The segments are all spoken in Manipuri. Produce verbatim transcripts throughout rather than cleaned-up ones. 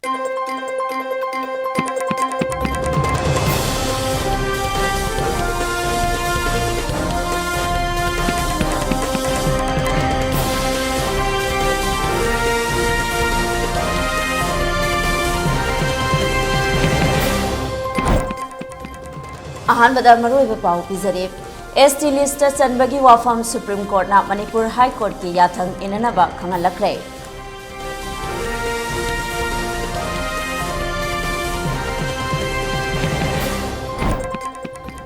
ꯑꯍꯥꯟꯕꯗ ꯃꯔꯨꯑꯣꯏꯕ ꯄꯥꯎ ꯄꯤꯖꯔꯤ꯫ S T list ꯆꯟꯕꯒꯤ ꯋꯥꯐꯝ Supreme Courtꯅ Manipur High Courtꯀꯤ ꯌꯥꯊꯪ ꯏꯟꯅꯅꯕ ꯈꯪꯍꯜꯂꯛꯈ꯭ꯔꯦ꯫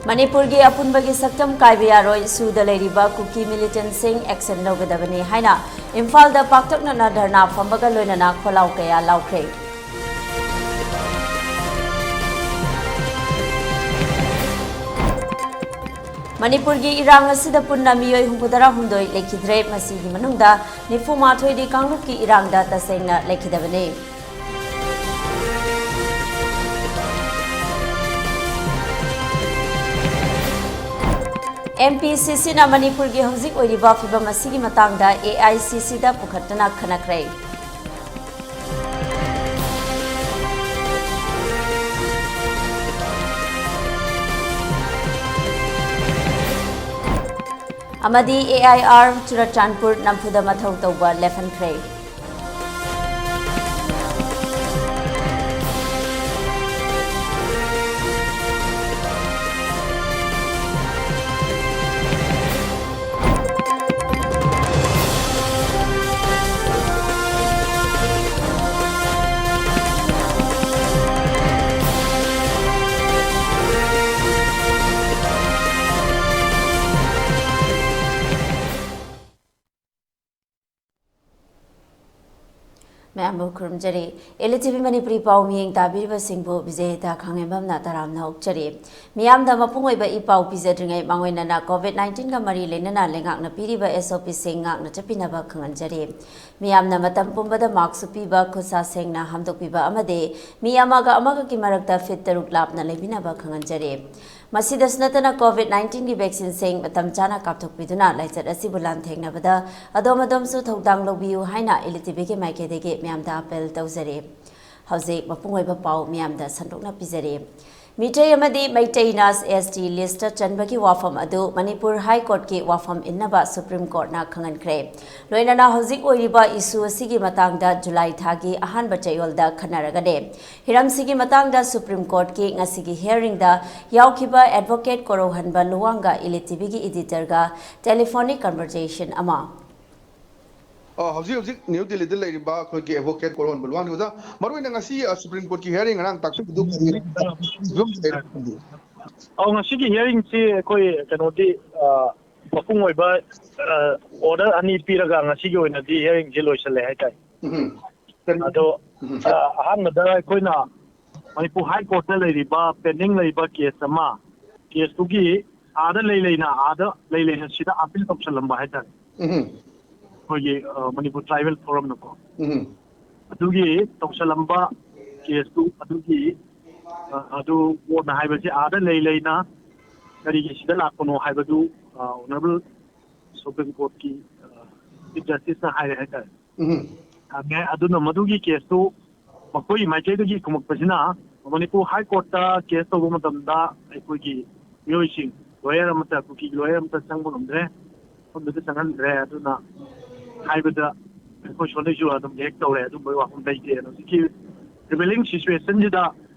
ꯃꯅꯤꯄꯨꯔꯒꯤ ꯑꯄꯨꯟꯕꯒꯤ ꯁꯛꯇꯝ ꯀꯥꯏꯕ ꯌꯥꯔꯣꯏ, ꯁꯨꯗ ꯂꯩꯔꯤꯕ ꯀꯨꯀꯤ militantꯁꯤꯡ action ꯂꯧꯒꯗꯕꯅꯤ ꯍꯥꯏꯅ ꯏꯝꯐꯥꯜꯗ ꯄꯥꯛꯇꯛꯅꯅ ꯙꯔꯅꯥ ꯐꯝꯕꯒ ꯂꯣꯏꯅꯅ ꯈꯣꯜꯂꯥꯎ ꯀꯌꯥ ꯂꯥꯎꯈ꯭ꯔꯦ꯫ ꯃꯅꯤꯄꯨꯔꯒꯤ ꯏꯔꯥꯡ ꯑꯁꯤꯗ ꯄꯨꯟꯅ ꯃꯤꯑꯣꯏ ꯍꯨꯝꯐꯨꯇꯔꯥꯍꯨꯝꯗꯣꯏ ꯂꯩꯈꯤꯗ꯭ꯔꯦ꯫ ꯃꯁꯤꯒꯤ ꯃꯅꯨꯡꯗ ꯅꯤꯐꯨꯃꯥꯊꯣꯏꯗꯤ ꯀꯥꯡꯂꯨꯞꯀꯤ ꯏꯔꯥꯡꯗ ꯇꯁꯦꯡꯅ ꯂꯩꯈꯤꯗꯕꯅꯤ꯫ M P C Cꯅ ꯃꯅꯤꯄꯨꯔꯒꯤ ꯍꯧꯖꯤꯛ ꯑꯣꯏꯔꯤꯕ ꯐꯤꯚꯝ ꯑꯁꯤꯒꯤ ꯃꯇꯥꯡꯗ A I C Cꯗ ꯄꯨꯈꯠꯇꯨꯅ ꯈꯟꯅꯈ꯭ꯔꯦ꯫ ꯑꯃꯗꯤ A I R ꯆꯨꯔꯆꯥꯟꯄꯨꯔ ꯅꯝꯐꯨꯗ ꯃꯊꯧ ꯇꯧꯕ ꯂꯦꯞꯍꯟꯈ꯭ꯔꯦ꯫ ꯃꯌꯥꯝꯕꯨ ꯈꯨꯔꯨꯝꯖꯔꯤ꯫ L T V ꯃꯅꯤꯄꯨꯔꯤ ꯄꯥꯎ ꯃꯤꯠꯌꯦꯡ ꯇꯥꯕꯤꯔꯤꯕꯁꯤꯡꯕꯨ ꯕꯤꯖꯦꯇꯥ ꯈꯥꯉꯦꯝꯕꯝꯅ ꯇꯔꯥꯝꯅ ꯑꯣꯛꯆꯔꯤ꯫ ꯃꯤꯌꯥꯝꯗ ꯃꯄꯨꯡ ꯑꯣꯏꯕ ꯏ ꯄꯥꯎ ꯄꯤꯖꯗ꯭ꯔꯤꯉꯩ ꯃꯥꯡꯑꯣꯏꯅꯅ COVID nineteenꯒ ꯃꯔꯤ ꯂꯩꯅꯅ ꯂꯩꯉꯥꯛꯅ ꯄꯤꯔꯤꯕ SOPꯁꯤꯡ ꯉꯥꯛꯅ ꯆꯠꯄꯤꯅꯕ ꯈꯪꯍꯟꯖꯔꯤ꯫ ꯃꯤꯌꯥꯝꯅ ꯃꯇꯝ ꯄꯨꯝꯕꯗ mask ꯎꯞꯄꯤꯕ, ꯈꯨꯠꯁꯥ ꯁꯦꯡꯅ ꯍꯥꯝꯗꯣꯛꯄꯤꯕ ꯑꯃꯗꯤ ꯃꯤ ꯑꯃꯒ ꯑꯃꯒꯒꯤ ꯃꯔꯛꯇ feet ꯇꯔꯨꯛ ꯂꯥꯞꯅ ꯂꯩꯕꯤꯅꯕ ꯈꯪꯍꯟꯖꯔꯤ꯫ ꯃꯁꯤꯗꯁꯨ ꯅꯠꯇꯅ COVID nineteenꯒꯤ vaccineꯁꯤꯡ ꯃꯇꯝ ꯆꯥꯅ ꯀꯥꯞꯊꯣꯛꯄꯤꯗꯨꯅ ꯂꯥꯏꯆꯠ ꯑꯁꯤꯕꯨ ꯂꯥꯟꯊꯦꯡꯅꯕꯗ ꯑꯗꯣꯝ ꯑꯗꯣꯝꯁꯨ ꯊꯧꯗꯥꯡ ꯂꯧꯕꯤꯌꯨ ꯍꯥꯏꯅ L T Vꯒꯤ ꯃꯥꯏꯀꯩꯗꯒꯤ ꯃꯤꯌꯥꯝꯗ appeal ꯇꯧꯖꯔꯤ꯫ ꯍꯧꯖꯤꯛ ꯃꯄꯨꯡ ꯑꯣꯏꯕ ꯄꯥꯎ ꯃꯤꯌꯥꯝꯗ ꯁꯟꯗꯣꯛꯅ ꯄꯤꯖꯔꯤ꯫ ꯃꯤꯇꯩ ꯑꯃꯗꯤ ꯃꯩꯇꯩꯅ ꯑꯦꯁ ꯇꯤ ꯂꯤꯁꯇ ꯆꯟꯕꯒꯤ ꯋꯥꯐꯝ ꯑꯗꯨ ꯃꯅꯤꯄꯨꯔ ꯍꯥꯏ ꯀꯣꯔꯠꯀꯤ ꯋꯥꯐꯝ ꯏꯟꯅꯕ ꯁꯨꯄ꯭ꯔꯤꯝ ꯀꯣꯔꯠꯅ ꯈꯪꯍꯟꯈ꯭ꯔꯦ꯫ ꯂꯣꯏꯅꯅ ꯍꯧꯖꯤꯛ ꯑꯣꯏꯔꯤꯕ ꯏꯁꯨ ꯑꯁꯤꯒꯤ ꯃꯇꯥꯡꯗ ꯖꯨꯂꯥꯏ ꯊꯥꯒꯤ ꯑꯍꯥꯟꯕ ꯆꯌꯣꯜꯗ ꯈꯟꯅꯔꯒꯅꯤ꯫ ꯍꯤꯔꯝꯁꯤꯒꯤ ꯃꯇꯥꯡꯗ ꯁꯨꯄ꯭ꯔꯤꯝ ꯀꯣꯔꯠꯀꯤ ꯉꯁꯤꯒꯤ ꯍꯤꯌꯥꯔꯤꯡꯗ ꯌꯥꯎꯈꯤꯕ ꯑꯦꯗꯚꯣꯀꯦꯠ ꯀꯣꯔꯧꯍꯟꯕ ꯂꯨꯋꯥꯡꯒ ꯏꯂꯤꯇꯤꯚꯤꯒꯤ ꯏꯗꯤꯇꯔꯒ ꯇꯦꯂꯤꯐꯣꯅꯤꯛ ꯀꯟꯚꯔꯖꯦꯁꯟ ꯑꯃ꯫ ꯑ, ꯍꯧꯖꯤꯛ ꯍꯧꯖꯤꯛ ꯅ꯭ꯌꯨ ꯗꯤꯜꯂꯤꯗ ꯂꯩꯔꯤꯕ ꯑꯩꯈꯣꯏꯒꯤ ꯑꯦꯗꯚꯣꯀꯦꯠ ꯀꯣꯔꯧꯍꯟꯕ ꯂꯨꯋꯥꯡꯅꯤ꯫ ꯑꯣꯖꯥ, ꯃꯔꯨ ꯑꯣꯏꯅ ꯉꯁꯤ, ꯑ, ꯁꯨꯄ꯭ꯔꯤꯝ ꯀꯣꯔꯠꯀꯤ ꯍꯤꯌꯥꯔꯤꯡ ꯉꯔꯥꯡ ꯇꯥꯛꯄꯤꯕꯗꯨ ꯀꯔꯤ ꯐꯤꯕꯝꯗ ꯂꯩꯔꯦ? ꯑꯧ, ꯉꯁꯤꯒꯤ ꯍꯤꯌꯥꯔꯤꯡꯁꯤ ꯑꯩꯈꯣꯏ ꯀꯩꯅꯣꯗꯤ, ꯑ, ꯃꯄꯨꯡ ꯑꯣꯏꯕ, ꯑ, ꯑꯣꯔꯗꯔ ꯑꯅꯤ ꯄꯤꯔꯒ ꯉꯁꯤꯒꯤ ꯑꯣꯏꯅꯗꯤ ꯍꯤꯌꯥꯔꯤꯡꯁꯤ ꯂꯣꯏꯁꯤꯜꯂꯦ ꯍꯥꯏꯇꯥꯔꯦ꯫ ꯎꯝ. ꯀꯔꯤ- ꯑꯗꯣ, ꯎꯝ. ꯑ, ꯑꯍꯥꯟꯕꯗ ꯑꯩꯈꯣꯏꯅ ꯃꯅꯤꯄꯨꯔ ꯍꯥꯏ ꯀꯣꯔꯠꯇ ꯂꯩꯔꯤꯕ ꯄꯦꯟꯗꯤꯡ ꯂꯩꯕ ꯀꯦꯁ ꯑꯃ, ꯀꯦꯁꯇꯨꯒꯤ ꯑꯥꯗ ꯂꯩ ꯂꯩꯅ, ꯑꯥꯗ ꯂꯩ ꯂꯩꯅ ꯁꯤꯗ ꯑꯄꯤꯜ ꯇꯧꯁꯜꯂꯝꯕ ꯍꯥꯏꯇꯥꯔꯦ꯫ ꯎꯝ. ꯑꯩꯈꯣꯏꯒꯤ, ꯑ, ꯃꯅꯤꯄꯨꯔ ꯇ꯭ꯔꯥꯏꯕꯦꯜ ꯐꯣꯔꯝꯅꯀꯣ꯫ ꯎꯝ. ꯑꯗꯨꯒꯤ ꯇꯧꯁꯜꯂꯝꯕ ꯀꯦꯁꯇꯨ ꯑꯗꯨꯒꯤ, ꯑ, ꯑꯗꯨ ꯀꯣꯔꯠꯅ ꯍꯥꯏꯕꯁꯤ ꯑꯥꯗ ꯂꯩ ꯂꯩꯅ ꯀꯔꯤꯒꯤ ꯁꯤꯗ ꯂꯥꯛꯄꯅꯣ ꯍꯥꯏꯕꯗꯨ, ꯑ, ꯑꯣꯅꯔꯦꯕꯜ ꯁꯨꯄ꯭ꯔꯤꯝ ꯀꯣꯔꯠꯀꯤ, ꯑ, ꯆꯤꯐ ꯖꯁꯇꯤꯁꯅ ꯍꯥꯏꯔꯦ ꯍꯥꯏꯇꯥꯔꯦ꯫ ꯎꯝ. ꯍꯪꯉꯦ꯫ ꯑꯗꯨꯅ ꯃꯗꯨꯒꯤ ꯀꯦꯁꯇꯨ ꯃꯈꯣꯏꯒꯤ ꯃꯥꯏꯀꯩꯗꯒꯤ ꯈꯨꯝꯃꯛꯄꯁꯤꯅ, ꯃꯅꯤꯄꯨꯔ ꯍꯥꯏ ꯀꯣꯔꯠꯇ ꯀꯦꯁ ꯇꯧꯕ ꯃꯇꯝꯗ ꯑꯩꯈꯣꯏꯒꯤ ꯃꯤꯑꯣꯏꯁꯤꯡ, ꯂꯣꯌꯔ ꯑꯃꯠꯇ, ꯀꯨꯀꯤ ꯂꯣꯌꯔ ꯑꯃꯠꯇ ꯆꯪꯕ ꯉꯝꯗ꯭ꯔꯦ, ꯃꯐꯝꯗꯨꯗ ꯆꯪꯍꯟꯗ꯭ꯔꯦ꯫ ꯑꯗꯨꯅ ꯍꯥꯏꯕꯗ ꯑꯩꯈꯣꯏ ꯁꯣꯝꯗꯒꯤꯁꯨ ꯑꯗꯨꯝ ꯔꯤꯌꯦꯛ ꯇꯧꯔꯦ, ꯑꯗꯨꯝꯕꯒꯤ ꯋꯥꯐꯝ ꯂꯩꯇꯦꯅ꯫ ꯍꯧꯖꯤꯛꯀꯤ ꯄ꯭ꯔꯤꯚꯦꯂꯤꯡ ꯁꯤꯆꯨꯋꯦꯁꯟꯁꯤꯗ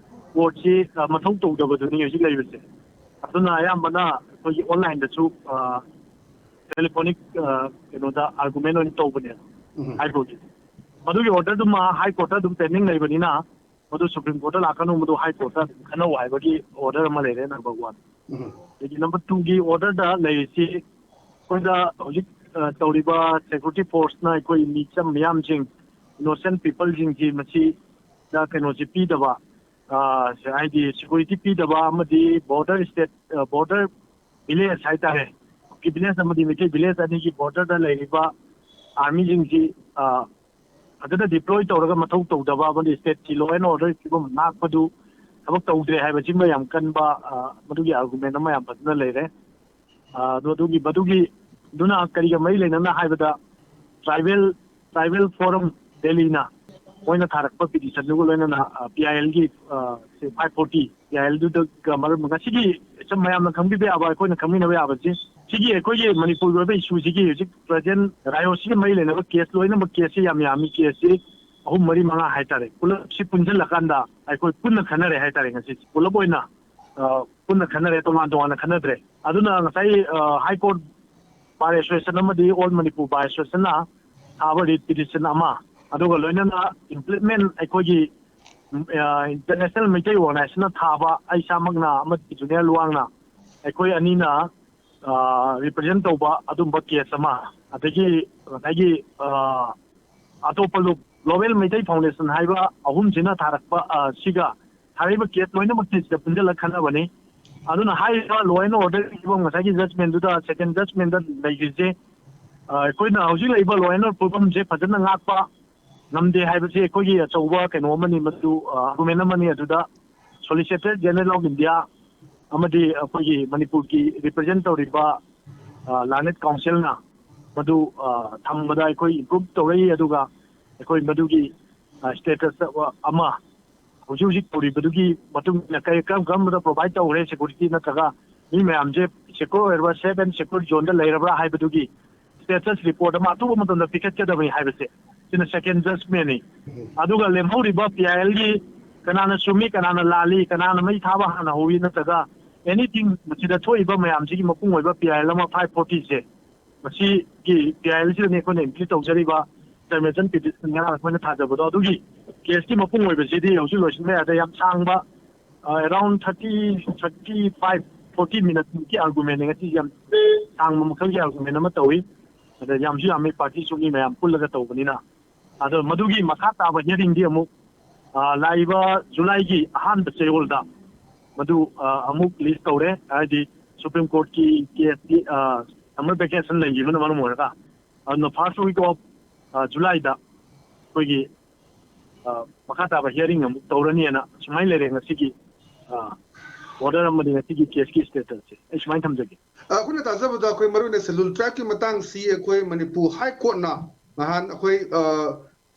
ꯀꯣꯔꯠꯁꯤ, ꯑ, ꯃꯊꯧ ꯇꯧꯗꯕꯗꯨꯅꯤ ꯍꯧꯖꯤꯛ ꯂꯩꯕꯁꯦ꯫ ꯑꯗꯨꯅ ꯑꯌꯥꯝꯕꯅ ꯑꯩꯈꯣꯏꯒꯤ ꯑꯣꯟꯂꯥꯏꯟꯗꯁꯨ, ꯑ, ꯇꯦꯂꯤꯐꯣꯅꯤꯛ, ꯑ, ꯀꯩꯅꯣꯗ ꯑꯥꯔꯒꯨꯃꯦꯟ ꯑꯣꯏꯅ ꯇꯧꯕꯅꯦ ꯎꯝ. ꯍꯥꯏ ꯀꯣꯔꯠꯀꯤ꯫ ꯃꯗꯨꯒꯤ ꯑꯣꯔꯗꯔꯗꯨꯃ ꯍꯥꯏ ꯀꯣꯔꯠꯇ ꯑꯗꯨꯝ ꯄꯦꯟꯗꯤꯡ ꯂꯩꯕꯅꯤꯅ, ꯃꯗꯨ ꯁꯨꯄ꯭ꯔꯤꯝ ꯀꯣꯔꯠꯇ ꯂꯥꯛꯀꯅꯨ, ꯃꯗꯨ ꯍꯥꯏ ꯀꯣꯔꯠꯇ ꯑꯗꯨꯝ ꯈꯟꯅꯧ ꯍꯥꯏꯕꯒꯤ ꯑꯣꯔꯗꯔ ꯑꯃ ꯂꯩꯔꯦ, ꯅꯝꯕꯔ ꯋꯥꯟ꯫ ꯎꯝ. ꯑꯗꯒꯤ ꯅꯝꯕꯔ ꯇꯨꯒꯤ ꯑꯣꯔꯗꯔꯗ ꯂꯩꯔꯤꯁꯤ, ꯑꯩꯈꯣꯏꯗ ꯍꯧꯖꯤꯛ, ꯑ, ꯇꯧꯔꯤꯕ ꯁꯦꯀ꯭ꯌꯨꯔꯤꯇꯤ ꯐꯣꯔꯁꯅ ꯑꯩꯈꯣꯏ ꯃꯤꯆꯝ ꯃꯤꯌꯥꯝꯁꯤꯡ, ꯏꯅꯣꯁꯦꯟ ꯄꯤꯄꯜꯁꯤꯡꯁꯤ ꯃꯁꯤꯗ ꯀꯩꯅꯣꯁꯤ ꯄꯤꯗꯕ, ꯑ, ꯍꯥꯏꯗꯤ ꯁꯦꯀ꯭ꯌꯨꯔꯤꯇꯤ ꯄꯤꯗꯕ ꯑꯃꯗꯤ ꯕꯣꯔꯗꯔ ꯁ꯭ꯇꯦꯠ, ꯑ, ꯕꯣꯔꯗꯔ ꯚꯤꯂꯦꯖ ꯍꯥꯏꯇꯥꯔꯦ, ꯀꯨꯀꯤ ꯚꯤꯂꯦꯖ ꯑꯃꯗꯤ ꯃꯩꯇꯩ ꯚꯤꯂꯦꯖ ꯑꯅꯤꯒꯤ ꯕꯣꯔꯗꯔꯗ ꯂꯩꯔꯤꯕ ꯑꯥꯔꯃꯤꯁꯤꯡꯁꯤ, ꯑ, ꯐꯖꯅ ꯗꯤꯄ꯭ꯂꯣꯏ ꯇꯧꯔꯒ ꯃꯊꯧ ꯇꯧꯗꯕ ꯑꯃꯗꯤ ꯁ꯭ꯇꯦꯠꯀꯤ ꯂꯣ ꯑꯦꯟ ꯑꯣꯔꯗꯔ ꯐꯤꯕꯝ ꯉꯥꯛꯄꯗꯨ ꯊꯕꯛ ꯇꯧꯗ꯭ꯔꯦ ꯍꯥꯏꯕꯁꯤꯃ ꯌꯥꯝ ꯀꯟꯕ, ꯑ, ꯃꯗꯨꯒꯤ ꯑꯥꯔꯒꯨꯃꯦꯟ ꯑꯃ ꯌꯥꯝ ꯐꯖꯅ ꯂꯩꯔꯦ꯫ ꯑ, ꯑꯗꯨ ꯑꯗꯨꯒꯤ ꯃꯗꯨꯒꯤ ꯑꯗꯨꯅ ꯀꯔꯤꯒ ꯃꯔꯤ ꯂꯩꯅꯅ ꯍꯥꯏꯕꯗ ꯇ꯭ꯔꯥꯏꯕꯦꯜ, ꯇ꯭ꯔꯥꯏꯕꯦꯜ ꯐꯣꯔꯝ ꯗꯦꯜꯂꯤꯅ ꯃꯣꯏꯅ ꯊꯥꯔꯛꯄ ꯄꯤꯇꯤꯁꯟꯗꯨꯒ ꯂꯣꯏꯅꯅ P I algae five forty P I ꯑꯦꯜꯗꯨꯗꯒ ꯃꯔꯝ ꯉꯁꯤꯒꯤ ꯁꯨꯝ ꯃꯌꯥꯝꯅ ꯈꯪꯕꯤꯕ ꯌꯥꯕ, ꯑꯩꯈꯣꯏꯅ ꯈꯪꯃꯤꯟꯅꯕ ꯌꯥꯕꯁꯤ, ꯁꯤꯒꯤ ꯑꯩꯈꯣꯏꯒꯤ ꯃꯅꯤꯄꯨꯔꯒꯤ ꯑꯣꯏꯕ ꯏꯁꯨꯁꯤꯒꯤ ꯍꯧꯖꯤꯛ ꯄ꯭ꯔꯖꯦꯟ ꯔꯥꯏꯑꯣꯁꯤꯒ ꯃꯔꯤ ꯂꯩꯅꯕ ꯀꯦꯁ ꯂꯣꯏꯅꯃꯛ, ꯀꯦꯁꯁꯤ ꯌꯥꯝ ꯌꯥꯝꯃꯤ, ꯀꯦꯁꯁꯤ ꯑꯍꯨꯝ, ꯃꯔꯤ, ꯃꯉꯥ ꯍꯥꯏꯇꯥꯔꯦ, ꯄꯨꯂꯞꯁꯤ ꯄꯨꯟꯁꯤꯜꯂꯀꯥꯟꯗ ꯑꯩꯈꯣꯏ ꯄꯨꯟꯅ ꯈꯟꯅꯔꯦ ꯍꯥꯏꯇꯥꯔꯦ꯫ ꯉꯁꯤꯁꯦ ꯄꯨꯂꯞ ꯑꯣꯏꯅ ꯑ, ꯄꯨꯟꯅ ꯈꯟꯅꯔꯦ, ꯇꯣꯉꯥꯟ ꯇꯣꯉꯥꯟꯅ ꯈꯟꯅꯗ꯭ꯔꯦ꯫ ꯑꯗꯨꯅ ꯉꯁꯥꯏ, ꯑ, ꯍꯥꯏ ꯀꯣꯔꯠ ꯕꯥꯔ ꯑꯦꯁꯣꯁꯤꯌꯦꯁꯟ ꯑꯃꯗꯤ ꯑꯣꯜ ꯃꯅꯤꯄꯨꯔ ꯕꯥꯔ ꯑꯦꯁꯣꯁꯤꯌꯦꯁꯟꯅ ꯊꯥꯕ ꯔꯤꯠ ꯄꯤꯇꯤꯁꯟ ꯑꯃ, ꯑꯗꯨꯒ ꯂꯣꯏꯅꯅ ꯏꯝꯄ꯭ꯂꯤꯃꯦꯟ ꯑꯩꯈꯣꯏꯒꯤ, ꯎꯝ, ꯑ, ꯏꯟꯇꯔꯅꯦꯁꯅꯦꯜ ꯃꯩꯇꯩ ꯑꯣꯔꯒꯅꯥꯏꯖꯦꯁꯟꯅ ꯊꯥꯕ, ꯑꯩ ꯏꯁꯥꯃꯛꯅ ꯑꯃꯗꯤ ꯖꯨꯅꯤꯌꯔ ꯂꯨꯋꯥꯡꯅ, ꯑꯩꯈꯣꯏ ꯑꯅꯤꯅ, ꯑ, ꯔꯤꯄ꯭ꯔꯖꯦꯟ ꯇꯧꯕ ꯑꯗꯨꯝꯕ ꯀꯦꯁ ꯑꯃ, ꯑꯗꯒꯤ ꯉꯁꯥꯏꯒꯤ, ꯑ, ꯑꯇꯣꯞꯄ ꯂꯨꯞ, ꯒ꯭ꯂꯣꯕꯦꯜ ꯃꯩꯇꯩ ꯐꯥꯎꯟꯗꯦꯁꯟ ꯍꯥꯏꯕ ꯑꯍꯨꯝꯁꯤꯅ ꯊꯥꯔꯛꯄ, ꯑ, ꯁꯤꯒ ꯊꯥꯔꯛꯏꯕ ꯀꯦꯁ ꯂꯣꯏꯅꯃꯛꯁꯦ ꯁꯤꯗ ꯄꯨꯟꯁꯤꯜꯂꯒ ꯈꯟꯅꯕꯅꯤ꯫ ꯑꯗꯨꯅ ꯍꯥꯏꯔꯤꯕ ꯂꯣ ꯑꯦꯟ ꯑꯣꯔꯗꯔꯒꯤ ꯐꯤꯕꯝ, ꯉꯁꯥꯏꯒꯤ ꯖꯖꯃꯦꯟꯗꯨꯗ, ꯁꯦꯀꯦꯟ ꯖꯖꯃꯦꯟꯗ ꯂꯩꯈ꯭ꯔꯤꯁꯦ, ꯑ, ꯑꯩꯈꯣꯏꯅ ꯍꯧꯖꯤꯛ ꯂꯩꯔꯤꯕ ꯂꯣ ꯑꯦꯟ ꯑꯣꯔꯗꯔ ꯐꯤꯕꯝꯁꯦ ꯐꯖꯅ ꯉꯥꯛꯄ ꯉꯝꯗꯦ ꯍꯥꯏꯕꯁꯤ ꯑꯩꯈꯣꯏꯒꯤ ꯑꯆꯧꯕ ꯀꯩꯅꯣ ꯑꯃꯅꯤ, ꯃꯗꯨ, ꯑ, ꯑꯥꯔꯒꯨꯃꯦꯟ ꯑꯃꯅꯤ꯫ ꯑꯗꯨꯗ ꯁꯣꯂꯤꯁꯤꯇꯔ ꯖꯦꯅꯔꯦꯜ ꯑꯣꯐ ꯏꯟꯗꯤꯌꯥ ꯑꯃꯗꯤ ꯑꯩꯈꯣꯏꯒꯤ ꯃꯅꯤꯄꯨꯔꯒꯤ ꯔꯤꯄ꯭ꯔꯖꯦꯟ ꯇꯧꯔꯤꯕ, ꯑ, ꯂꯥꯔꯅꯦꯗ ꯀꯥꯎꯟꯁꯤꯜꯅ ꯃꯗꯨ, ꯑ, ꯊꯝꯕꯗ ꯑꯩꯈꯣꯏ ꯏꯝꯄ꯭ꯔꯨꯞ ꯇꯧꯔꯛꯏ꯫ ꯑꯗꯨꯒ ꯑꯩꯈꯣꯏ ꯃꯗꯨꯒꯤ, ꯑ, ꯁ꯭ꯇꯦꯇꯁ ꯑꯃ ꯍꯧꯖꯤꯛ ꯍꯧꯖꯤꯛ ꯇꯧꯔꯤꯕꯗꯨꯒꯤ ꯃꯇꯨꯡ ꯏꯟꯅ ꯀꯔꯤ, ꯀꯔꯝ ꯀꯔꯝꯕꯗ ꯄ꯭ꯔꯣꯚꯥꯏꯗ ꯇꯧꯈ꯭ꯔꯦ, ꯁꯦꯀ꯭ꯌꯨꯔꯤꯇꯤ ꯅꯠꯇ꯭ꯔꯒ ꯃꯤ ꯃꯌꯥꯝꯁꯦ ꯁꯦꯀ꯭ꯌꯨꯔ ꯑꯣꯏꯔꯕ, ꯁꯦꯐ ꯑꯦꯟ ꯁꯦꯀ꯭ꯌꯨꯔ ꯖꯣꯟꯗ ꯂꯩꯔꯕ꯭ꯔꯥ ꯍꯥꯏꯕꯗꯨꯒꯤ ꯁ꯭ꯇꯦꯇꯁ ꯔꯤꯄꯣꯔꯠ ꯑꯃ ꯑꯊꯨꯕ ꯃꯇꯝꯗ ꯄꯤꯈꯠꯀꯗꯕꯅꯤ ꯍꯥꯏꯕꯁꯦ, ꯁꯤꯅ ꯁꯦꯀꯦꯟ ꯖꯖꯃꯦꯟꯅꯤ꯫ ꯑꯗꯨꯒ ꯂꯦꯝꯍꯧꯔꯤꯕ ꯄꯤ ꯑꯥꯏ ꯑꯦꯜꯒꯤ ꯀꯅꯥꯅ ꯆꯨꯝꯃꯤ, ꯀꯅꯥꯅ ꯂꯥꯜꯂꯤ, ꯀꯅꯥꯅ ꯃꯩ ꯊꯥꯕ ꯍꯥꯟꯅ ꯍꯧꯋꯤ, ꯅꯠꯇ꯭ꯔꯒ ꯑꯦꯅꯤꯊꯤꯡ ꯃꯁꯤꯗ ꯊꯣꯛꯏꯕ ꯃꯌꯥꯝꯁꯤꯒꯤ ꯃꯄꯨꯡ ꯑꯣꯏꯕ ꯄꯤ ꯑꯥꯏ ꯑꯦꯜ ꯑꯃ ꯐꯥꯏꯚ ꯐꯣꯔꯇꯤꯁꯦ, ꯃꯁꯤꯒꯤ ꯄꯤ ꯑꯥꯏ ꯑꯦꯜꯁꯤꯗꯅꯤ ꯑꯩꯈꯣꯏꯅ ꯏꯝꯄ꯭ꯂꯤꯠ ꯇꯧꯖꯔꯤꯕ ꯏꯟꯇꯔꯃꯦꯁꯟ ꯄꯤꯇꯤꯁꯟ ꯉꯔꯥꯡ ꯑꯩꯈꯣꯏꯅ ꯊꯥꯖꯕꯗꯣ꯫ ꯑꯗꯨꯒꯤ ꯀꯦꯁꯀꯤ ꯃꯄꯨꯡ ꯑꯣꯏꯕꯁꯤꯗꯤ ꯍꯧꯖꯤꯛ ꯂꯣꯏꯁꯤꯟꯕ ꯌꯥꯗꯦ꯫ ꯌꯥꯝ ꯁꯥꯡꯕ, around thirty, thirty five, forty ꯃꯤꯅꯠꯃꯨꯛꯀꯤ ꯑꯥꯔꯒꯨꯃꯦꯟꯅꯤ ꯉꯁꯤ꯫ ꯌꯥꯝ ꯁꯥꯡꯕ ꯃꯈꯜꯒꯤ ꯑꯥꯔꯒꯨꯃꯦꯟ ꯑꯃ ꯇꯧꯏ꯫ ꯑꯗ ꯌꯥꯝꯁꯨ ꯌꯥꯝꯃꯤ, ꯄꯥꯔꯇꯤꯁꯨ ꯃꯤ ꯃꯌꯥꯝ ꯄꯨꯜꯂꯒ ꯇꯧꯕꯅꯤꯅ꯫ ꯑꯗꯣ ꯃꯗꯨꯒꯤ ꯃꯈꯥ ꯇꯥꯕ ꯍꯤꯌꯥꯔꯤꯡꯗꯤ ꯑꯃꯨꯛ, ꯑ, ꯂꯥꯛꯏꯕ ꯖꯨꯂꯥꯏꯒꯤ ꯑꯍꯥꯟꯕ ꯆꯌꯣꯜꯗ ꯃꯗꯨ, ꯑ, ꯑꯃꯨꯛ ꯂꯤꯁ ꯇꯧꯔꯦ꯫ ꯍꯥꯏꯗꯤ ꯁꯨꯄ꯭ꯔꯤꯝ ꯀꯣꯔꯠꯀꯤ ꯀꯦꯁꯇꯤ, ꯑ, ꯁꯝꯃꯔ ꯚꯦꯀꯦꯁꯟ ꯂꯩꯈꯤꯕꯅ ꯃꯔꯝ ꯑꯣꯏꯔꯒ, ꯑꯗꯨꯅ ꯐꯥꯔꯁ ꯋꯤꯛ ꯑꯣꯐ, ꯑ, ꯖꯨꯂꯥꯏꯗ ꯑꯩꯈꯣꯏꯒꯤ, ꯑ, ꯃꯈꯥ ꯇꯥꯕ ꯍꯤꯌꯥꯔꯤꯡ ꯑꯃꯨꯛ ꯇꯧꯔꯅꯤꯅ ꯁꯨꯃꯥꯏꯅ ꯂꯩꯔꯦ꯫ ꯉꯁꯤꯒꯤ, ꯑ, ꯑꯣꯔꯗꯔ ꯑꯃꯗꯤ ꯉꯁꯤꯒꯤ ꯀꯦꯁꯀꯤ ꯁ꯭ꯇꯦꯇꯁꯁꯦ ꯑꯩ ꯁꯨꯃꯥꯏꯅ ꯊꯝꯖꯒꯦ꯫ ꯑ, ꯑꯩꯈꯣꯏꯅ ꯇꯥꯖꯕꯗ ꯑꯩꯈꯣꯏ ꯃꯔꯨꯑꯣꯏꯅ ꯁꯦꯗꯨꯜ ꯇ꯭ꯔꯥꯏꯕꯀꯤ ꯃꯇꯥꯡꯁꯤ ꯑꯩꯈꯣꯏ ꯃꯅꯤꯄꯨꯔ ꯍꯥꯏ ꯀꯣꯔꯠꯅ ꯅꯍꯥꯟ ꯑꯩꯈꯣꯏ, ꯑ,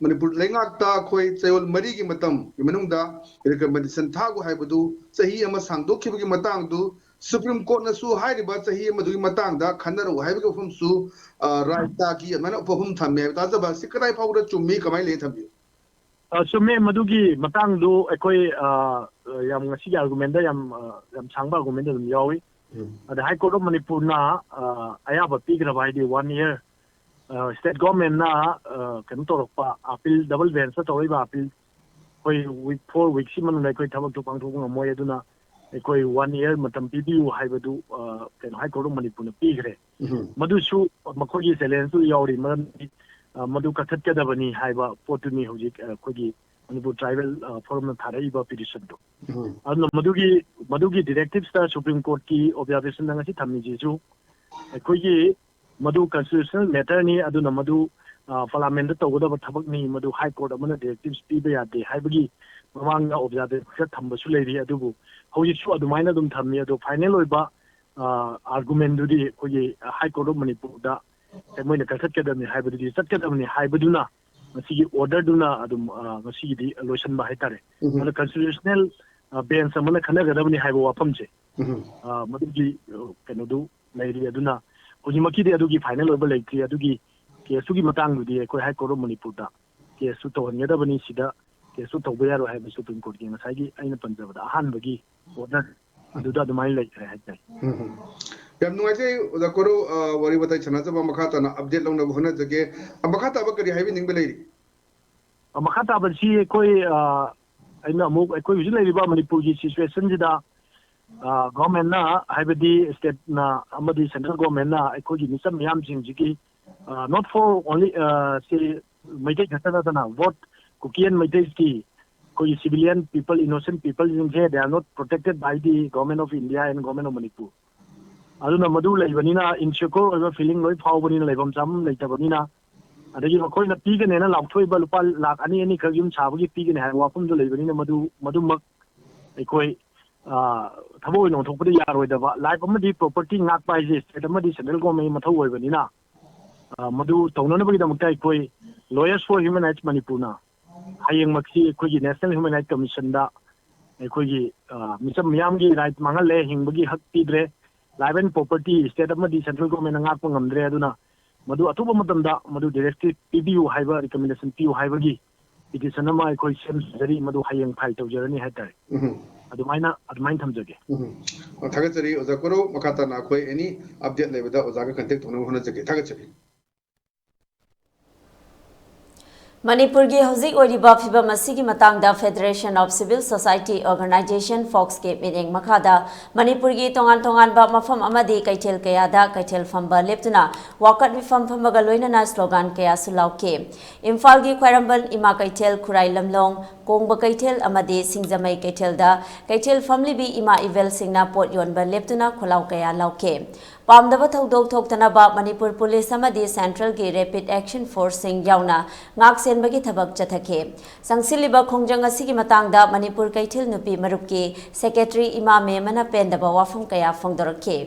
ꯃꯅꯤꯄꯨꯔ ꯂꯩꯉꯥꯛꯇ ꯑꯩꯈꯣꯏ ꯆꯌꯣꯜ ꯃꯔꯤꯒꯤ ꯃꯇꯝꯒꯤ ꯃꯅꯨꯡꯗ recommendation ꯊꯥꯈꯣ ꯍꯥꯏꯕꯗꯨ ꯆꯍꯤ ꯑꯃ ꯁꯥꯡꯗꯣꯛꯈꯤꯕꯒꯤ ꯃꯇꯥꯡꯗꯨ ꯁꯨꯄ꯭ꯔꯤꯝ ꯀꯣꯔꯠꯅꯁꯨ ꯍꯥꯏꯔꯤꯕ ꯆꯍꯤ ꯑꯃꯗꯨꯒꯤ ꯃꯇꯥꯡꯗ ꯈꯟꯅꯔꯛꯎ ꯍꯥꯏꯕꯒꯤ ꯋꯥꯐꯝꯁꯨ, ꯑ, ꯔꯥꯏꯇꯥꯒꯤ ꯑꯗꯨꯃꯥꯏꯅ ꯋꯥꯐꯝ ꯊꯝꯃꯦ ꯍꯥꯏꯕ꯫ ꯇꯥꯖꯕ ꯑꯁꯤ ꯀꯗꯥꯏ ꯐꯥꯎꯕꯗ ꯆꯨꯝꯃꯤ, ꯀꯃꯥꯏꯅ ꯂꯩ ꯊꯝꯕꯤꯌꯨ? ꯑ, ꯆꯨꯝꯃꯦ꯫ ꯃꯗꯨꯒꯤ ꯃꯇꯥꯡꯗꯨ ꯑꯩꯈꯣꯏ, ꯑ, ꯌꯥꯝ ꯉꯁꯤꯒꯤ argumentꯗ ꯌꯥꯝ, ꯑ, ꯌꯥꯝ ꯁꯥꯡꯕ argumentꯗ ꯑꯗꯨꯝ ꯌꯥꯎꯏ꯫ ꯎꯝ꯫ ꯑꯗ High Court of ꯃꯅꯤꯄꯨꯔꯅ, ꯑ, ꯑꯌꯥꯕ ꯄꯤꯈ꯭ꯔꯕ ꯍꯥꯏꯗꯤ one year, ꯑ, state governmentꯅ, ꯑ, ꯀꯩꯅꯣ ꯇꯧꯔꯛꯄ appeal, double benchꯇ ꯇꯧꯔꯛꯏꯕ appeal, ꯑꯩꯈꯣꯏ week, four weeksꯀꯤ ꯃꯅꯨꯡꯗ ꯑꯩꯈꯣꯏ ꯊꯕꯛꯇꯨ ꯄꯥꯡꯊꯣꯛꯄ ꯉꯝꯃꯣꯏ, ꯑꯗꯨꯅ ꯑꯩꯈꯣꯏ one year ꯃꯇꯝ ꯄꯤꯕꯤꯌꯨ ꯍꯥꯏꯕꯗꯨ, ꯑ, ꯀꯩꯅꯣ, High Court of ꯃꯅꯤꯄꯨꯔꯅ ꯄꯤꯈ꯭ꯔꯦ꯫ ꯎꯝ꯫ ꯃꯗꯨꯁꯨ ꯃꯈꯣꯏꯒꯤ challengeꯇꯨ ꯌꯥꯎꯔꯤ, ꯃꯔꯝꯗꯤ, ꯑ, ꯃꯗꯨ ꯀꯛꯊꯠꯀꯗꯕꯅꯤ ꯍꯥꯏꯕ ꯄꯣꯠꯇꯨꯅꯤ ꯍꯧꯖꯤꯛ, ꯑ, ꯑꯩꯈꯣꯏꯒꯤ ꯃꯅꯤꯄꯨꯔ Tribal, ꯑ, Forumꯅ ꯊꯥꯔꯛꯏꯕ petitionꯗꯨ꯫ ꯎꯝ꯫ ꯑꯗꯨꯅ ꯃꯗꯨꯒꯤ, ꯃꯗꯨꯒꯤ directivesꯇ Supreme Courtꯀꯤ observationꯗ ꯉꯁꯤ ꯊꯝꯃꯤꯁꯤꯁꯨ ꯑꯩꯈꯣꯏꯒꯤ ꯃꯗꯨ constitutional matterꯅꯤ, ꯑꯗꯨꯅ ꯃꯗꯨ, ꯑ, Parliamentꯇ ꯇꯧꯒꯗꯕ ꯊꯕꯛꯅꯤ, ꯃꯗꯨ High Court ꯑꯃꯅ directives ꯄꯤꯕ ꯌꯥꯗꯦ ꯍꯥꯏꯕꯒꯤ ꯃꯃꯥꯡꯗ observation ꯈꯔ ꯊꯝꯕꯁꯨ ꯂꯩꯔꯤ꯫ ꯑꯗꯨꯕꯨ ꯍꯧꯖꯤꯛꯁꯨ ꯑꯗꯨꯃꯥꯏꯅ ꯑꯗꯨꯝ ꯊꯝꯃꯤ꯫ ꯑꯗꯣ final ꯑꯣꯏꯕ, ꯑ, argumentꯗꯨꯗꯤ ꯑꯩꯈꯣꯏꯒꯤ High Court of ꯃꯅꯤꯄꯨꯔꯗ ꯃꯣꯏꯅ ꯀꯛꯊꯠꯀꯗꯕꯅꯤ ꯍꯥꯏꯕꯗꯨꯗꯤ ꯆꯠꯀꯗꯕꯅꯤ ꯍꯥꯏꯕꯗꯨꯅ ꯉꯁꯤꯒꯤ orderꯗꯨꯅ ꯑꯗꯨꯝ, ꯑ, ꯉꯁꯤꯒꯤꯗꯤ ꯂꯣꯏꯁꯤꯟꯕ ꯍꯥꯏꯇꯥꯔꯦ꯫ ꯎꯝ꯫ ꯑꯗ constitutional, ꯑ, bench ꯑꯃꯅ ꯈꯟꯅꯒꯗꯕꯅꯤ ꯍꯥꯏꯕ ꯋꯥꯐꯝꯁꯦ, ꯎꯝ꯫ ꯑ, ꯃꯗꯨꯒꯤ, ꯑ, ꯀꯩꯅꯣꯗꯨ ꯂꯩꯔꯤ꯫ ꯑꯗꯨꯅ ꯍꯧꯖꯤꯛꯃꯛꯀꯤꯗꯤ ꯑꯗꯨꯒꯤ final ꯑꯣꯏꯕ ꯂꯩꯇ꯭ꯔꯤ꯫ ꯑꯗꯨꯒꯤ caseꯇꯨꯒꯤ ꯃꯇꯥꯡꯗꯨꯗꯤ ꯑꯩꯈꯣꯏ High Court of ꯃꯅꯤꯄꯨꯔꯗ caseꯇꯨ ꯇꯧꯍꯟꯒꯗꯕꯅꯤ, ꯁꯤꯗ caseꯇꯨ ꯇꯧꯕ ꯌꯥꯔꯣꯏ ꯍꯥꯏꯕ Supreme Courtꯀꯤ ꯉꯁꯥꯏꯒꯤ ꯑꯩꯅ ꯄꯟꯖꯕꯗ ꯑꯍꯥꯟꯕꯒꯤ order ꯑꯗꯨꯗ ꯑꯗꯨꯃꯥꯏꯅ ꯂꯩꯈ꯭ꯔꯦ ꯍꯥꯏꯇꯥꯔꯦ꯫ ꯎꯝ, ꯎꯝ꯫ ꯌꯥꯝ ꯅꯨꯡꯉꯥꯏꯖꯩ ꯑꯣꯖꯥ ꯀꯣꯔꯧ, ꯑ, ꯋꯥꯔꯤ ꯋꯥꯇꯥꯏ ꯁꯥꯟꯅꯖꯕ꯫ ꯃꯈꯥ ꯇꯥꯅ update ꯂꯧꯅꯕ ꯍꯣꯠꯅꯖꯒꯦ꯫ ꯑ, ꯃꯈꯥ ꯇꯥꯕ ꯀꯔꯤ ꯍꯥꯏꯕꯤꯅꯤꯡꯕ ꯂꯩꯔꯤ? ꯑ, ꯃꯈꯥ ꯇꯥꯕꯁꯤ ꯑꯩꯈꯣꯏ, ꯑ, ꯑꯩꯅ ꯑꯃꯨꯛ ꯑꯩꯈꯣꯏ ꯍꯧꯖꯤꯛ ꯂꯩꯔꯤꯕ ꯃꯅꯤꯄꯨꯔꯒꯤ situationꯁꯤꯗ, ꯑ, governmentꯅ, ꯍꯥꯏꯕꯗꯤ stateꯅ ꯑꯃꯗꯤ central governmentꯅ ꯑꯩꯈꯣꯏꯒꯤ ꯃꯤꯆꯝ ꯃꯤꯌꯥꯝꯁꯤꯡꯁꯤꯒꯤ, ꯑ, not for only, ꯑ, ꯁꯤ ꯃꯩꯇꯩ ꯈꯛꯇ ꯅꯠꯇꯅ both Kuki and ꯃꯩꯇꯩꯒꯤ ꯑꯩꯈꯣꯏꯒꯤ civilian people, innocent peopleꯁꯤꯡꯁꯦ, they are not protected by the Government of India and Government of Manipur꯫ ꯑꯗꯨꯅ ꯃꯗꯨ ꯂꯩꯕꯅꯤꯅ insecure ꯑꯣꯏꯕ feeling ꯂꯣꯏ ꯐꯥꯎꯕꯅꯤꯅ, ꯂꯩꯐꯝ ꯆꯥꯐꯝ ꯂꯩꯇꯕꯅꯤꯅ, ꯑꯗꯒꯤ ꯃꯈꯣꯏꯅ ꯄꯤꯒꯅꯦꯅ ꯂꯥꯎꯊꯣꯛꯏꯕ ꯂꯨꯄꯥ ꯂꯥꯈ ꯑꯅꯤ, ꯑꯅꯤꯈꯛ ꯌꯨꯝ ꯁꯥꯕꯒꯤ ꯄꯤꯒꯅꯤ ꯍꯥꯏꯕ ꯋꯥꯐꯝꯗꯨ ꯂꯩꯕꯅꯤꯅ, ꯃꯗꯨ, ꯃꯗꯨꯃꯛ ꯑꯩꯈꯣꯏ, ꯑ, ꯊꯕꯛ ꯑꯣꯏꯅ ꯑꯣꯟꯊꯣꯛꯄꯗ ꯌꯥꯔꯣꯏꯗꯕ꯫ Life ꯑꯃꯗꯤ property ꯉꯥꯛꯄ ꯍꯥꯏꯁꯦ state ꯑꯃꯗꯤ central governmentꯀꯤ ꯃꯊꯧ ꯑꯣꯏꯕꯅꯤꯅ, ꯑ, ꯃꯗꯨ ꯇꯧꯅꯅꯕꯒꯤꯗꯃꯛꯇ ꯑꯩꯈꯣꯏ, Lawyers for Human Rights ꯃꯅꯤꯄꯨꯔꯅ ꯍꯌꯦꯡꯃꯛꯁꯤ ꯑꯩꯈꯣꯏꯒꯤ National Human Rights Commissionꯗ ꯑꯩꯈꯣꯏꯒꯤ, ꯑ, ꯃꯤꯆꯝ ꯃꯤꯌꯥꯝꯒꯤ right ꯃꯥꯡꯍꯜꯂꯦ, ꯍꯤꯡꯕꯒꯤ ꯍꯛ ꯄꯤꯗ꯭ꯔꯦ, life and property state ꯑꯃꯗꯤ central governmentꯅ ꯉꯥꯛꯄ ꯉꯝꯗ꯭ꯔꯦ, ꯑꯗꯨꯅ ꯃꯗꯨ ꯑꯊꯨꯕ ꯃꯇꯝꯗ ꯃꯗꯨ directive ꯄꯤꯕꯤꯌꯨ ꯍꯥꯏꯕ, recommendation ꯄꯤꯌꯨ ꯍꯥꯏꯕꯒꯤ petition ꯑꯃ ꯑꯩꯈꯣꯏ ꯁꯦꯝ ꯁꯥꯖꯔꯤ, ꯃꯗꯨ ꯍꯌꯦꯡ file ꯇꯧꯖꯔꯅꯤ ꯍꯥꯏꯇꯥꯔꯦ꯫ ꯎꯝ꯫ ꯑꯗꯨꯃꯥꯏꯅ, ꯑꯗꯨꯃꯥꯏꯅ ꯊꯝꯖꯒꯦ꯫ ꯎꯝ꯫ ꯑ, ꯊꯥꯒꯠꯆꯔꯤ ꯑꯣꯖꯥ ꯀꯣꯔꯧ꯫ ꯃꯈꯥ ꯇꯥꯅ ꯑꯩꯈꯣꯏ any update ꯂꯩꯕꯗ ꯑꯣꯖꯥꯒ contact ꯇꯧꯅꯕ ꯍꯣꯠꯅꯖꯒꯦ꯫ ꯊꯥꯒꯠꯆꯔꯤ꯫ ꯃꯅꯤꯄꯨꯔꯒꯤ ꯍꯧꯖꯤꯛ ꯑꯣꯏꯔꯤꯕ ꯐꯤꯕꯝ ꯑꯁꯤꯒꯤ ꯃꯇꯥꯡꯗ Federation of Civil Society Organisation, ꯐꯣꯛꯁꯀꯤ ꯃꯤꯠꯌꯦꯡ ꯃꯈꯥꯗ ꯃꯅꯤꯄꯨꯔꯒꯤ ꯇꯣꯉꯥꯟ ꯇꯣꯉꯥꯟꯕ ꯃꯐꯝ ꯑꯃꯗꯤ ꯀꯩꯊꯦꯜ ꯀꯌꯥꯗ ꯀꯩꯊꯦꯜ ꯐꯝꯕ ꯂꯦꯞꯇꯨꯅ ꯋꯥꯀꯠ ꯃꯤꯐꯝ ꯐꯝꯕꯒ ꯂꯣꯏꯅꯅ slogan ꯀꯌꯥꯁꯨ ꯂꯥꯎꯈꯤ꯫ ꯏꯝꯐꯥꯜꯒꯤ ꯈ꯭ꯋꯥꯏꯔꯝꯕꯟ ꯏꯃꯥ ꯀꯩꯊꯦꯜ, ꯈꯨꯔꯥꯏ ꯂꯝꯂꯣꯡ, ꯀꯣꯡꯕ ꯀꯩꯊꯦꯜ ꯑꯃꯗꯤ ꯁꯤꯡꯖꯃꯩ ꯀꯩꯊꯦꯜꯗ ꯀꯩꯊꯦꯜ ꯐꯝꯂꯤꯕꯤ ꯏꯃꯥ ꯏꯕꯦꯜꯁꯤꯡꯅ ꯄꯣꯠ ꯌꯣꯟꯕ ꯂꯦꯞꯇꯨꯅ ꯈꯣꯜꯂꯥꯎ ꯀꯌꯥ ꯂꯥꯎꯈꯤ꯫ ꯄꯥꯝꯗꯕ ꯊꯧꯗꯣꯛ ꯊꯣꯛꯇꯅꯕ ꯃꯅꯤꯄꯨꯔ ꯄꯨꯂꯤꯁ ꯑꯃꯗꯤ centralꯒꯤ rapid action forceꯁꯤꯡ ꯌꯥꯎꯅ ꯉꯥꯛ ꯁꯦꯟꯕꯒꯤ ꯊꯕꯛ ꯆꯠꯊꯈꯤ꯫ ꯆꯪꯁꯤꯜꯂꯤꯕ ꯈꯣꯡꯖꯪ ꯑꯁꯤꯒꯤ ꯃꯇꯥꯡꯗ ꯃꯅꯤꯄꯨꯔ ꯀꯩꯊꯦꯜ ꯅꯨꯄꯤ ꯃꯔꯨꯞꯀꯤ secretary ꯏꯃꯥ ꯃꯦꯝꯃꯅ ꯄꯦꯟꯗꯕ ꯋꯥꯐꯝ ꯀꯌꯥ ꯐꯣꯡꯗꯣꯔꯛꯈꯤ꯫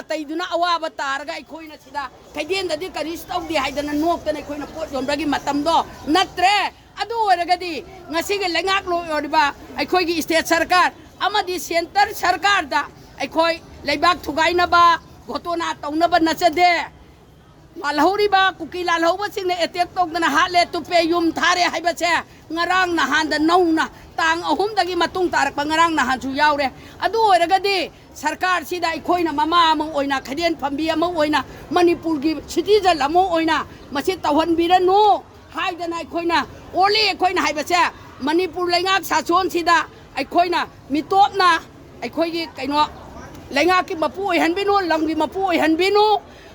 ꯑꯇꯩꯗꯨꯅ ꯑꯋꯥꯕ ꯇꯥꯔꯒ ꯑꯩꯈꯣꯏꯅ ꯁꯤꯗ ꯀꯩꯊꯦꯜꯗꯗꯤ ꯀꯔꯤꯁꯨ ꯇꯧꯗꯦ ꯍꯥꯏꯗꯅ ꯅꯣꯛꯇꯅ ꯑꯩꯈꯣꯏꯅ ꯄꯣꯠ ꯌꯣꯟꯕꯒꯤ ꯃꯇꯝꯗꯣ ꯅꯠꯇ꯭ꯔꯦ꯫ ꯑꯗꯨ ꯑꯣꯏꯔꯒꯗꯤ ꯉꯁꯤꯒꯤ ꯂꯩꯉꯥꯛꯂꯣꯏ ꯑꯣꯏꯔꯤꯕ ꯑꯩꯈꯣꯏꯒꯤ state ꯁꯔꯀꯥꯔ ꯑꯃꯗꯤ centre ꯁꯔꯀꯥꯔꯗ ꯑꯩꯈꯣꯏ ꯂꯩꯕꯥꯛ ꯊꯨꯒꯥꯏꯅꯕ, ꯘꯣꯇꯣꯅꯥ ꯇꯧꯅꯕ ꯅꯠꯆꯗꯦ꯫ ꯂꯥꯜꯍꯧꯔꯤꯕ ꯀꯨꯀꯤ ꯂꯥꯜꯍꯧꯕꯁꯤꯡꯅ attack ꯇꯧꯗꯅ ꯍꯥꯠꯂꯦ, ꯇꯨꯞꯄꯦ, ꯌꯨꯝ ꯊꯥꯔꯦ ꯍꯥꯏꯕꯁꯦ ꯉꯔꯥꯡ ꯅꯍꯥꯟꯗ ꯅꯧꯅ ꯇꯥꯡ ꯑꯍꯨꯝꯗꯒꯤ ꯃꯇꯨꯡ ꯇꯥꯔꯛꯄ ꯉꯔꯥꯡ ꯅꯍꯥꯟꯁꯨ ꯌꯥꯎꯔꯦ꯫ ꯑꯗꯨ ꯑꯣꯏꯔꯒꯗꯤ ꯁꯔꯀꯥꯔꯁꯤꯗ ꯑꯩꯈꯣꯏꯅ ꯃꯃꯥ ꯑꯃ ꯑꯣꯏꯅ, ꯈꯩꯗꯦꯟ ꯐꯝꯕꯤ ꯑꯃ ꯑꯣꯏꯅ, ꯃꯅꯤꯄꯨꯔꯒꯤ citizen ꯑꯃ ꯑꯣꯏꯅ ꯃꯁꯤ ꯇꯧꯍꯟꯕꯤꯔꯅꯨ ꯍꯥꯏꯗꯅ ꯑꯩꯈꯣꯏꯅ only ꯑꯩꯈꯣꯏꯅ ꯍꯥꯏꯕꯁꯦ ꯃꯅꯤꯄꯨꯔ ꯂꯩꯉꯥꯛ ꯁꯥꯁꯣꯟꯁꯤꯗ ꯑꯩꯈꯣꯏꯅ ꯃꯤꯇꯣꯞꯅ ꯑꯩꯈꯣꯏꯒꯤ ꯀꯩꯅꯣ ꯂꯩꯉꯥꯛꯀꯤ ꯃꯄꯨ ꯑꯣꯏꯍꯟꯕꯤꯅꯨ, ꯂꯝꯒꯤ ꯃꯄꯨ ꯑꯣꯏꯍꯟꯕꯤꯅꯨ꯫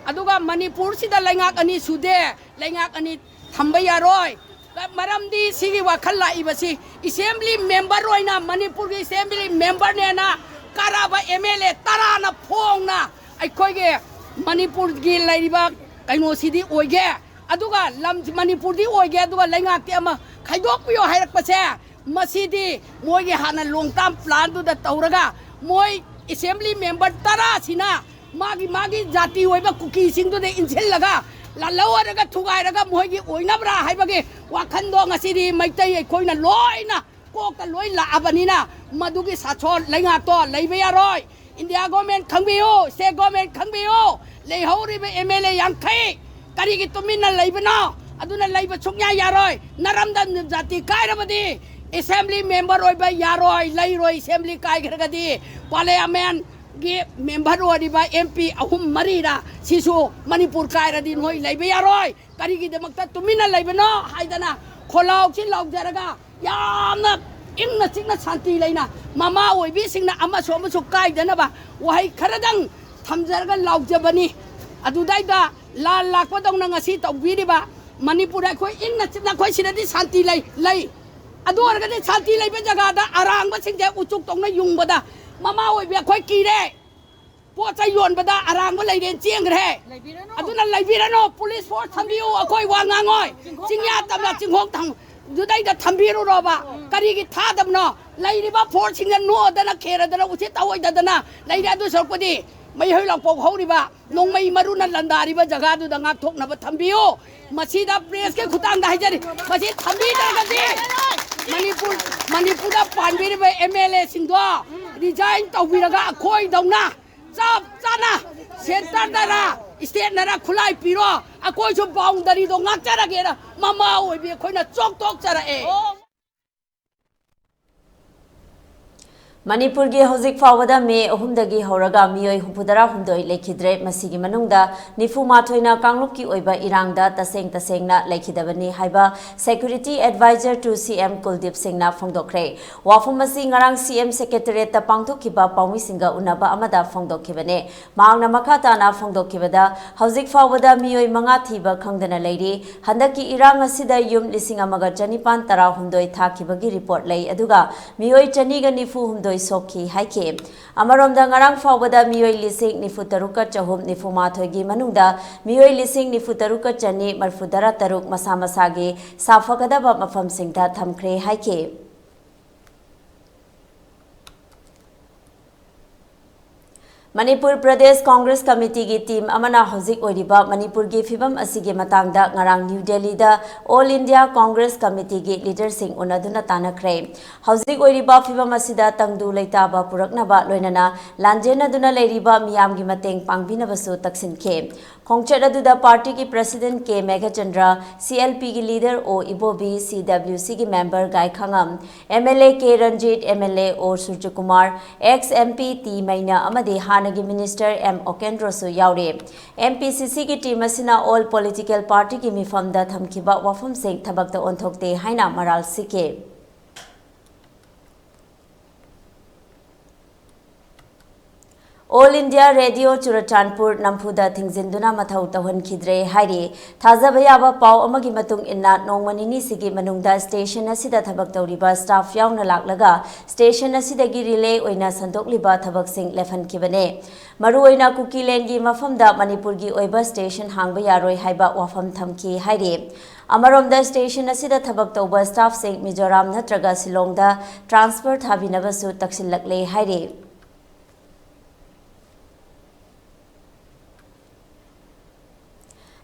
ꯑꯗꯨꯒ ꯃꯅꯤꯄꯨꯔꯁꯤꯗ ꯂꯩꯉꯥꯛ ꯑꯅꯤ ꯁꯨꯗꯦ, ꯂꯩꯉꯥꯛ ꯑꯅꯤ ꯊꯝꯕ ꯌꯥꯔꯣꯏ꯫ ꯃꯔꯝꯗꯤ ꯁꯤꯒꯤ ꯋꯥꯈꯜ ꯂꯥꯛꯏꯕꯁꯤ assembly member ꯑꯣꯏꯅ, ꯃꯅꯤꯄꯨꯔꯒꯤ assembly memberꯅꯦꯅ ꯀꯥꯔꯕ MLA ꯇꯔꯥꯅ ꯐꯣꯡꯅ ꯑꯩꯈꯣꯏꯒꯤ ꯃꯅꯤꯄꯨꯔꯒꯤ ꯂꯩꯔꯤꯕ ꯀꯩꯅꯣꯁꯤꯗꯤ ꯑꯣꯏꯒꯦ, ꯑꯗꯨꯒ ꯂꯝ ꯃꯅꯤꯄꯨꯔꯗꯤ ꯑꯣꯏꯒꯦ, ꯑꯗꯨꯒ ꯂꯩꯉꯥꯛꯇꯤ ꯑꯃ ꯈꯥꯏꯗꯣꯛꯄꯤꯌꯣ ꯍꯥꯏꯔꯛꯄꯁꯦ, ꯃꯁꯤꯗꯤ ꯃꯣꯏꯒꯤ ꯍꯥꯟꯅ long term planꯗꯨꯗ ꯇꯧꯔꯒ ꯃꯣꯏ assembly member ꯇꯔꯥꯁꯤꯅ ꯃꯥꯒꯤ ꯃꯥꯒꯤ ꯖꯥꯇꯤ ꯑꯣꯏꯕ ꯀꯨꯀꯤꯁꯤꯡꯗꯨꯗ ꯏꯟꯁꯤꯜꯂꯒ ꯂꯥꯜꯍꯧꯔꯒ ꯊꯨꯒꯥꯏꯔꯒ ꯃꯣꯏꯒꯤ ꯑꯣꯏꯅꯕ꯭ꯔꯥ ꯍꯥꯏꯕꯒꯤ ꯋꯥꯈꯜꯗꯣ ꯉꯁꯤꯗꯤ ꯃꯩꯇꯩ ꯑꯩꯈꯣꯏꯅ ꯂꯣꯏꯅ ꯀꯣꯛꯇ ꯂꯣꯏ ꯂꯥꯛꯑꯕꯅꯤꯅ ꯃꯗꯨꯒꯤ ꯁꯥꯁꯣꯟ ꯂꯩꯉꯥꯛꯇꯣ ꯂꯩꯕ ꯌꯥꯔꯣꯏ꯫ India government ꯈꯪꯕꯤꯌꯨ, state government ꯈꯪꯕꯤꯌꯨ, ꯂꯩꯍꯧꯔꯤꯕ MLA ꯌꯥꯡꯈꯩ ꯀꯔꯤꯒꯤ ꯇꯨꯃꯤꯟꯅ ꯂꯩꯕꯅꯣ? ꯑꯗꯨꯅ ꯂꯩꯕ ꯁꯨꯡꯌꯥ ꯌꯥꯔꯣꯏ꯫ ꯅꯔꯝꯗꯝ ꯖꯥꯇꯤ ꯀꯥꯏꯔꯕꯗꯤ assembly member ꯑꯣꯏꯕ ꯌꯥꯔꯣꯏ, ꯂꯩꯔꯣꯏ꯫ Assembly ꯀꯥꯏꯈ꯭ꯔꯒꯗꯤ parliamentꯒꯤ member ꯑꯣꯏꯔꯤꯕ MP ꯑꯍꯨꯝ ꯃꯔꯤꯔ ꯁꯤꯁꯨ ꯃꯅꯤꯄꯨꯔ ꯀꯥꯏꯔꯗꯤ ꯅꯣꯏ ꯂꯩꯕ ꯌꯥꯔꯣꯏ꯫ ꯀꯔꯤꯒꯤꯗꯃꯛꯇ ꯇꯨꯃꯤꯟꯅ ꯂꯩꯕꯅꯣ ꯍꯥꯏꯗꯅ ꯈꯣꯜꯂꯥꯎꯁꯤ ꯂꯥꯎꯖꯔꯒ ꯌꯥꯝꯅ ꯏꯪꯅ ꯆꯤꯛꯅ ꯁꯥꯟꯇꯤ ꯂꯩꯅ ꯃꯃꯥ ꯑꯣꯏꯕꯤꯁꯤꯡꯅ ꯑꯃꯁꯨ ꯑꯃꯁꯨ ꯀꯥꯏꯗꯅꯕ ꯋꯥꯍꯩ ꯈꯔꯗꯪ ꯊꯝꯖꯔꯒ ꯂꯥꯎꯖꯕꯅꯤ꯫ ꯑꯗꯨꯗꯩꯗ ꯂꯥꯟ ꯂꯥꯛꯄꯗꯧꯅ ꯉꯁꯤ ꯇꯧꯕꯤꯔꯤꯕ ꯃꯅꯤꯄꯨꯔ ꯑꯩꯈꯣꯏ ꯏꯪꯅ ꯆꯤꯛꯅ ꯑꯩꯈꯣꯏ ꯁꯤꯗꯗꯤ ꯁꯥꯟꯇꯤ ꯂꯩ, ꯂꯩ꯫ ꯑꯗꯨ ꯑꯣꯏꯔꯒꯗꯤ ꯁꯥꯟꯇꯤ ꯂꯩꯕ ꯖꯒꯥꯗ ꯑꯔꯥꯡꯕꯁꯤꯡꯁꯦ ꯎꯆꯨꯛ ꯇꯧꯅ ꯌꯨꯡꯕꯗ ꯃꯃꯥ ꯑꯣꯏꯕꯤ ꯑꯩꯈꯣꯏ ꯀꯤꯔꯦ꯫ ꯄꯣꯠ ꯆꯩ ꯌꯣꯟꯕꯗ ꯑꯔꯥꯡꯕ ꯂꯩꯔꯦꯅ ꯆꯦꯟꯈ꯭ꯔꯦ꯫ ꯂꯩꯕꯤꯔꯅꯨ꯫ ꯑꯗꯨꯅ ꯂꯩꯕꯤꯔꯅꯨ, police force ꯊꯝꯕꯤꯌꯨ, ꯑꯩꯈꯣꯏ ꯋꯥ ꯉꯥꯡꯉꯣꯏ꯫ ꯆꯤꯡꯈꯣꯡ ꯆꯤꯡꯌꯥ ꯊꯝꯕ ꯇꯝꯅ ꯆꯤꯡꯈꯣꯡ ꯊꯝ-, ꯑꯗꯨꯗꯩꯗ ꯊꯝꯕꯤꯔꯨꯔꯣꯕ꯫ ꯎꯝ꯫ ꯀꯔꯤꯒꯤ ꯊꯥꯗꯕꯅꯣ? ꯂꯩꯔꯤꯕ forceꯁꯤꯡꯅ ꯅꯣꯛꯑꯗꯅ ꯈꯦꯔꯗꯅ ꯎꯁꯤꯠ ꯊꯑꯣꯏꯗꯗꯅ ꯂꯩꯔꯦ꯫ ꯑꯗꯨ ꯁꯔꯨꯛꯄꯨꯗꯤ ꯃꯩ ꯍꯧ ꯂꯥꯡꯄꯣꯛ ꯍꯧꯔꯤꯕ ꯅꯣꯡꯃꯩ ꯃꯔꯨꯅ ꯂꯥꯟꯗꯥꯔꯤꯕ ꯖꯒꯥꯗꯨꯗ ꯉꯥꯛꯊꯣꯛꯅꯕ ꯊꯝꯕꯤꯌꯨ꯫ ꯃꯁꯤꯗ ꯄ꯭ꯔꯦꯁꯀꯤ ꯈꯨꯠꯊꯥꯡꯗ ꯍꯥꯏꯖꯔꯤ, ꯃꯁꯤ ꯊꯝꯕꯤꯗ꯭ꯔꯒꯗꯤ ꯃꯅꯤꯄꯨꯔ, ꯃꯅꯤꯄꯨꯔꯗ ꯄꯥꯟꯕꯤꯔꯤꯕ ꯑꯦꯝ ꯑꯦꯜ ꯑꯦꯁꯤꯡꯗꯣ ꯔꯤꯖꯥꯏꯟ ꯇꯧꯕꯤꯔꯒ ꯑꯩꯈꯣꯏꯗꯧꯅ ꯆꯞ ꯆꯥꯅ ꯁꯦꯟꯇꯔꯗꯔ ꯏꯁꯇꯦꯠꯅꯔ ꯈꯨꯠꯂꯥꯏ ꯄꯤꯔꯣ, ꯑꯩꯈꯣꯏꯁꯨ ꯕꯥꯎꯟꯗꯔꯤꯗꯣ ꯉꯥꯛꯆꯔꯒꯦꯅ ꯃꯃꯥ ꯑꯣꯏꯕꯤ ꯑꯩꯈꯣꯏꯅ ꯆꯣꯛꯊꯣꯛꯆꯔꯛꯑꯦ꯫ ꯃꯅꯤꯄꯨꯔꯒꯤ ꯍꯧꯖꯤꯛ ꯐꯥꯎꯕꯗ ꯃꯦ ꯑꯍꯨꯝꯗꯒꯤ ꯍꯧꯔꯒ ꯃꯤꯑꯣꯏ ꯍꯨꯝꯐꯨꯇꯔꯥ ꯍꯨꯝꯗꯣꯏ ꯂꯩꯈꯤꯗ꯭ꯔꯦ꯫ ꯃꯁꯤꯒꯤ ꯃꯅꯨꯡꯗ ꯅꯤꯐꯨ ꯃꯥꯊꯣꯏꯅ ꯀꯥꯡꯂꯨꯞꯀꯤ ꯑꯣꯏꯕ ꯏꯔꯥꯡꯗ ꯇꯁꯦꯡ ꯇꯁꯦꯡꯅ ꯂꯩꯈꯤꯗꯕꯅꯤ ꯍꯥꯏꯕ Security Advisor to C M ꯀꯨꯜꯗꯤꯞ ꯁꯤꯡꯅ ꯐꯣꯡꯗꯣꯛꯈ꯭ꯔꯦ꯫ ꯋꯥꯐꯝ ꯑꯁꯤ ꯉꯔꯥꯡ C M Secretariatꯇ ꯄꯥꯡꯊꯣꯛꯈꯤꯕ ꯄꯥꯎꯃꯤꯁꯤꯡꯒ ꯎꯅꯕ ꯑꯃꯗ ꯐꯣꯡꯗꯣꯛꯈꯤꯕꯅꯦ꯫ ꯃꯍꯥꯛꯅ ꯃꯈꯥ ꯇꯥꯅ ꯐꯣꯡꯗꯣꯛꯈꯤꯕꯗ, ꯍꯧꯖꯤꯛ ꯐꯥꯎꯕꯗ ꯃꯤꯑꯣꯏ ꯃꯉꯥ ꯊꯤꯕ ꯈꯪꯗꯅ ꯂꯩꯔꯤ꯫ ꯍꯟꯗꯛꯀꯤ ꯏꯔꯥꯡ ꯑꯁꯤꯗ ꯌꯨꯝ ꯂꯤꯁꯤꯡ ꯑꯃꯒ ꯆꯅꯤꯄꯥꯟ ꯇꯔꯥꯍꯨꯝꯗꯣꯏ ꯊꯥꯈꯤꯕꯒꯤ ꯔꯤꯄꯣꯔꯠ ꯂꯩ, ꯑꯗꯨꯒ ꯃꯤꯑꯣꯏ ꯆꯅꯤꯒ ꯅꯤꯐꯨ ꯍꯨꯝꯗꯣꯏ ꯁꯣꯛꯈꯤ ꯍꯥꯏꯈꯤ꯫ ꯑꯃꯔꯣꯝꯗ, ꯉꯔꯥꯡ ꯐꯥꯎꯕꯗ ꯃꯤꯑꯣꯏ ꯂꯤꯁꯤꯡ ꯅꯤꯐꯨ ꯇꯔꯨꯛꯀ ꯆꯍꯨꯝ ꯅꯤꯐꯨ ꯃꯥꯊꯣꯏꯒꯤ ꯃꯅꯨꯡꯗ ꯃꯤꯑꯣꯏ ꯂꯤꯁꯤꯡ ꯅꯤꯐꯨ ꯇꯔꯨꯛꯀ ꯆꯅꯤ ꯃꯔꯤꯐꯨ ꯇꯔꯥ ꯇꯔꯨꯛ ꯃꯁꯥ ꯃꯁꯥꯒꯤ ꯁꯥꯐꯒꯗꯕ ꯃꯐꯝꯁꯤꯡꯗ ꯊꯝꯈ꯭ꯔꯦ ꯍꯥꯏꯈꯤ꯫ ꯃꯅꯤꯄꯨꯔ ꯄ꯭ꯔꯗꯦꯁ ꯀꯣꯡꯒ꯭ꯔꯦꯁ ꯀꯃꯤꯇꯤꯒꯤ ꯇꯤꯝ ꯑꯃꯅ ꯍꯧꯖꯤꯛ ꯑꯣꯏꯔꯤꯕ ꯃꯅꯤꯄꯨꯔꯒꯤ ꯐꯤꯕꯝ ꯑꯁꯤꯒꯤ ꯃꯇꯥꯡꯗ ꯉꯔꯥꯡ ꯅ꯭ꯌꯨ ꯗꯦꯜꯂꯤꯗ All India Congress Committeeꯒꯤ ꯂꯤꯗꯔꯁꯤꯡ ꯎꯅꯗꯨꯅ ꯇꯥꯟꯅꯈ꯭ꯔꯦ꯫ ꯍꯧꯖꯤꯛ ꯑꯣꯏꯔꯤꯕ ꯐꯤꯕꯝ ꯑꯁꯤꯗ ꯇꯪꯗꯨ ꯂꯩꯇꯥꯕ ꯄꯨꯔꯛꯅꯕ, ꯂꯣꯏꯅꯅ ꯂꯥꯟꯖꯦꯟꯅꯗꯨꯅ ꯂꯩꯔꯤꯕ ꯃꯤꯌꯥꯝꯒꯤ ꯃꯇꯦꯡ ꯄꯥꯡꯕꯤꯅꯕꯁꯨ ꯇꯛꯁꯤꯟꯈꯤ꯫ ꯈꯣꯡꯆꯠ ꯑꯗꯨꯗ ꯄꯥꯔꯇꯤꯒꯤ ꯄ꯭ꯔꯁꯤꯗꯦꯟꯠ ꯀꯦ ꯃꯦꯘꯆꯟꯗ꯭ꯔ, CLPꯒꯤ ꯂꯤꯗꯔ ꯑꯣ ꯏꯕꯣꯕꯤ, CWCꯒꯤ ꯃꯦꯝꯕꯔ ꯒꯥꯏꯈꯥꯉꯝ, MLA ꯀꯦ ꯔꯟꯖꯤꯠ, MLA ꯑꯣ ꯁꯨꯔꯖꯀꯨꯃꯥꯔ, ex MP ꯇꯤ ꯃꯩꯅ ꯑꯃꯗꯤ ꯍꯥꯟꯅꯒꯤ ꯃꯤꯅꯤꯁꯇꯔ ꯑꯦꯝ ꯑꯣꯀꯦꯟꯗ꯭ꯔꯣꯁꯨ ꯌꯥꯎꯔꯤ꯫ MPCCꯒꯤ ꯇꯤꯝ ꯑꯁꯤꯅ all political partyꯒꯤ ꯃꯤꯐꯝꯗ ꯊꯝꯈꯤꯕ ꯋꯥꯐꯝꯁꯤꯡ ꯊꯕꯛꯇ ꯑꯣꯟꯊꯣꯛꯇꯦ ꯍꯥꯏꯅ ꯃꯔꯥꯜ ꯁꯤꯈꯤ꯫ All India Radio ꯆꯨꯔꯆꯥꯟꯄꯨꯔ ꯅꯝꯐꯨꯗ ꯊꯤꯡꯖꯤꯟꯗꯨꯅ ꯃꯊꯧ ꯇꯧꯍꯟꯈꯤꯗ꯭ꯔꯦ ꯍꯥꯏꯔꯤ꯫ ꯊꯥꯖꯕ ꯌꯥꯕ ꯄꯥꯎ ꯑꯃꯒꯤ ꯃꯇꯨꯡ ꯏꯟꯅ, ꯅꯣꯡꯃ ꯅꯤꯅꯤꯁꯤꯒꯤ ꯃꯅꯨꯡꯗ ꯁ꯭ꯇꯦꯁꯟ ꯑꯁꯤꯗ ꯊꯕꯛ ꯇꯧꯔꯤꯕ ꯁ꯭ꯇꯥꯐ ꯌꯥꯎꯅ ꯂꯥꯛꯂꯒ ꯁ꯭ꯇꯦꯁꯟ ꯑꯁꯤꯗꯒꯤ ꯔꯤꯂꯦ ꯑꯣꯏꯅ ꯁꯟꯗꯣꯛꯂꯤꯕ ꯊꯕꯛꯁꯤꯡ ꯂꯦꯞꯍꯟꯈꯤꯕꯅꯦ꯫ ꯃꯔꯨꯑꯣꯏꯅ ꯀꯨꯀꯤꯂꯦꯟꯒꯤ ꯃꯐꯝꯗ ꯃꯅꯤꯄꯨꯔꯒꯤ ꯑꯣꯏꯕ ꯁ꯭ꯇꯦꯁꯟ ꯍꯥꯡꯕ ꯌꯥꯔꯣꯏ ꯍꯥꯏꯕ ꯋꯥꯐꯝ ꯊꯝꯈꯤ ꯍꯥꯏꯔꯤ꯫ ꯑꯃꯔꯣꯝꯗ, ꯁ꯭ꯇꯦꯁꯟ ꯑꯁꯤꯗ ꯊꯕꯛ ꯇꯧꯕ ꯁ꯭ꯇꯥꯐꯁꯤꯡ ꯃꯤꯖꯣꯔꯥꯝ ꯅꯠꯇ꯭ꯔꯒ ꯁꯤꯂꯣꯡꯗ ꯇ꯭ꯔꯥꯟꯁꯐꯔ ꯊꯥꯕꯤꯅꯕꯁꯨ ꯇꯛꯁꯤꯜꯂꯛꯂꯦ ꯍꯥꯏꯔꯤ꯫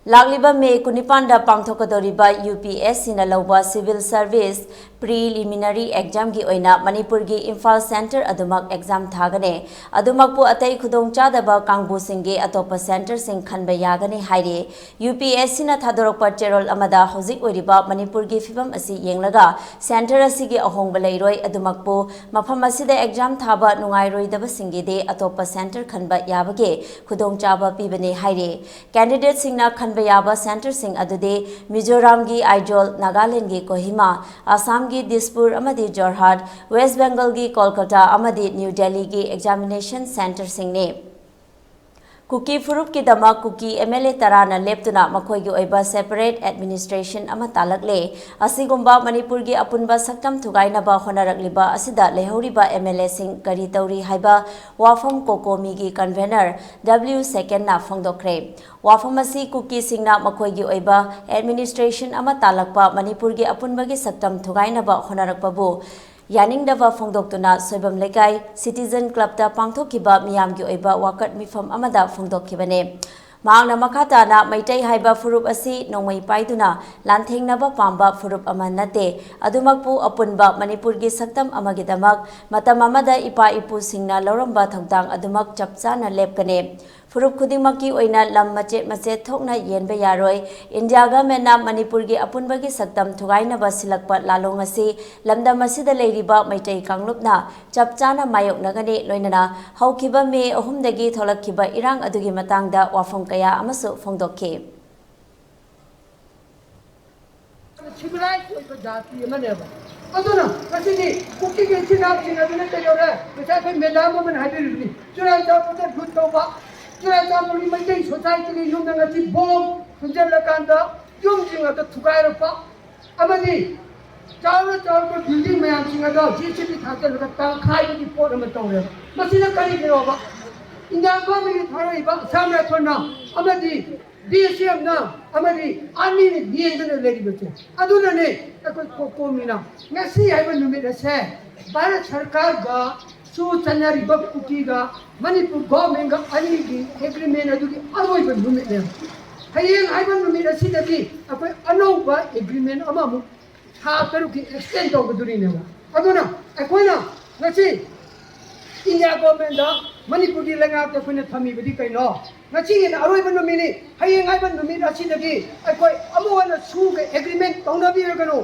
ꯂꯥꯛꯂꯤꯕ ꯃꯦ ꯀꯨꯟꯅꯤꯄꯥꯟꯗ ꯄꯥꯡꯊꯣꯛꯀꯗꯧꯔꯤꯕ ꯌꯨ ꯄꯤ ꯑꯦꯁ ꯁꯤꯅ ꯂꯧꯕ ꯁꯤꯚꯤꯜ ꯁꯔꯚꯤꯁ ꯄ꯭ꯔꯤꯂꯤꯃꯤꯅꯔꯤ ꯑꯦꯛꯖꯥꯝꯒꯤ ꯑꯣꯏꯅ ꯃꯅꯤꯄꯨꯔꯒꯤ ꯏꯝꯐꯥꯜ ꯁꯦꯟꯇꯔ ꯑꯗꯨꯃꯛ ꯑꯦꯛꯖꯥꯝ ꯊꯥꯒꯅꯤ꯫ ꯑꯗꯨꯃꯛꯄꯨ ꯑꯇꯩ ꯈꯨꯗꯣꯡꯆꯥꯗꯕ ꯀꯥꯡꯕꯨꯁꯤꯡꯒꯤ ꯑꯇꯣꯞꯄ ꯁꯦꯟꯇꯔꯁꯤꯡ ꯈꯟꯕ ꯌꯥꯒꯅꯤ ꯍꯥꯏꯔꯤ꯫ ꯌꯨ ꯄꯤ ꯑꯦꯁ ꯁꯤꯅ ꯊꯥꯗꯣꯔꯛꯄ ꯆꯦꯔꯣꯜ ꯑꯃꯗ ꯍꯧꯖꯤꯛ ꯑꯣꯏꯔꯤꯕ ꯃꯅꯤꯄꯨꯔꯒꯤ ꯐꯤꯕꯝ ꯑꯁꯤ ꯌꯦꯡꯂꯒ ꯁꯦꯟꯇꯔ ꯑꯁꯤꯒꯤ ꯑꯍꯣꯡꯕ ꯂꯩꯔꯣꯏ꯫ ꯑꯗꯨꯃꯛꯄꯨ ꯃꯐꯝ ꯑꯁꯤꯗ ꯑꯦꯛꯖꯥꯝ ꯊꯥꯕ ꯅꯨꯡꯉꯥꯏꯔꯣꯏꯗꯕꯁꯤꯡꯒꯤꯗꯤ ꯑꯇꯣꯞꯄ ꯁꯦꯟꯇꯔ ꯈꯟꯕ ꯌꯥꯕꯒꯤ ꯈꯨꯗꯣꯡꯆꯥꯕ ꯄꯤꯕꯅꯤ ꯍꯥꯏꯔꯤ꯫ ꯀꯦꯟꯗꯤꯗꯦꯠꯁꯤꯡꯅ ꯈꯟꯕ ꯌꯥꯕ ꯁꯦꯟꯇꯔꯁꯤꯡ ꯑꯗꯨꯗꯤ ꯃꯤꯖꯣꯔꯥꯝꯒꯤ ꯑꯥꯏꯖꯣꯜ, ꯅꯥꯒꯥꯂꯦꯟꯒꯤ ꯀꯣꯍꯤꯃꯥ, ꯑꯁꯥꯝꯒꯤ ꯗꯤꯁꯄꯨꯔ ꯑꯃꯗꯤ ꯖꯣꯔꯍꯥꯠ, ꯋꯦꯁ ꯕꯦꯡꯒꯜꯒꯤ ꯀꯣꯜꯀꯇꯥ ꯑꯃꯗꯤ ꯅ꯭ꯌꯨ ꯗꯦꯜꯂꯤꯒꯤ ꯑꯦꯛꯖꯥꯃꯤꯅꯦꯁꯟ ꯁꯦꯟꯇꯔꯁꯤꯡꯅꯤ꯫ ꯀꯨꯀꯤ ꯐꯨꯔꯨꯞꯀꯤꯗꯃꯛ ꯀꯨꯀꯤ ꯑꯦꯝ ꯑꯦꯜ ꯑꯦ ꯇꯔꯥꯅ ꯂꯦꯞꯇꯨꯅ ꯃꯈꯣꯏꯒꯤ ꯑꯣꯏꯕ ꯁꯦꯄꯔꯦꯠ ꯑꯦꯗꯃꯤꯅꯤꯁꯇ꯭ꯔꯦꯁꯟ ꯑꯃ ꯇꯥꯂꯛꯂꯦ꯫ ꯑꯁꯤꯒꯨꯝꯕ ꯃꯅꯤꯄꯨꯔꯒꯤ ꯑꯄꯨꯟꯕ ꯁꯛꯇꯝ ꯊꯨꯒꯥꯏꯅꯕ ꯍꯣꯠꯅꯔꯛꯂꯤꯕ ꯑꯁꯤꯗ ꯂꯩꯍꯧꯔꯤꯕ ꯑꯦꯝ ꯑꯦꯜ ꯑꯦꯁꯤꯡ ꯀꯔꯤ ꯇꯧꯔꯤ ꯍꯥꯏꯕ ꯋꯥꯐꯝ ꯀꯣꯀꯣꯃꯤꯒꯤ ꯀꯟꯚꯦꯅꯔ ꯗꯕ꯭ꯂꯤꯎ ꯁꯦꯀꯦꯟꯅ ꯐꯣꯡꯗꯣꯛꯈ꯭ꯔꯦ꯫ ꯋꯥꯐꯝ ꯑꯁꯤ ꯀꯨꯀꯤꯁꯤꯡꯅ ꯃꯈꯣꯏꯒꯤ ꯑꯣꯏꯕ ꯑꯦꯗꯃꯤꯅꯤꯁꯇ꯭ꯔꯦꯁꯟ ꯑꯃ ꯇꯥꯂꯛꯄ ꯃꯅꯤꯄꯨꯔꯒꯤ ꯑꯄꯨꯟꯕꯒꯤ ꯁꯛꯇꯝ ꯊꯨꯒꯥꯏꯅꯕ ꯍꯣꯠꯅꯔꯛꯄꯕꯨ ꯌꯥꯅꯤꯡꯗꯕ ꯐꯣꯡꯗꯣꯛꯇꯨꯅ ꯁꯣꯏꯕꯝ ꯂꯩꯀꯥꯏ ꯁꯤꯇꯤꯖꯟ ꯀ꯭ꯂꯕꯇ ꯄꯥꯡꯊꯣꯛꯈꯤꯕ ꯃꯤꯌꯥꯝꯒꯤ ꯑꯣꯏꯕ ꯋꯥꯀꯠ ꯃꯤꯐꯝ ꯑꯃꯗ ꯐꯣꯡꯗꯣꯛꯈꯤꯕꯅꯤ꯫ ꯃꯍꯥꯛꯅ ꯃꯈꯥ ꯇꯥꯅ ꯃꯩꯇꯩ ꯍꯥꯏꯕ ꯐꯨꯔꯨꯞ ꯑꯁꯤ ꯅꯣꯡꯃꯩ ꯄꯥꯏꯗꯨꯅ ꯂꯥꯟꯊꯦꯡꯅꯕ ꯄꯥꯝꯕ ꯐꯨꯔꯨꯞ ꯑꯃ ꯅꯠꯇꯦ꯫ ꯑꯗꯨꯃꯛꯄꯨ ꯑꯄꯨꯟꯕ ꯃꯅꯤꯄꯨꯔꯒꯤ ꯁꯛꯇꯝ ꯑꯃꯒꯤꯗꯃꯛ ꯃꯇꯝ ꯑꯃꯗ ꯏꯄꯥ ꯏꯄꯨꯁꯤꯡꯅ ꯂꯧꯔꯝꯕ ꯊꯧꯗꯥꯡ ꯑꯗꯨꯃꯛ ꯆꯞ ꯆꯥꯅ ꯂꯦꯞꯀꯅꯤ꯫ ꯐꯨꯔꯨꯞ ꯈꯨꯗꯤꯡꯃꯛꯀꯤ ꯑꯣꯏꯅ ꯂꯝ ꯃꯆꯦꯠ ꯃꯆꯦꯠ ꯊꯣꯛꯅ ꯌꯦꯟꯕ ꯌꯥꯔꯣꯏ꯫ ꯏꯟꯗꯤꯌꯥ ꯒꯃꯦꯟꯅ ꯃꯅꯤꯄꯨꯔꯒꯤ ꯑꯄꯨꯟꯕꯒꯤ ꯁꯛꯇꯝ ꯊꯨꯒꯥꯏꯅꯕ ꯁꯤꯜꯂꯛꯄ ꯂꯥꯂꯣꯡ ꯑꯁꯤ ꯂꯝꯗꯝ ꯑꯁꯤꯗ ꯂꯩꯔꯤꯕ ꯃꯩꯇꯩ ꯀꯥꯡꯂꯨꯞꯅ ꯆꯞ ꯆꯥꯅ ꯃꯥꯌꯣꯛꯅꯒꯅꯤ꯫ ꯂꯣꯏꯅꯅ ꯍꯧꯈꯤꯕ ꯃꯦ ꯑꯍꯨꯝꯗꯒꯤ ꯊꯣꯛꯂꯛꯈꯤꯕ ꯏꯔꯥꯡ ꯑꯗꯨꯒꯤ ꯃꯇꯥꯡꯗ ꯋꯥꯐꯝ ꯀꯌꯥ ꯑꯃꯁꯨ ꯐꯣꯡꯗꯣꯛꯈꯤ꯫ ꯁꯤꯚꯤꯂꯥꯏꯖ ꯑꯣꯏꯕ ꯖꯥꯇꯤ ꯑꯃꯅꯦꯕ꯫ ꯑꯗꯨꯅ ꯉꯁꯤꯗꯤ ꯀꯨꯀꯤꯒꯤ ꯏꯆꯤꯟ ꯏꯅꯥꯎꯁꯤꯡ ꯑꯗꯨꯅ ꯀꯩꯗꯧꯔꯦ? ꯉꯁꯥꯏ ꯑꯩꯈꯣꯏ ꯃꯦꯗꯥꯝ ꯑꯃꯅ ꯍꯥꯏꯕꯤꯔꯤꯕꯅꯤ, ꯆꯨꯔꯥꯆꯥꯟꯄꯨꯔꯗ ꯂꯨꯠ ꯇꯧꯕ, ꯆꯨꯔꯥꯆꯥꯟꯄꯨꯔꯒꯤ ꯃꯩꯇꯩ ꯁꯣꯁꯥꯏꯇꯤꯒꯤ ꯌꯨꯝꯗ ꯉꯁꯤ ꯕꯣꯝ ꯊꯨꯝꯖꯤꯜꯂꯀꯥꯟꯗ ꯌꯨꯝꯁꯤꯡ ꯑꯗꯨ ꯊꯨꯒꯥꯏꯔꯛꯄ ꯑꯃꯗꯤ ꯆꯥꯎꯔ ꯆꯥꯎꯔꯕ ꯕꯤꯜꯗꯤꯡ ꯃꯌꯥꯝꯁꯤꯡ ꯑꯗꯣ ꯖꯦ ꯁꯤ ꯕꯤ ꯊꯥꯖꯤꯜꯂꯒ ꯇꯥꯡꯈꯥꯏꯕꯒꯤ ꯄꯣꯠ ꯑꯃ ꯇꯧꯔꯦꯕ꯫ ꯃꯁꯤꯅ ꯀꯔꯤꯒꯤꯅꯣꯕ? ꯏꯟꯗꯤꯌꯥ ꯒꯣꯔꯃꯦꯟꯒꯤ ꯊꯥꯔꯛꯏꯕ ꯑꯁꯥꯝ ꯔꯥꯏꯐꯜꯅ ꯑꯃꯗꯤ ꯕꯤ ꯑꯦꯁ ꯑꯦꯐꯅ ꯑꯃꯗꯤ ꯑꯥꯔꯃꯤꯅ ꯌꯦꯡꯗꯅ ꯂꯩꯔꯤꯕꯁꯦ꯫ ꯑꯗꯨꯅꯅꯦ ꯑꯩꯈꯣꯏ ꯀꯣꯀꯣꯃꯤꯅ ꯉꯁꯤ ꯍꯥꯏꯕ ꯅꯨꯃꯤꯠ ꯑꯁꯦ ꯚꯥꯔꯠ ꯁꯔꯀꯥꯔꯒꯁꯨ ꯆꯠꯅꯔꯤꯕ ꯀꯨꯀꯤꯒ ꯃꯅꯤꯄꯨꯔ ꯒꯣꯔꯃꯦꯟꯒ ꯑꯅꯤꯒꯤ ꯑꯦꯒ꯭ꯔꯤꯃꯦꯟ ꯑꯗꯨꯒꯤ ꯑꯔꯣꯏꯕ ꯅꯨꯃꯤꯠꯅꯦꯕ꯫ ꯍꯌꯦꯡ ꯍꯥꯏꯕ ꯅꯨꯃꯤꯠ ꯑꯁꯤꯗꯒꯤ ꯑꯩꯈꯣꯏ ꯑꯅꯧꯕ ꯑꯦꯒ꯭ꯔꯤꯃꯦꯟ ꯑꯃꯃꯨꯛ ꯊꯥ ꯇꯔꯨꯛꯀꯤ ꯑꯦꯛꯁꯇꯦꯟ ꯇꯧꯒꯗꯣꯔꯤꯅꯦꯕ꯫ ꯑꯗꯨꯅ ꯑꯩꯈꯣꯏꯅ ꯉꯁꯤ ꯏꯟꯗꯤꯌꯥ ꯒꯣꯔꯃꯦꯟꯗ, ꯃꯅꯤꯄꯨꯔꯒꯤ ꯂꯩꯉꯥꯛꯇ ꯑꯩꯈꯣꯏꯅ ꯊꯝꯃꯤꯕꯗꯤ ꯀꯩꯅꯣ? ꯉꯁꯤꯒꯤꯅ ꯑꯔꯣꯏꯕ ꯅꯨꯃꯤꯠꯅꯤ꯫ ꯍꯌꯦꯡ ꯍꯥꯏꯕ ꯅꯨꯃꯤꯠ ꯑꯁꯤꯗꯒꯤ ꯑꯩꯈꯣꯏ ꯑꯃꯨꯛ ꯍꯟꯅ ꯁꯨꯒ ꯑꯦꯒ꯭ꯔꯤꯃꯦꯟ ꯇꯧꯅꯕꯤꯔꯒꯅꯨ,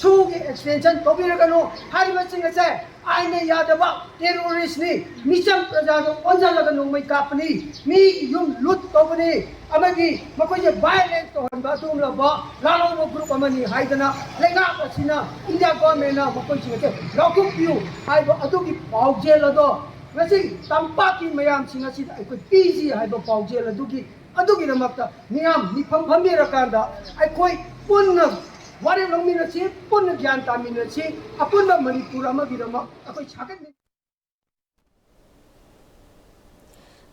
ꯁꯨꯒꯤ ꯑꯦꯛꯁꯇꯦꯟꯁꯟ ꯇꯧꯕꯤꯔꯒꯅꯨ ꯍꯥꯏꯔꯤꯕꯁꯤꯡ ꯑꯁꯦ ꯑꯥꯏꯟꯅ ꯌꯥꯗꯕ ꯇꯦꯔꯣꯔꯤꯁꯅꯤ, ꯃꯤꯆꯝ ꯄ꯭ꯔꯖꯥꯗ ꯑꯣꯟꯁꯤꯜꯂꯒ ꯅꯣꯡꯃꯩ ꯀꯥꯞꯄꯅꯤ, ꯃꯤꯒꯤ ꯌꯨꯝ ꯂꯨꯠ ꯇꯧꯕꯅꯤ, ꯑꯃꯗꯤ ꯃꯈꯣꯏꯁꯦ ꯚꯥꯏꯑꯣꯂꯦꯟꯁ ꯇꯧꯍꯟꯕ ꯑꯗꯨꯒꯨꯝꯂꯕ ꯂꯥꯜꯍꯧꯕ ꯒ꯭ꯔꯨꯞ ꯑꯃꯅꯤ ꯍꯥꯏꯗꯅ ꯂꯩꯉꯥꯛ ꯑꯁꯤꯅ, ꯏꯟꯗꯤꯌꯥ ꯒꯣꯔꯃꯦꯟꯅ ꯃꯈꯣꯏꯁꯤꯡ ꯑꯁꯦ ꯂꯧꯊꯣꯛꯄꯤꯌꯨ ꯍꯥꯏꯕ ꯑꯗꯨꯒꯤ ꯄꯥꯎꯖꯦꯜ ꯑꯗꯣ ꯉꯁꯤ ꯇꯝꯄꯥꯛꯀꯤ ꯃꯌꯥꯝꯁꯤꯡ ꯑꯁꯤꯗ ꯑꯩꯈꯣꯏ ꯄꯤꯁꯤ ꯍꯥꯏꯕ ꯄꯥꯎꯖꯦꯜ ꯑꯗꯨꯒꯤ, ꯑꯗꯨꯒꯤꯗꯃꯛꯇ ꯃꯤꯌꯥꯝ ꯃꯤꯐꯝ ꯐꯝꯕꯤꯔꯀꯥꯟꯗ ꯑꯩꯈꯣꯏ ꯄꯨꯟꯅ ꯋꯥꯔꯦꯞ ꯂꯧꯃꯤꯟꯅꯁꯤ, ꯄꯨꯟꯅ ꯒ꯭ꯌꯥꯟ ꯇꯥꯃꯤꯟꯅꯁꯤ, ꯑꯄꯨꯟꯕ ꯃꯅꯤꯄꯨꯔ ꯑꯃꯒꯤꯗꯃꯛ ꯑꯩꯈꯣꯏ ꯁꯥꯒꯠꯃꯤꯟꯅꯁꯤ꯫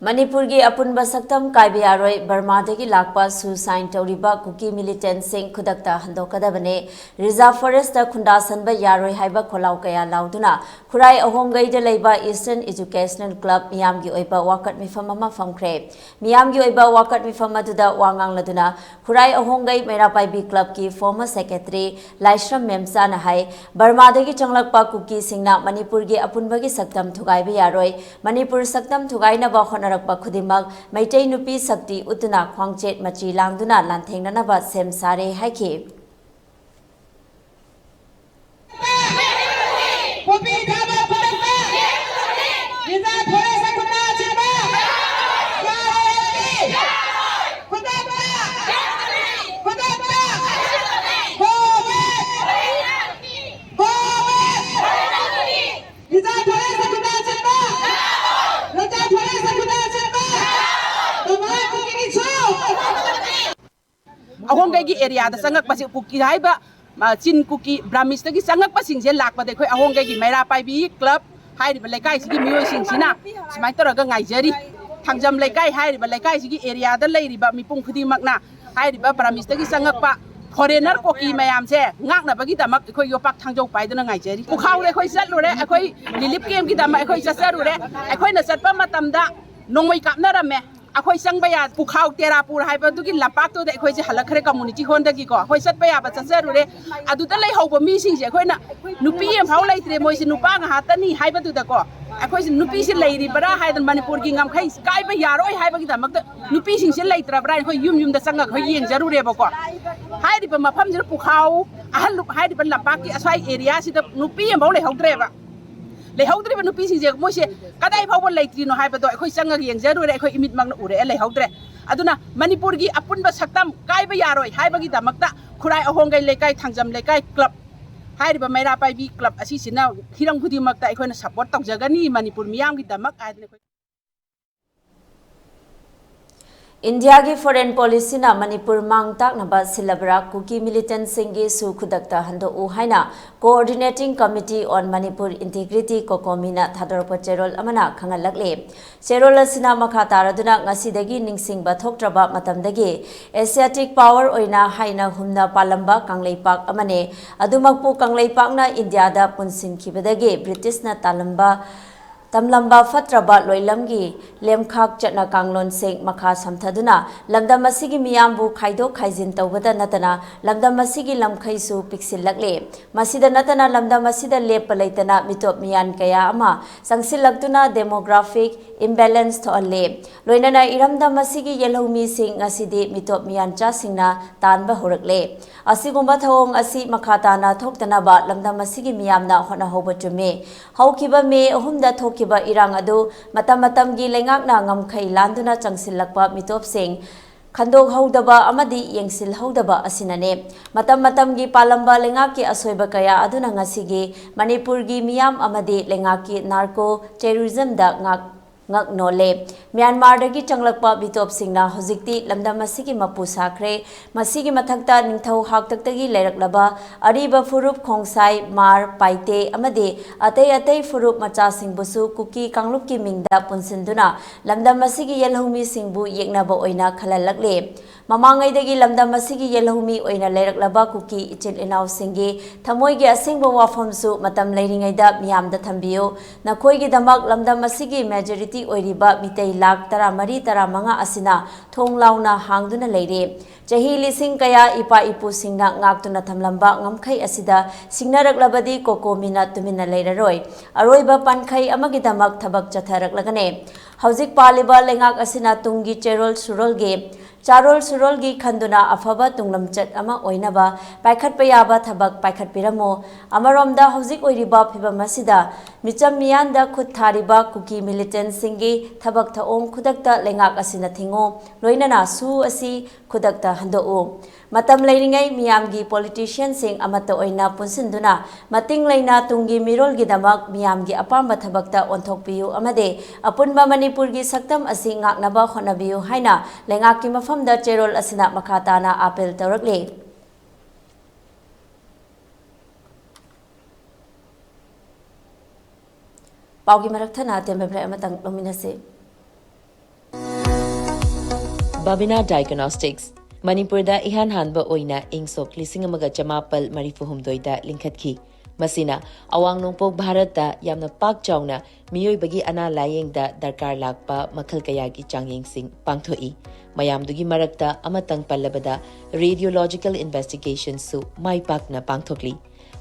ꯃꯅꯤꯄꯨꯔꯒꯤ ꯑꯄꯨꯟꯕ ꯁꯛꯇꯝ ꯀꯥꯏꯕ ꯌꯥꯔꯣꯏ, ꯕꯔꯃꯥꯗꯒꯤ ꯂꯥꯛꯄ ꯁꯨꯁꯥꯏꯟ ꯇꯧꯔꯤꯕ ꯀꯨꯀꯤ ꯃꯤꯂꯤꯇꯦꯟꯠꯁꯤꯡ ꯈꯨꯗꯛꯇ ꯍꯟꯗꯣꯛꯀꯗꯕꯅꯤ, ꯔꯤꯖꯥꯔꯚ ꯐꯣꯔꯦꯁꯇ ꯈꯨꯟꯗꯥ ꯁꯟꯕ ꯌꯥꯔꯣꯏ ꯍꯥꯏꯕ ꯈꯣꯜꯂꯥꯎ ꯀꯌꯥ ꯂꯥꯎꯗꯨꯅ ꯈꯨꯔꯥꯏ ꯑꯍꯣꯡꯒꯩꯗ ꯂꯩꯕ ꯏꯁꯇꯔꯟ ꯏꯖꯨꯀꯦꯁꯅꯦꯜ ꯀ꯭ꯂꯕ ꯃꯤꯌꯥꯝꯒꯤ ꯑꯣꯏꯕ ꯋꯥꯀꯠ ꯃꯤꯐꯝ ꯑꯃ ꯐꯝꯈ꯭ꯔꯦ꯫ ꯃꯤꯌꯥꯝꯒꯤ ꯑꯣꯏꯕ ꯋꯥꯀꯠ ꯃꯤꯐꯝ ꯑꯗꯨꯗ ꯋꯥ ꯉꯥꯡꯂꯗꯨꯅ ꯈꯨꯔꯥꯏ ꯑꯍꯣꯡꯒꯩ ꯃꯩꯔꯥ ꯄꯥꯏꯕꯤ ꯀ꯭ꯂꯕꯀꯤ ꯐꯣꯔꯃꯔ ꯁꯦꯀ꯭ꯔꯦꯇꯔꯤ ꯂꯥꯏꯁ꯭ꯔꯝ ꯃꯦꯝꯆꯥꯅ ꯍꯥꯏ, ꯕꯔꯃꯥꯗꯒꯤ ꯆꯪꯂꯛꯄ ꯀꯨꯀꯤꯁꯤꯡꯅ ꯃꯅꯤꯄꯨꯔꯒꯤ ꯑꯄꯨꯟꯕꯒꯤ ꯁꯛꯇꯝ ꯊꯨꯒꯥꯏꯕ ꯌꯥꯔꯣꯏ, ꯃꯅꯤꯄꯨꯔ ꯁꯛꯇꯝ ꯊꯨꯒꯥꯏꯅꯕ ꯍꯣꯠꯅꯔꯛꯄ ꯈꯨꯗꯤꯡꯃꯛ ꯃꯩꯇꯩ ꯅꯨꯄꯤ ꯁꯛꯇꯤ ꯎꯠꯇꯨꯅ ꯈ꯭ꯋꯥꯡꯆꯦꯠ ꯃꯆꯤ ꯂꯥꯡꯗꯨꯅ ꯂꯥꯟꯊꯦꯡꯅꯅꯕ ꯁꯦꯝ ꯁꯥꯔꯦ ꯍꯥꯏꯈꯤ꯫ ꯄꯣꯄꯤ ꯊꯥꯕ ꯈꯨꯗꯛꯇ! ꯔꯤꯖꯥꯔꯚ ꯐꯣꯔꯦꯁꯇ ꯈꯨꯟꯗꯥ ꯁꯤꯟꯕ! ꯌꯥꯔꯣꯏ! ꯈꯨꯗꯛꯇ! ꯈꯨꯗꯛꯇ! ꯍꯣꯋꯦ! ꯍꯣꯋꯦ! ꯔꯤꯖꯥꯔꯚ ꯐꯣꯔꯦꯁꯇ ꯈꯨꯟꯗꯥ ꯁꯤꯟꯕ! ꯔꯤꯖꯥꯔꯚ ꯐꯣꯔꯦꯁꯇ ꯈꯨꯟꯗꯥ ꯁꯤꯟꯕ! ꯕꯔꯃꯥ ꯀꯨꯀꯤꯒꯤ ꯁꯨ! ꯑꯍꯣꯡꯒꯩꯒꯤ ꯑꯦꯔꯤꯌꯥꯗ ꯆꯪꯉꯛꯄꯁꯦ ꯀꯨꯀꯤ ꯍꯥꯏꯕ, ꯆꯤꯟ ꯀꯨꯀꯤ ꯕ꯭ꯔꯥꯃꯤꯁꯇꯒꯤ ꯆꯪꯉꯛꯄꯁꯤꯡꯁꯦ ꯂꯥꯛꯄꯗ ꯑꯩꯈꯣꯏ ꯑꯍꯣꯡꯒꯩꯒꯤ ꯃꯩꯔꯥ ꯄꯥꯏꯕꯤ ꯀ꯭ꯂꯕ ꯍꯥꯏꯔꯤꯕ ꯂꯩꯀꯥꯏꯁꯤꯒꯤ ꯃꯤꯑꯣꯏꯁꯤꯡꯁꯤꯅ ꯁꯨꯃꯥꯏꯅ ꯇꯧꯔꯒ ꯉꯥꯏꯖꯔꯤ꯫ ꯊꯥꯡꯖꯝ ꯂꯩꯀꯥꯏ ꯍꯥꯏꯔꯤꯕ ꯂꯩꯀꯥꯏꯁꯤꯒꯤ ꯑꯦꯔꯤꯌꯥꯗ ꯂꯩꯔꯤꯕ ꯃꯤꯄꯨꯝ ꯈꯨꯗꯤꯡꯃꯛꯅ ꯍꯥꯏꯔꯤꯕ ꯕ꯭ꯔꯥꯃꯤꯁꯇꯒꯤ ꯆꯪꯉꯛꯄ ꯐꯣꯔꯦꯅꯔ ꯀꯣꯀꯤ ꯃꯌꯥꯝꯁꯦ ꯉꯥꯛꯅꯕꯒꯤꯗꯃꯛ ꯑꯩꯈꯣꯏ ꯌꯣꯄꯥꯛ ꯊꯥꯡꯖꯧ ꯄꯥꯏꯗꯨꯅ ꯉꯥꯏꯖꯔꯤ꯫ ꯄꯨꯈꯥꯎꯗ ꯑꯩꯈꯣꯏ ꯆꯠꯂꯨꯔꯦ, ꯑꯩꯈꯣꯏ ꯔꯤꯂꯤꯐ ꯀꯦꯝꯞꯀꯤꯗꯃꯛ ꯑꯩꯈꯣꯏ ꯆꯠꯆꯔꯨꯔꯦ꯫ ꯑꯩꯈꯣꯏꯅ ꯆꯠꯄ ꯃꯇꯝꯗ ꯅꯣꯡꯃꯩ ꯀꯥꯞꯅꯔꯝꯃꯦ꯫ ꯑꯩꯈꯣꯏ ꯆꯪꯕ ꯌꯥ ꯄꯨꯈꯥꯎ ꯇꯦꯔꯥꯄꯨꯔ ꯍꯥꯏꯕ ꯑꯗꯨꯒꯤ ꯂꯝꯄꯥꯛꯇꯨꯗ ꯑꯩꯈꯣꯏꯁꯦ ꯍꯜꯂꯛꯈ꯭ꯔꯦ, ꯀꯝꯃꯨꯅꯤꯇꯤ ꯍꯣꯜꯗꯒꯤꯀꯣ꯫ ꯑꯩꯈꯣꯏ ꯆꯠꯄ ꯌꯥꯕ ꯆꯠꯆꯔꯨꯔꯦ꯫ ꯑꯗꯨꯗ ꯂꯩꯍꯧꯕ ꯃꯤꯁꯤꯡꯁꯦ ꯑꯩꯈꯣꯏꯅ, ꯅꯨꯄꯤ ꯑꯃꯐꯥꯎ ꯂꯩꯇ꯭ꯔꯦ, ꯃꯣꯏꯁꯦ ꯅꯨꯄꯥ ꯉꯥꯛꯇꯅꯤ ꯍꯥꯏꯕꯗꯨꯗꯀꯣ꯫ ꯑꯩꯈꯣꯏꯁꯦ ꯅꯨꯄꯤꯁꯦ ꯂꯩꯔꯤꯕ꯭ꯔꯥ ꯍꯥꯏꯗꯅ, ꯃꯅꯤꯄꯨꯔꯒꯤ ꯉꯝꯈꯩ ꯀꯥꯏꯕ ꯌꯥꯔꯣꯏ ꯍꯥꯏꯕꯒꯤꯗꯃꯛꯇ ꯅꯨꯄꯤꯁꯤꯡꯁꯦ ꯂꯩꯇ꯭ꯔꯕ꯭ꯔꯥ ꯍꯥꯏꯅ ꯑꯩꯈꯣꯏ ꯌꯨꯝ ꯌꯨꯝꯗ ꯆꯪꯉꯒ ꯑꯩꯈꯣꯏ ꯌꯦꯡꯖꯔꯨꯔꯦꯕꯀꯣ꯫ ꯍꯥꯏꯔꯤꯕ ꯃꯐꯝꯁꯤꯗ ꯄꯨꯈꯥꯎ, ꯑꯍꯜ ꯍꯥꯏꯔꯤꯕ ꯂꯝꯄꯥꯛꯀꯤ ꯑꯁ꯭ꯋꯥꯏ ꯑꯦꯔꯤꯌꯥꯁꯤꯗ ꯅꯨꯄꯤ ꯑꯃꯐꯥꯎ ꯂꯩꯍꯧꯗ꯭ꯔꯦꯕ꯫ ꯂꯩꯍꯧꯗ꯭ꯔꯤꯕ ꯅꯨꯄꯤꯁꯤꯡꯁꯦ ꯃꯣꯏꯁꯦ ꯀꯗꯥꯏ ꯐꯥꯎꯕ ꯂꯩꯇ꯭ꯔꯤꯅꯣ ꯍꯥꯏꯕꯗꯣ ꯑꯩꯈꯣꯏ ꯆꯪꯉꯒ ꯌꯦꯡꯖꯔꯨꯔꯦ, ꯑꯩꯈꯣꯏ ꯏꯃꯤꯠꯃꯛꯅ ꯎꯔꯦ, ꯂꯩꯍꯧꯗ꯭ꯔꯦ꯫ ꯑꯗꯨꯅ ꯃꯅꯤꯄꯨꯔꯒꯤ ꯑꯄꯨꯟꯕ ꯁꯛꯇꯝ ꯀꯥꯏꯕ ꯌꯥꯔꯣꯏ ꯍꯥꯏꯕꯒꯤꯗꯃꯛꯇ ꯈꯨꯔꯥꯏ ꯑꯍꯣꯡꯒꯩ ꯂꯩꯀꯥꯏ, ꯊꯥꯡꯖꯝ ꯂꯩꯀꯥꯏ ꯀ꯭ꯂꯕ ꯍꯥꯏꯔꯤꯕ ꯃꯩꯔꯥ ꯄꯥꯏꯕꯤ ꯀ꯭ꯂꯕ ꯑꯁꯤꯁꯤꯅ ꯍꯤꯔꯝ ꯈꯨꯗꯤꯡꯃꯛꯇ ꯑꯩꯈꯣꯏꯅ ꯁꯄꯣꯔꯠ ꯇꯧꯖꯒꯅꯤ ꯃꯅꯤꯄꯨꯔ ꯃꯤꯌꯥꯝꯒꯤꯗꯃꯛ ꯍꯥꯏꯗꯅ ꯑꯩꯈꯣꯏ ꯏꯟꯗꯤꯌꯥꯒꯤ ꯐꯣꯔꯦꯟ ꯄꯣꯂꯤꯁꯤꯅ ꯃꯅꯤꯄꯨꯔ ꯃꯥꯡ ꯇꯥꯛꯅꯕ ꯁꯤꯜꯂꯕ꯭ꯔꯥ? ꯀꯨꯀꯤ ꯃꯤꯂꯤꯇꯦꯟꯠꯁꯤꯡꯒꯤ ꯁꯨ ꯈꯨꯗꯛꯇ ꯍꯟꯗꯣꯛꯎ ꯍꯥꯏꯅ Coordinating Committee on Manipur Integrity, ꯀꯣꯀꯣꯃꯤꯅ ꯊꯥꯗꯣꯔꯛꯄ ꯆꯦꯔꯣꯜ ꯑꯃꯅ ꯈꯪꯍꯜꯂꯛꯂꯤ꯫ ꯆꯦꯔꯣꯜ ꯑꯁꯤꯅ ꯃꯈꯥ ꯇꯥꯔꯗꯨꯅ ꯉꯁꯤꯗꯒꯤ ꯅꯤꯡꯁꯤꯡꯕ ꯊꯣꯛꯇ꯭ꯔꯕ ꯃꯇꯝꯗꯒꯤ ꯑꯦꯁꯤꯌꯥꯇꯤꯛ ꯄꯥꯋꯔ ꯑꯣꯏꯅ ꯍꯥꯏꯅ ꯍꯨꯝꯅ ꯄꯥꯜꯂꯝꯕ ꯀꯪꯂꯩꯄꯥꯛ ꯑꯃꯅꯤ꯫ ꯑꯗꯨꯃꯛꯄꯨ ꯀꯪꯂꯩꯄꯥꯛꯅ ꯏꯟꯗꯤꯌꯥꯗ ꯄꯨꯟꯁꯤꯟꯈꯤꯕꯗꯒꯤ ꯕ꯭ꯔꯤꯇꯤꯁꯅ ꯇꯥꯜꯂꯝꯕ ꯇꯝꯂꯝꯕ ꯐꯠꯇ꯭ꯔꯕ ꯂꯣꯏꯂꯝꯒꯤ ꯂꯦꯝꯈꯥꯛ ꯆꯠꯅ ꯀꯥꯡꯂꯣꯟꯁꯤꯡ ꯃꯈꯥ ꯁꯝꯊꯗꯨꯅ ꯂꯝꯗꯝ ꯑꯁꯤꯒꯤ ꯃꯤꯌꯥꯝꯕꯨ ꯈꯥꯏꯗꯣꯛ ꯈꯥꯏꯖꯤꯟ ꯇꯧꯕꯗ ꯅꯠꯇꯅ ꯂꯝꯗꯝ ꯑꯁꯤꯒꯤ ꯂꯝꯈꯩꯁꯨ ꯄꯤꯛꯁꯤꯜꯂꯛꯂꯦ꯫ ꯃꯁꯤꯗ ꯅꯠꯇꯅ ꯂꯝꯗꯝ ꯑꯁꯤꯗ ꯂꯦꯞꯄ ꯂꯩꯇꯅ ꯃꯤꯇꯣꯞ ꯃꯤꯌꯥꯟ ꯀꯌꯥ ꯑꯃ ꯆꯪꯁꯤꯜꯂꯛꯇꯨꯅ demographic imbalance ꯊꯣꯛꯍꯜꯂꯦ꯫ ꯂꯣꯏꯅꯅ ꯏꯔꯝꯗꯝ ꯑꯁꯤꯒꯤ ꯌꯦꯜꯍꯧꯃꯤꯁꯤꯡ ꯉꯁꯤꯗꯤ ꯃꯤꯇꯣꯞ ꯃꯤꯌꯥꯟꯆꯥꯁꯤꯡꯅ ꯇꯥꯟꯕ ꯍꯧꯔꯛꯂꯦ꯫ ꯑꯁꯤꯒꯨꯝꯕ ꯊꯧꯑꯣꯡ ꯑꯁꯤ ꯃꯈꯥ ꯇꯥꯅ ꯊꯣꯛꯇꯅꯕ ꯂꯝꯗꯝ ꯑꯁꯤꯒꯤ ꯃꯤꯌꯥꯝꯅ ꯍꯣꯠꯅꯍꯧꯕ ꯆꯨꯝꯃꯤ꯫ ꯍꯧꯈꯤꯕ ꯃꯦ ꯑꯍꯨꯝꯗ ꯊꯣꯛꯈꯤꯕ ꯏꯔꯥꯡ ꯑꯗꯨ ꯃꯇꯝ ꯃꯇꯝꯒꯤ ꯂꯩꯉꯥꯛꯅ ꯉꯝꯈꯩ ꯂꯥꯟꯗꯨꯅ ꯆꯪꯁꯤꯜꯂꯛꯄ ꯃꯤꯇꯣꯞꯁꯤꯡ ꯈꯟꯗꯣꯛꯍꯧꯗꯕ ꯑꯃꯗꯤ ꯌꯦꯡꯁꯤꯜꯍꯧꯗꯕ ꯑꯁꯤꯅꯅꯤ꯫ ꯃꯇꯝ ꯃꯇꯝꯒꯤ ꯄꯥꯜꯂꯝꯕ ꯂꯩꯉꯥꯛꯀꯤ ꯑꯁꯣꯏꯕ ꯀꯌꯥ ꯑꯗꯨꯅ ꯉꯁꯤꯒꯤ ꯃꯅꯤꯄꯨꯔꯒꯤ ꯃꯤꯌꯥꯝ ꯑꯃꯗꯤ ꯂꯩꯉꯥꯛꯀꯤ narco terrorismꯗ ꯉꯥꯛ ꯉꯛ ꯅꯣꯜꯂꯦ꯫ ꯃ꯭ꯌꯥꯟꯃꯥꯔꯗꯒꯤ ꯆꯪꯂꯛꯄ ꯃꯤꯇꯣꯞꯁꯤꯡꯅ ꯍꯧꯖꯤꯛꯇꯤ ꯂꯝꯗꯝ ꯑꯁꯤꯒꯤ ꯃꯄꯨ ꯁꯥꯈ꯭ꯔꯦ꯫ ꯃꯁꯤꯒꯤ ꯃꯊꯛꯇ ꯅꯤꯡꯊꯧ ꯍꯥꯛꯇꯛꯇꯒꯤ ꯂꯩꯔꯛꯂꯕ ꯑꯔꯤꯕ ꯐꯨꯔꯨꯞ ꯈꯣꯡꯁꯥꯏ, ꯃꯥꯔ, ꯄꯥꯏꯇꯦ ꯑꯃꯗꯤ ꯑꯇꯩ ꯑꯇꯩ ꯐꯨꯔꯨꯞ ꯃꯆꯥꯁꯤꯡꯕꯨꯁꯨ ꯀꯨꯀꯤ ꯀꯥꯡꯂꯨꯞꯀꯤ ꯃꯤꯡꯗ ꯄꯨꯟꯁꯤꯟꯗꯨꯅ ꯂꯝꯗꯝ ꯑꯁꯤꯒꯤ ꯌꯦꯜꯍꯧꯃꯤꯁꯤꯡꯕꯨ ꯌꯦꯛꯅꯕ ꯑꯣꯏꯅ ꯈꯜꯍꯜꯂꯛꯂꯦ꯫ ꯃꯃꯥꯡꯉꯩꯗꯒꯤ ꯂꯝꯗꯝ ꯑꯁꯤꯒꯤ ꯌꯦꯜꯍꯧꯃꯤ ꯑꯣꯏꯅ ꯂꯩꯔꯛꯂꯕ ꯀꯨꯀꯤ ꯏꯆꯤꯜ ꯏꯅꯥꯎꯁꯤꯡꯒꯤ ꯊꯃꯣꯏꯒꯤ ꯑꯁꯦꯡꯕ ꯋꯥꯐꯝꯁꯨ ꯃꯇꯝ ꯂꯩꯔꯤꯉꯩꯗ ꯃꯤꯌꯥꯝꯗ ꯊꯝꯕꯤꯌꯨ꯫ ꯅꯈꯣꯏꯒꯤꯗꯃꯛ ꯂꯝꯗꯝ ꯑꯁꯤꯒꯤ majority ꯑꯣꯏꯔꯤꯕ ꯃꯤꯇꯩ ꯂꯥꯈ ꯇꯔꯥꯃꯔꯤ ꯇꯔꯥꯃꯉꯥ ꯑꯁꯤꯅ ꯊꯣꯡ ꯂꯥꯎꯅ ꯍꯥꯡꯗꯨꯅ ꯂꯩꯔꯤ꯫ ꯆꯍꯤ ꯂꯤꯁꯤꯡ ꯀꯌꯥ ꯏꯄꯥ ꯏꯄꯨꯁꯤꯡꯅ ꯉꯥꯛꯇꯨꯅ ꯊꯝꯂꯝꯕ ꯉꯝꯈꯩ ꯑꯁꯤꯗ ꯁꯤꯡꯅꯔꯛꯂꯕꯗꯤ ꯀꯣꯀꯣꯃꯤꯅ ꯇꯨꯃꯤꯟꯅ ꯂꯩꯔꯔꯣꯏ꯫ ꯑꯔꯣꯏꯕ ꯄꯥꯟꯈꯩ ꯑꯃꯒꯤꯗꯃꯛ ꯊꯕꯛ ꯆꯠꯊꯔꯛꯂꯒꯅꯤ꯫ ꯍꯧꯖꯤꯛ ꯄꯥꯜꯂꯤꯕ ꯂꯩꯉꯥꯛ ꯑꯁꯤꯅ ꯇꯨꯡꯒꯤ ꯆꯦꯔꯣꯜ ꯁꯨꯔꯣꯜꯒꯤ ꯆꯥꯔꯣꯜ ꯁꯨꯔꯣꯜꯒꯤ ꯈꯟꯗꯨꯅ ꯑꯐꯕ ꯇꯨꯡꯂꯝꯆꯠ ꯑꯃ ꯑꯣꯏꯅꯕ ꯄꯥꯏꯈꯠꯄ ꯌꯥꯕ ꯊꯕꯛ ꯄꯥꯏꯈꯠꯄꯤꯔꯝꯃꯨ꯫ ꯑꯃꯔꯣꯝꯗ ꯍꯧꯖꯤꯛ ꯑꯣꯏꯔꯤꯕ ꯐꯤꯕꯝ ꯑꯁꯤꯗ ꯃꯤꯆꯝ ꯃꯤꯌꯥꯟꯗ ꯈꯨꯠ ꯊꯥꯔꯤꯕ ꯀꯨꯀꯤ militantꯁꯤꯡꯒꯤ ꯊꯕꯛ ꯊꯧꯑꯣꯡ ꯈꯨꯗꯛꯇ ꯂꯩꯉꯥꯛ ꯑꯁꯤꯅ ꯊꯤꯡꯉꯨ, ꯂꯣꯏꯅꯅ ꯁꯨ ꯑꯁꯤ ꯈꯨꯗꯛꯇ ꯍꯟꯗꯣꯛꯎ꯫ ꯃꯇꯝ ꯂꯩꯔꯤꯉꯩ ꯃꯤꯌꯥꯝꯒꯤ politicianꯁꯤꯡ ꯑꯃꯠꯇ ꯑꯣꯏꯅ ꯄꯨꯟꯁꯤꯟꯗꯨꯅ ꯃꯇꯤꯡ ꯂꯩꯅ ꯇꯨꯡꯒꯤ ꯃꯤꯔꯣꯜꯒꯤꯗꯃꯛ ꯃꯤꯌꯥꯝꯒꯤ ꯑꯄꯥꯝꯕ ꯊꯕꯛꯇ ꯑꯣꯟꯊꯣꯛꯄꯤꯌꯨ ꯑꯃꯗꯤ ꯑꯄꯨꯟꯕ ꯃꯅꯤꯄꯨꯔꯒꯤ ꯁꯛꯇꯝ ꯑꯁꯤ ꯉꯥꯛꯅꯕ ꯍꯣꯠꯅꯕꯤꯌꯨ ꯍꯥꯏꯅ ꯂꯩꯉꯥꯛꯀꯤ ꯃꯐꯝꯗ ꯆꯦꯔꯣꯜ ꯑꯁꯤꯅ ꯃꯈꯥ ꯇꯥꯅ appeal ꯇꯧꯔꯛꯂꯤ꯫ ꯄꯥꯎꯒꯤ ꯃꯔꯛ ꯊꯠꯅ ꯑꯇꯦꯟꯕ break ꯑꯃꯇꯪ ꯂꯧꯃꯤꯟꯅꯁꯤ꯫ ꯕꯥꯕꯤꯅꯥ Diagnostics, ꯃꯅꯤꯄꯨꯔꯗ ꯏꯍꯥꯟ ꯍꯥꯟꯕ ꯑꯣꯏꯅ ꯏꯪ ꯁꯣꯛ ꯂꯤꯁꯤꯡ ꯑꯃꯒ ꯆꯃꯥꯄꯜ ꯃꯔꯤꯐꯨ ꯍꯨꯝꯗꯣꯏꯗ ꯂꯤꯡꯈꯠꯈꯤ꯫ ꯃꯁꯤꯅ ꯑꯋꯥꯡ ꯅꯣꯡꯄꯣꯛ ꯚꯥꯔꯠꯇ ꯌꯥꯝꯅ ꯄꯥꯛ ꯆꯥꯎꯅ ꯃꯤꯑꯣꯏꯕꯒꯤ ꯑꯅꯥ ꯂꯥꯌꯦꯡꯗ ꯗꯔꯀꯥꯔ ꯂꯥꯛꯄ ꯃꯈꯜ ꯀꯌꯥꯒꯤ ꯆꯥꯡꯌꯦꯡꯁꯤꯡ ꯄꯥꯡꯊꯣꯛꯏ꯫ ꯃꯌꯥꯝꯗꯨꯒꯤ ꯃꯔꯛꯇ ꯑꯃꯇꯪ ꯄꯜꯂꯕꯗ, radiological investigationꯁꯨ ꯃꯥꯏ ꯄꯥꯛꯅ ꯄꯥꯡꯊꯣꯛꯂꯤ꯫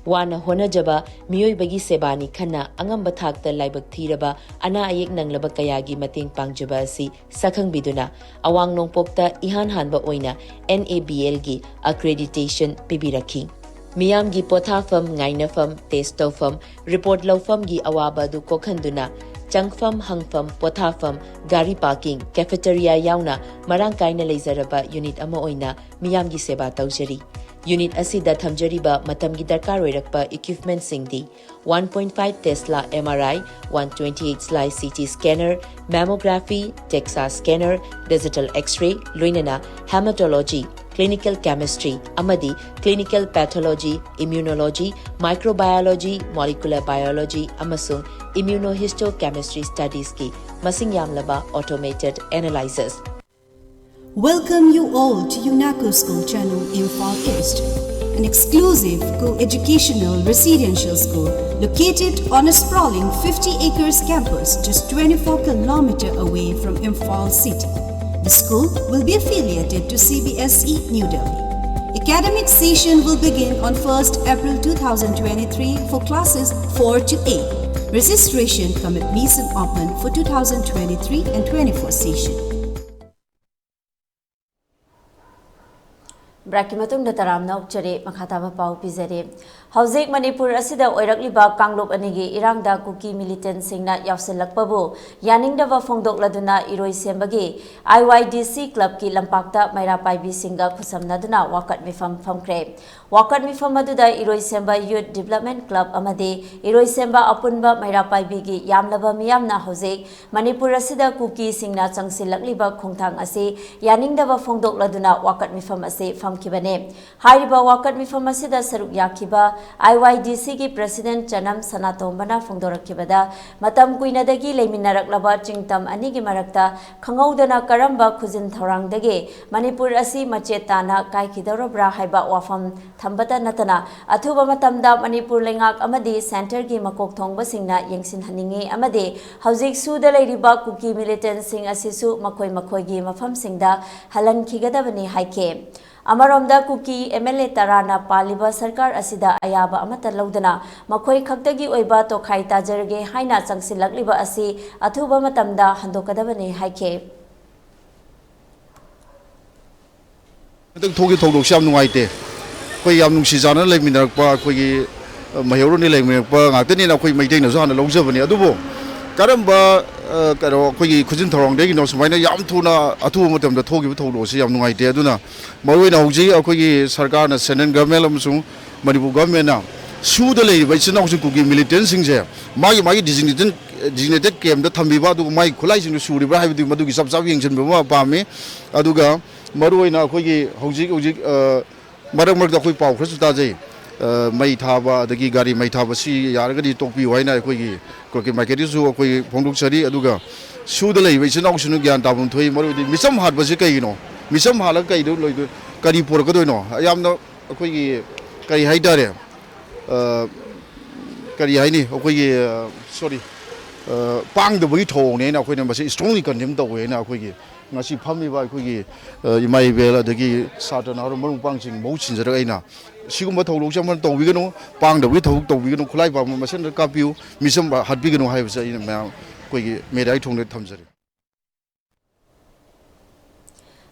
ꯋꯥꯅ ꯍꯣꯠꯅꯖꯕ ꯃꯤꯑꯣꯏꯕꯒꯤ ꯁꯦꯕꯥꯅꯤ ꯈꯟꯅ ꯑꯉꯝꯕ ꯊꯥꯛꯇ ꯂꯥꯏꯕꯛ ꯊꯤꯔꯕ ꯑꯅꯥ ꯑꯌꯦꯛ ꯅꯪꯂꯕ ꯀꯌꯥꯒꯤ ꯃꯇꯦꯡ ꯄꯥꯡꯖꯕ ꯑꯁꯤ ꯁꯛꯈꯪꯕꯤꯗꯨꯅ ꯑꯋꯥꯡ ꯅꯣꯡꯄꯣꯛꯇ ꯏꯍꯥꯟ ꯍꯥꯟꯕ ꯑꯣꯏꯅ NABLꯒꯤ accreditation ꯄꯤꯕꯤꯔꯛꯈꯤ꯫ ꯃꯤꯌꯥꯝꯒꯤ ꯄꯣꯊꯥꯐꯝ, ꯉꯥꯏꯅꯐꯝ, test ꯇꯧꯐꯝ, report ꯂꯧꯐꯝꯒꯤ ꯑꯋꯥꯕ ꯑꯗꯨ ꯀꯣꯛꯍꯟꯗꯨꯅ ꯆꯪꯐꯝ, ꯍꯪꯐꯝ, ꯄꯣꯊꯥꯐꯝ, ꯒꯥꯔꯤ parking, cafeteria ꯌꯥꯎꯅ ꯃꯔꯥꯡ ꯀꯥꯏꯅ ꯂꯩꯖꯔꯕ unit ꯑꯃ ꯑꯣꯏꯅ ꯃꯤꯌꯥꯝꯒꯤ ꯁꯦꯕꯥ ꯇꯧꯖꯔꯤ꯫ Unit ꯑꯁꯤꯗ ꯊꯝꯖꯔꯤꯕ ꯃꯇꯝꯒꯤ ꯗꯔꯀꯥꯔ ꯑꯣꯏꯔꯛꯄ equipmentꯁꯤꯡꯗꯤ one point five Tesla MRI, one twenty-eight slice CT scanner, mammography, DEXA scanner, digital X-ray, ꯂꯣꯏꯅꯅ hematology, clinical chemistry ꯑꯃꯗꯤ clinical pathology, immunology, microbiology, molecular biology ꯑꯃꯁꯨꯡ immunohistochemistry studiesꯀꯤ ꯃꯁꯤꯡ ꯌꯥꯝꯂꯕ automated analyzers꯫ Welcome you all to UNACO School Channel, Imphal East, an exclusive co-educational residential school located on a sprawling fifty acres campus just twenty-four kilometer away from Imphal city. The school will be affiliated to C B S E New Delhi. Academic session will begin on first April two thousand twenty-three for classes four to eight. Registration cum admission open for two thousand twenty-three and twenty-four session. ꯕ꯭ꯔꯦꯛꯀꯤ ꯃꯇꯨꯡꯗ ꯇꯔꯥꯝꯅ ꯑꯣꯛꯆꯔꯤ꯫ ꯃꯈꯥ ꯇꯥꯕ ꯄꯥꯎ ꯄꯤꯖꯔꯤ꯫ ꯍꯧꯖꯤꯛ ꯃꯅꯤꯄꯨꯔ ꯑꯁꯤꯗ ꯑꯣꯏꯔꯛꯂꯤꯕ ꯀꯥꯡꯂꯨꯞ ꯑꯅꯤꯒꯤ ꯏꯔꯥꯡꯗ ꯀꯨꯀꯤ ꯃꯤꯂꯤꯇꯦꯟꯁꯤꯡꯅ ꯌꯥꯎꯁꯤꯜꯂꯛꯄꯕꯨ ꯌꯥꯅꯤꯡꯗꯕ ꯐꯣꯡꯗꯣꯛꯂꯗꯨꯅ ꯏꯔꯣꯏꯁꯦꯝꯕꯒꯤ ꯑꯥꯏ ꯋꯥꯏ ꯗꯤ ꯁꯤ ꯀ꯭ꯂꯕꯀꯤ ꯂꯝꯄꯥꯛꯇ ꯃꯩꯔꯥ ꯄꯥꯏꯕꯤꯁꯤꯡꯒ ꯈꯨꯠꯁꯝꯅꯗꯨꯅ ꯋꯥꯀꯠ ꯃꯤꯐꯝ ꯐꯝꯈ꯭ꯔꯦ꯫ ꯋꯥꯀꯠ ꯃꯤꯐꯝ ꯑꯗꯨꯗ ꯏꯔꯣꯏꯁꯦꯝꯕ ꯌꯨꯠ ꯗꯤꯕ꯭ꯂꯞꯃꯦꯟ ꯀ꯭ꯂꯕ ꯑꯃꯗꯤ ꯏꯔꯣꯏꯁꯦꯝꯕ ꯑꯄꯨꯟꯕ ꯃꯩꯔꯥ ꯄꯥꯏꯕꯤꯒꯤ ꯌꯥꯝꯂꯕ ꯃꯤꯌꯥꯝꯅ ꯍꯧꯖꯤꯛ ꯃꯅꯤꯄꯨꯔ ꯑꯁꯤꯗ ꯀꯨꯀꯤꯁꯤꯡꯅ ꯆꯪꯁꯤꯜꯂꯛꯂꯤꯕ ꯈꯣꯡꯊꯥꯡ ꯑꯁꯤ ꯌꯥꯅꯤꯡꯗꯕ ꯐꯣꯡꯗꯣꯛꯂꯗꯨꯅ ꯋꯥꯀꯠ ꯃꯤꯐꯝ ꯑꯁꯤ ꯐꯝꯈꯤꯕꯅꯤ꯫ ꯍꯥꯏꯔꯤꯕ ꯋꯥꯀꯠ ꯃꯤꯐꯝ ꯑꯁꯤꯗ ꯁꯔꯨꯛ ꯌꯥꯈꯤꯕ ꯑꯥꯏ ꯋꯥꯏ ꯗꯤ ꯁꯤꯒꯤ ꯄ꯭ꯔꯦꯁꯤꯗꯦꯟꯠ ꯆꯅꯝ ꯁꯅꯥꯇꯣꯝꯕꯅ ꯐꯣꯡꯗꯣꯔꯛꯈꯤꯕꯗ, ꯃꯇꯝ ꯀꯨꯏꯅꯗꯒꯤ ꯂꯩꯃꯤꯟꯅꯔꯛꯂꯕ ꯆꯤꯡꯇꯝ ꯑꯅꯤꯒꯤ ꯃꯔꯛꯇ ꯈꯪꯍꯧꯗꯅ ꯀꯔꯝꯕ ꯈꯨꯖꯤꯟ ꯊꯧꯔꯥꯡꯗꯒꯤ ꯃꯅꯤꯄꯨꯔ ꯑꯁꯤ ꯃꯆꯦꯠ ꯇꯥꯅ ꯀꯥꯏꯈꯤꯗꯧꯔꯕ꯭ꯔꯥ ꯍꯥꯏꯕ ꯋꯥꯐꯝ ꯊꯝꯕꯇ ꯅꯠꯇꯅ, ꯑꯊꯨꯕ ꯃꯇꯝꯗ ꯃꯅꯤꯄꯨꯔ ꯂꯩꯉꯥꯛ ꯑꯃꯗꯤ ꯁꯦꯟꯇꯔꯒꯤ ꯃꯀꯣꯛ ꯊꯣꯡꯕꯁꯤꯡꯅ ꯌꯦꯡꯁꯤꯟꯍꯟꯅꯤꯡꯏ ꯑꯃꯗꯤ ꯍꯧꯖꯤꯛ ꯁꯨꯗ ꯂꯩꯔꯤꯕ ꯀꯨꯀꯤ ꯃꯤꯂꯤꯇꯦꯟꯁꯤꯡ ꯑꯁꯤꯁꯨ ꯃꯈꯣꯏ ꯃꯈꯣꯏꯒꯤ ꯃꯐꯝꯁꯤꯡꯗ ꯍꯜꯍꯟꯈꯤꯒꯗꯕꯅꯤ ꯍꯥꯏꯈꯤ꯫ ꯑꯃꯔꯣꯝꯗ, ꯀꯨꯀꯤ ꯑꯦꯝ ꯑꯦꯜ ꯑꯦ ꯇꯔꯥꯅ ꯄꯥꯜꯂꯤꯕ ꯁꯔꯀꯥꯔ ꯑꯁꯤꯗ ꯑꯌꯥꯕ ꯑꯃꯠꯇ ꯂꯧꯗꯅ ꯃꯈꯣꯏ ꯈꯛꯇꯒꯤ ꯑꯣꯏꯕ ꯇꯣꯈꯥꯏ ꯇꯥꯖꯔꯒꯦ ꯍꯥꯏꯅ ꯆꯪꯁꯤꯜꯂꯛꯂꯤꯕ ꯑꯁꯤ ꯑꯊꯨꯕ ꯃꯇꯝꯗ ꯍꯟꯗꯣꯛꯀꯗꯕꯅꯤ ꯍꯥꯏꯈꯤ꯫ ꯍꯟꯗꯛ ꯊꯣꯛꯈꯤꯕ ꯊꯧꯗꯣꯛꯁꯤ ꯌꯥꯝ ꯅꯨꯡꯉꯥꯏꯇꯦ꯫ ꯑꯩꯈꯣꯏ ꯌꯥꯝ ꯅꯨꯡꯁꯤ ꯆꯥꯟꯅꯅ ꯂꯩꯃꯤꯟꯅꯔꯛꯄ ꯑꯩꯈꯣꯏꯒꯤ ꯃꯩꯍꯧꯔꯣꯟꯅꯤ ꯂꯩꯃꯤꯟꯅꯔꯛꯄ ꯉꯥꯛꯇꯅꯤꯅ ꯑꯩꯈꯣꯏ ꯃꯩꯇꯩꯅꯁꯨ ꯍꯥꯟꯅ ꯂꯧꯖꯕꯅꯤ꯫ ꯑꯗꯨꯕꯨ ꯀꯔꯝꯕ ꯀꯩꯅꯣ ꯑꯩꯈꯣꯏꯒꯤ ꯈꯨꯖꯤꯟ ꯊꯧꯔꯥꯡꯗꯒꯤꯅꯣ ꯁꯨꯃꯥꯏꯅ ꯌꯥꯝ ꯊꯨꯅ ꯑꯊꯨꯕ ꯃꯇꯝꯗ ꯊꯣꯛꯈꯤꯕ ꯊꯧꯗꯣꯛ ꯑꯁꯤ ꯌꯥꯝ ꯅꯨꯡꯉꯥꯏꯇꯦ꯫ ꯑꯗꯨꯅ ꯃꯔꯨꯑꯣꯏꯅ ꯍꯧꯖꯤꯛ ꯑꯩꯈꯣꯏꯒꯤ ꯁꯔꯀꯥꯔꯅ, ꯁꯦꯟꯇ꯭ꯔꯦꯜ ꯒꯚꯔꯟꯃꯦꯟ ꯑꯃꯁꯨꯡ ꯃꯅꯤꯄꯨꯔ ꯒꯚꯔꯟꯃꯦꯟꯅ ꯁꯨꯗ ꯂꯩꯔꯤꯕ ꯏꯆꯤꯟ ꯏꯅꯥꯎꯁꯤꯡ ꯀꯨꯀꯤ ꯃꯤꯂꯤꯇꯦꯟꯁꯤꯡꯁꯦ ꯃꯥꯒꯤ ꯃꯥꯒꯤ ꯗꯤꯖꯤꯒꯅꯦꯇꯦꯠ ꯗꯤꯖꯤꯒꯅꯦꯇꯦꯠ ꯀꯦꯝꯞꯇ ꯊꯝꯕꯤꯕ, ꯑꯗꯨꯒ ꯃꯥꯒꯤ ꯈꯨꯠꯂꯥꯏꯁꯤꯡꯗꯨ ꯁꯨꯔꯤꯕ꯭ꯔꯥ ꯍꯥꯏꯕꯗꯨ ꯃꯗꯨꯒꯤ ꯆꯞ ꯆꯥꯕ ꯌꯦꯡꯁꯤꯟꯕ ꯑꯃ ꯄꯥꯝꯃꯤ꯫ ꯑꯗꯨꯒ ꯃꯔꯨꯑꯣꯏꯅ ꯑꯩꯈꯣꯏꯒꯤ ꯍꯧꯖꯤꯛ ꯍꯧꯖꯤꯛ ꯃꯔꯛ ꯃꯔꯛꯇ ꯑꯩꯈꯣꯏ ꯄꯥꯎ ꯈꯔꯁꯨ ꯇꯥꯖꯩ꯫ ꯃꯩ ꯊꯥꯕ, ꯑꯗꯒꯤ ꯒꯥꯔꯤ ꯃꯩ ꯊꯥꯕ, ꯁꯤ ꯌꯥꯔꯒꯗꯤ ꯇꯣꯛꯄꯤꯌꯨ ꯍꯥꯏꯅ ꯑꯩꯈꯣꯏꯒꯤ ꯀ꯭ꯂꯕꯀꯤ ꯃꯥꯏꯀꯩꯗꯒꯤꯁꯨ ꯑꯩꯈꯣꯏ ꯐꯣꯡꯗꯣꯛꯆꯔꯤ꯫ ꯑꯗꯨꯒ ꯁꯨꯗ ꯂꯩꯔꯤꯕ ꯏꯆꯤꯟ ꯏꯅꯥꯎꯁꯤꯡꯅ ꯒ꯭ꯌꯥꯟ ꯇꯥꯐꯝ ꯊꯣꯛꯏ꯫ ꯃꯔꯨꯑꯣꯏꯗꯤ ꯃꯤꯆꯝ ꯍꯥꯠꯄꯁꯤ ꯀꯩꯒꯤꯅꯣ? ꯃꯤꯆꯝ ꯍꯥꯠꯂꯒ ꯀꯩꯗ ꯂꯣꯏꯗꯣꯏ-, ꯀꯔꯤ ꯄꯨꯔꯛꯀꯗꯣꯏꯅꯣ? ꯌꯥꯝꯅ ꯑꯩꯈꯣꯏꯒꯤ, ꯀꯔꯤ ꯍꯥꯏꯇꯥꯔꯦ, ꯑ, ꯀꯔꯤ ꯍꯥꯏꯅꯤ, ꯑꯩꯈꯣꯏꯒꯤ, ꯑ, ꯁꯣꯔꯤ, ꯑ, ꯄꯥꯡꯗꯕꯒꯤ ꯊꯧꯑꯣꯡꯅꯦ ꯍꯥꯏꯅ ꯑꯩꯈꯣꯏꯅ ꯃꯁꯤ strongly condemn ꯇꯧꯋꯦ ꯍꯥꯏꯅ ꯑꯩꯈꯣꯏꯒꯤ ꯉꯁꯤ ꯐꯝꯃꯤꯕ ꯑꯩꯈꯣꯏꯒꯤ, ꯑ, ꯏꯃꯥ ꯏꯕꯦꯜ, ꯑꯗꯒꯤ ꯁꯥꯇ꯭ꯔ ꯅꯍꯥꯔꯣꯜ ꯃꯔꯨꯞ ꯃꯄꯥꯡꯁꯤꯡ ꯃꯍꯨꯠ ꯁꯤꯟꯖꯔꯒ ꯑꯩꯅ ꯁꯤꯒꯨꯝꯕ ꯊꯧꯗꯣꯛꯁꯦ ꯑꯃ ꯇꯧꯕꯤꯒꯅꯨ, ꯄꯥꯡꯗꯕꯒꯤ ꯊꯕꯛ ꯇꯧꯕꯤꯒꯅꯨ, ꯈꯨꯠꯂꯥꯏ ꯄꯥꯟꯕ ꯃꯁꯦꯟꯗ ꯀꯥꯞꯄꯤꯌꯨ, ꯃꯤꯆꯝ ꯍꯥꯠꯄꯤꯒꯅꯨ ꯍꯥꯏꯕꯁꯦ ꯑꯩꯅ ꯃꯌꯥꯝ ꯑꯩꯈꯣꯏꯒꯤ ꯃꯦꯗꯤꯌꯥꯒꯤ ꯊꯣꯡꯗ ꯊꯝꯖꯔꯤ꯫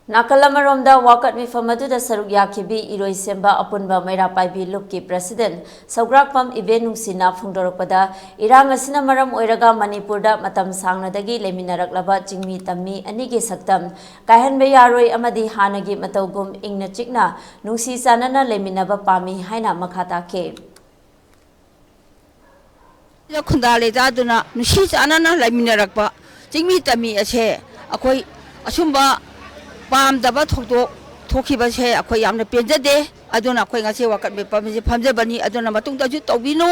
ꯅꯥꯀꯜ ꯑꯃꯔꯣꯝꯗ ꯋꯥꯀꯠ ꯃꯤꯐꯝ ꯑꯗꯨꯗ ꯁꯔꯨꯛ ꯌꯥꯈꯤꯕꯤ ꯏꯔꯣꯏꯁꯦꯝꯕ ꯑꯄꯨꯟꯕ ꯃꯩꯔꯥ ꯄꯥꯏꯕꯤ ꯂꯨꯞꯀꯤ president ꯁꯧꯒ꯭ꯔꯥꯛꯄꯝ ꯏꯕꯦꯟ ꯅꯨꯡꯁꯤꯅ ꯐꯣꯡꯗꯣꯔꯛꯄꯗ, ꯏꯔꯥꯡ ꯑꯁꯤꯅ ꯃꯔꯝ ꯑꯣꯏꯔꯒ ꯃꯅꯤꯄꯨꯔꯗ ꯃꯇꯝ ꯁꯥꯡꯅꯗꯒꯤ ꯂꯩꯃꯤꯟꯅꯔꯛꯂꯕ ꯆꯤꯡꯃꯤ ꯇꯝꯃꯤ ꯑꯅꯤꯒꯤ ꯁꯛꯇꯝ ꯀꯥꯏꯍꯟꯕ ꯌꯥꯔꯣꯏ ꯑꯃꯗꯤ ꯍꯥꯟꯅꯒꯤ ꯃꯇꯧꯒꯨꯝ ꯏꯪꯅ ꯆꯤꯛꯅ ꯅꯨꯡꯁꯤ ꯆꯥꯟꯅꯅ ꯂꯩꯃꯤꯟꯅꯕ ꯄꯥꯝꯃꯤ ꯍꯥꯏꯅ ꯃꯈꯥ ꯇꯥꯈꯤ꯫ ꯈꯨꯟꯗꯥ ꯂꯩꯇꯥꯗꯨꯅ ꯅꯨꯡꯁꯤ ꯆꯥꯟꯅꯅ ꯂꯩꯃꯤꯟꯅꯔꯛꯄ ꯆꯤꯡꯃꯤ ꯇꯝꯃꯤ ꯑꯁꯦ ꯑꯩꯈꯣꯏ ꯑꯁꯨꯝꯕ ꯄꯥꯝꯗꯕ ꯊꯧꯗꯣꯛ ꯊꯣꯛꯈꯤꯕꯁꯦ ꯑꯩꯈꯣꯏ ꯌꯥꯝꯅ ꯄꯦꯟꯖꯗꯦ꯫ ꯑꯗꯨꯅ ꯑꯩꯈꯣꯏ ꯉꯁꯤ ꯋꯥꯀꯠ ꯃꯤꯐꯝꯁꯦ ꯐꯝꯖꯕꯅꯤ꯫ ꯑꯗꯨꯅ ꯃꯇꯨꯡꯗꯁꯨ ꯇꯧꯕꯤꯅꯨ꯫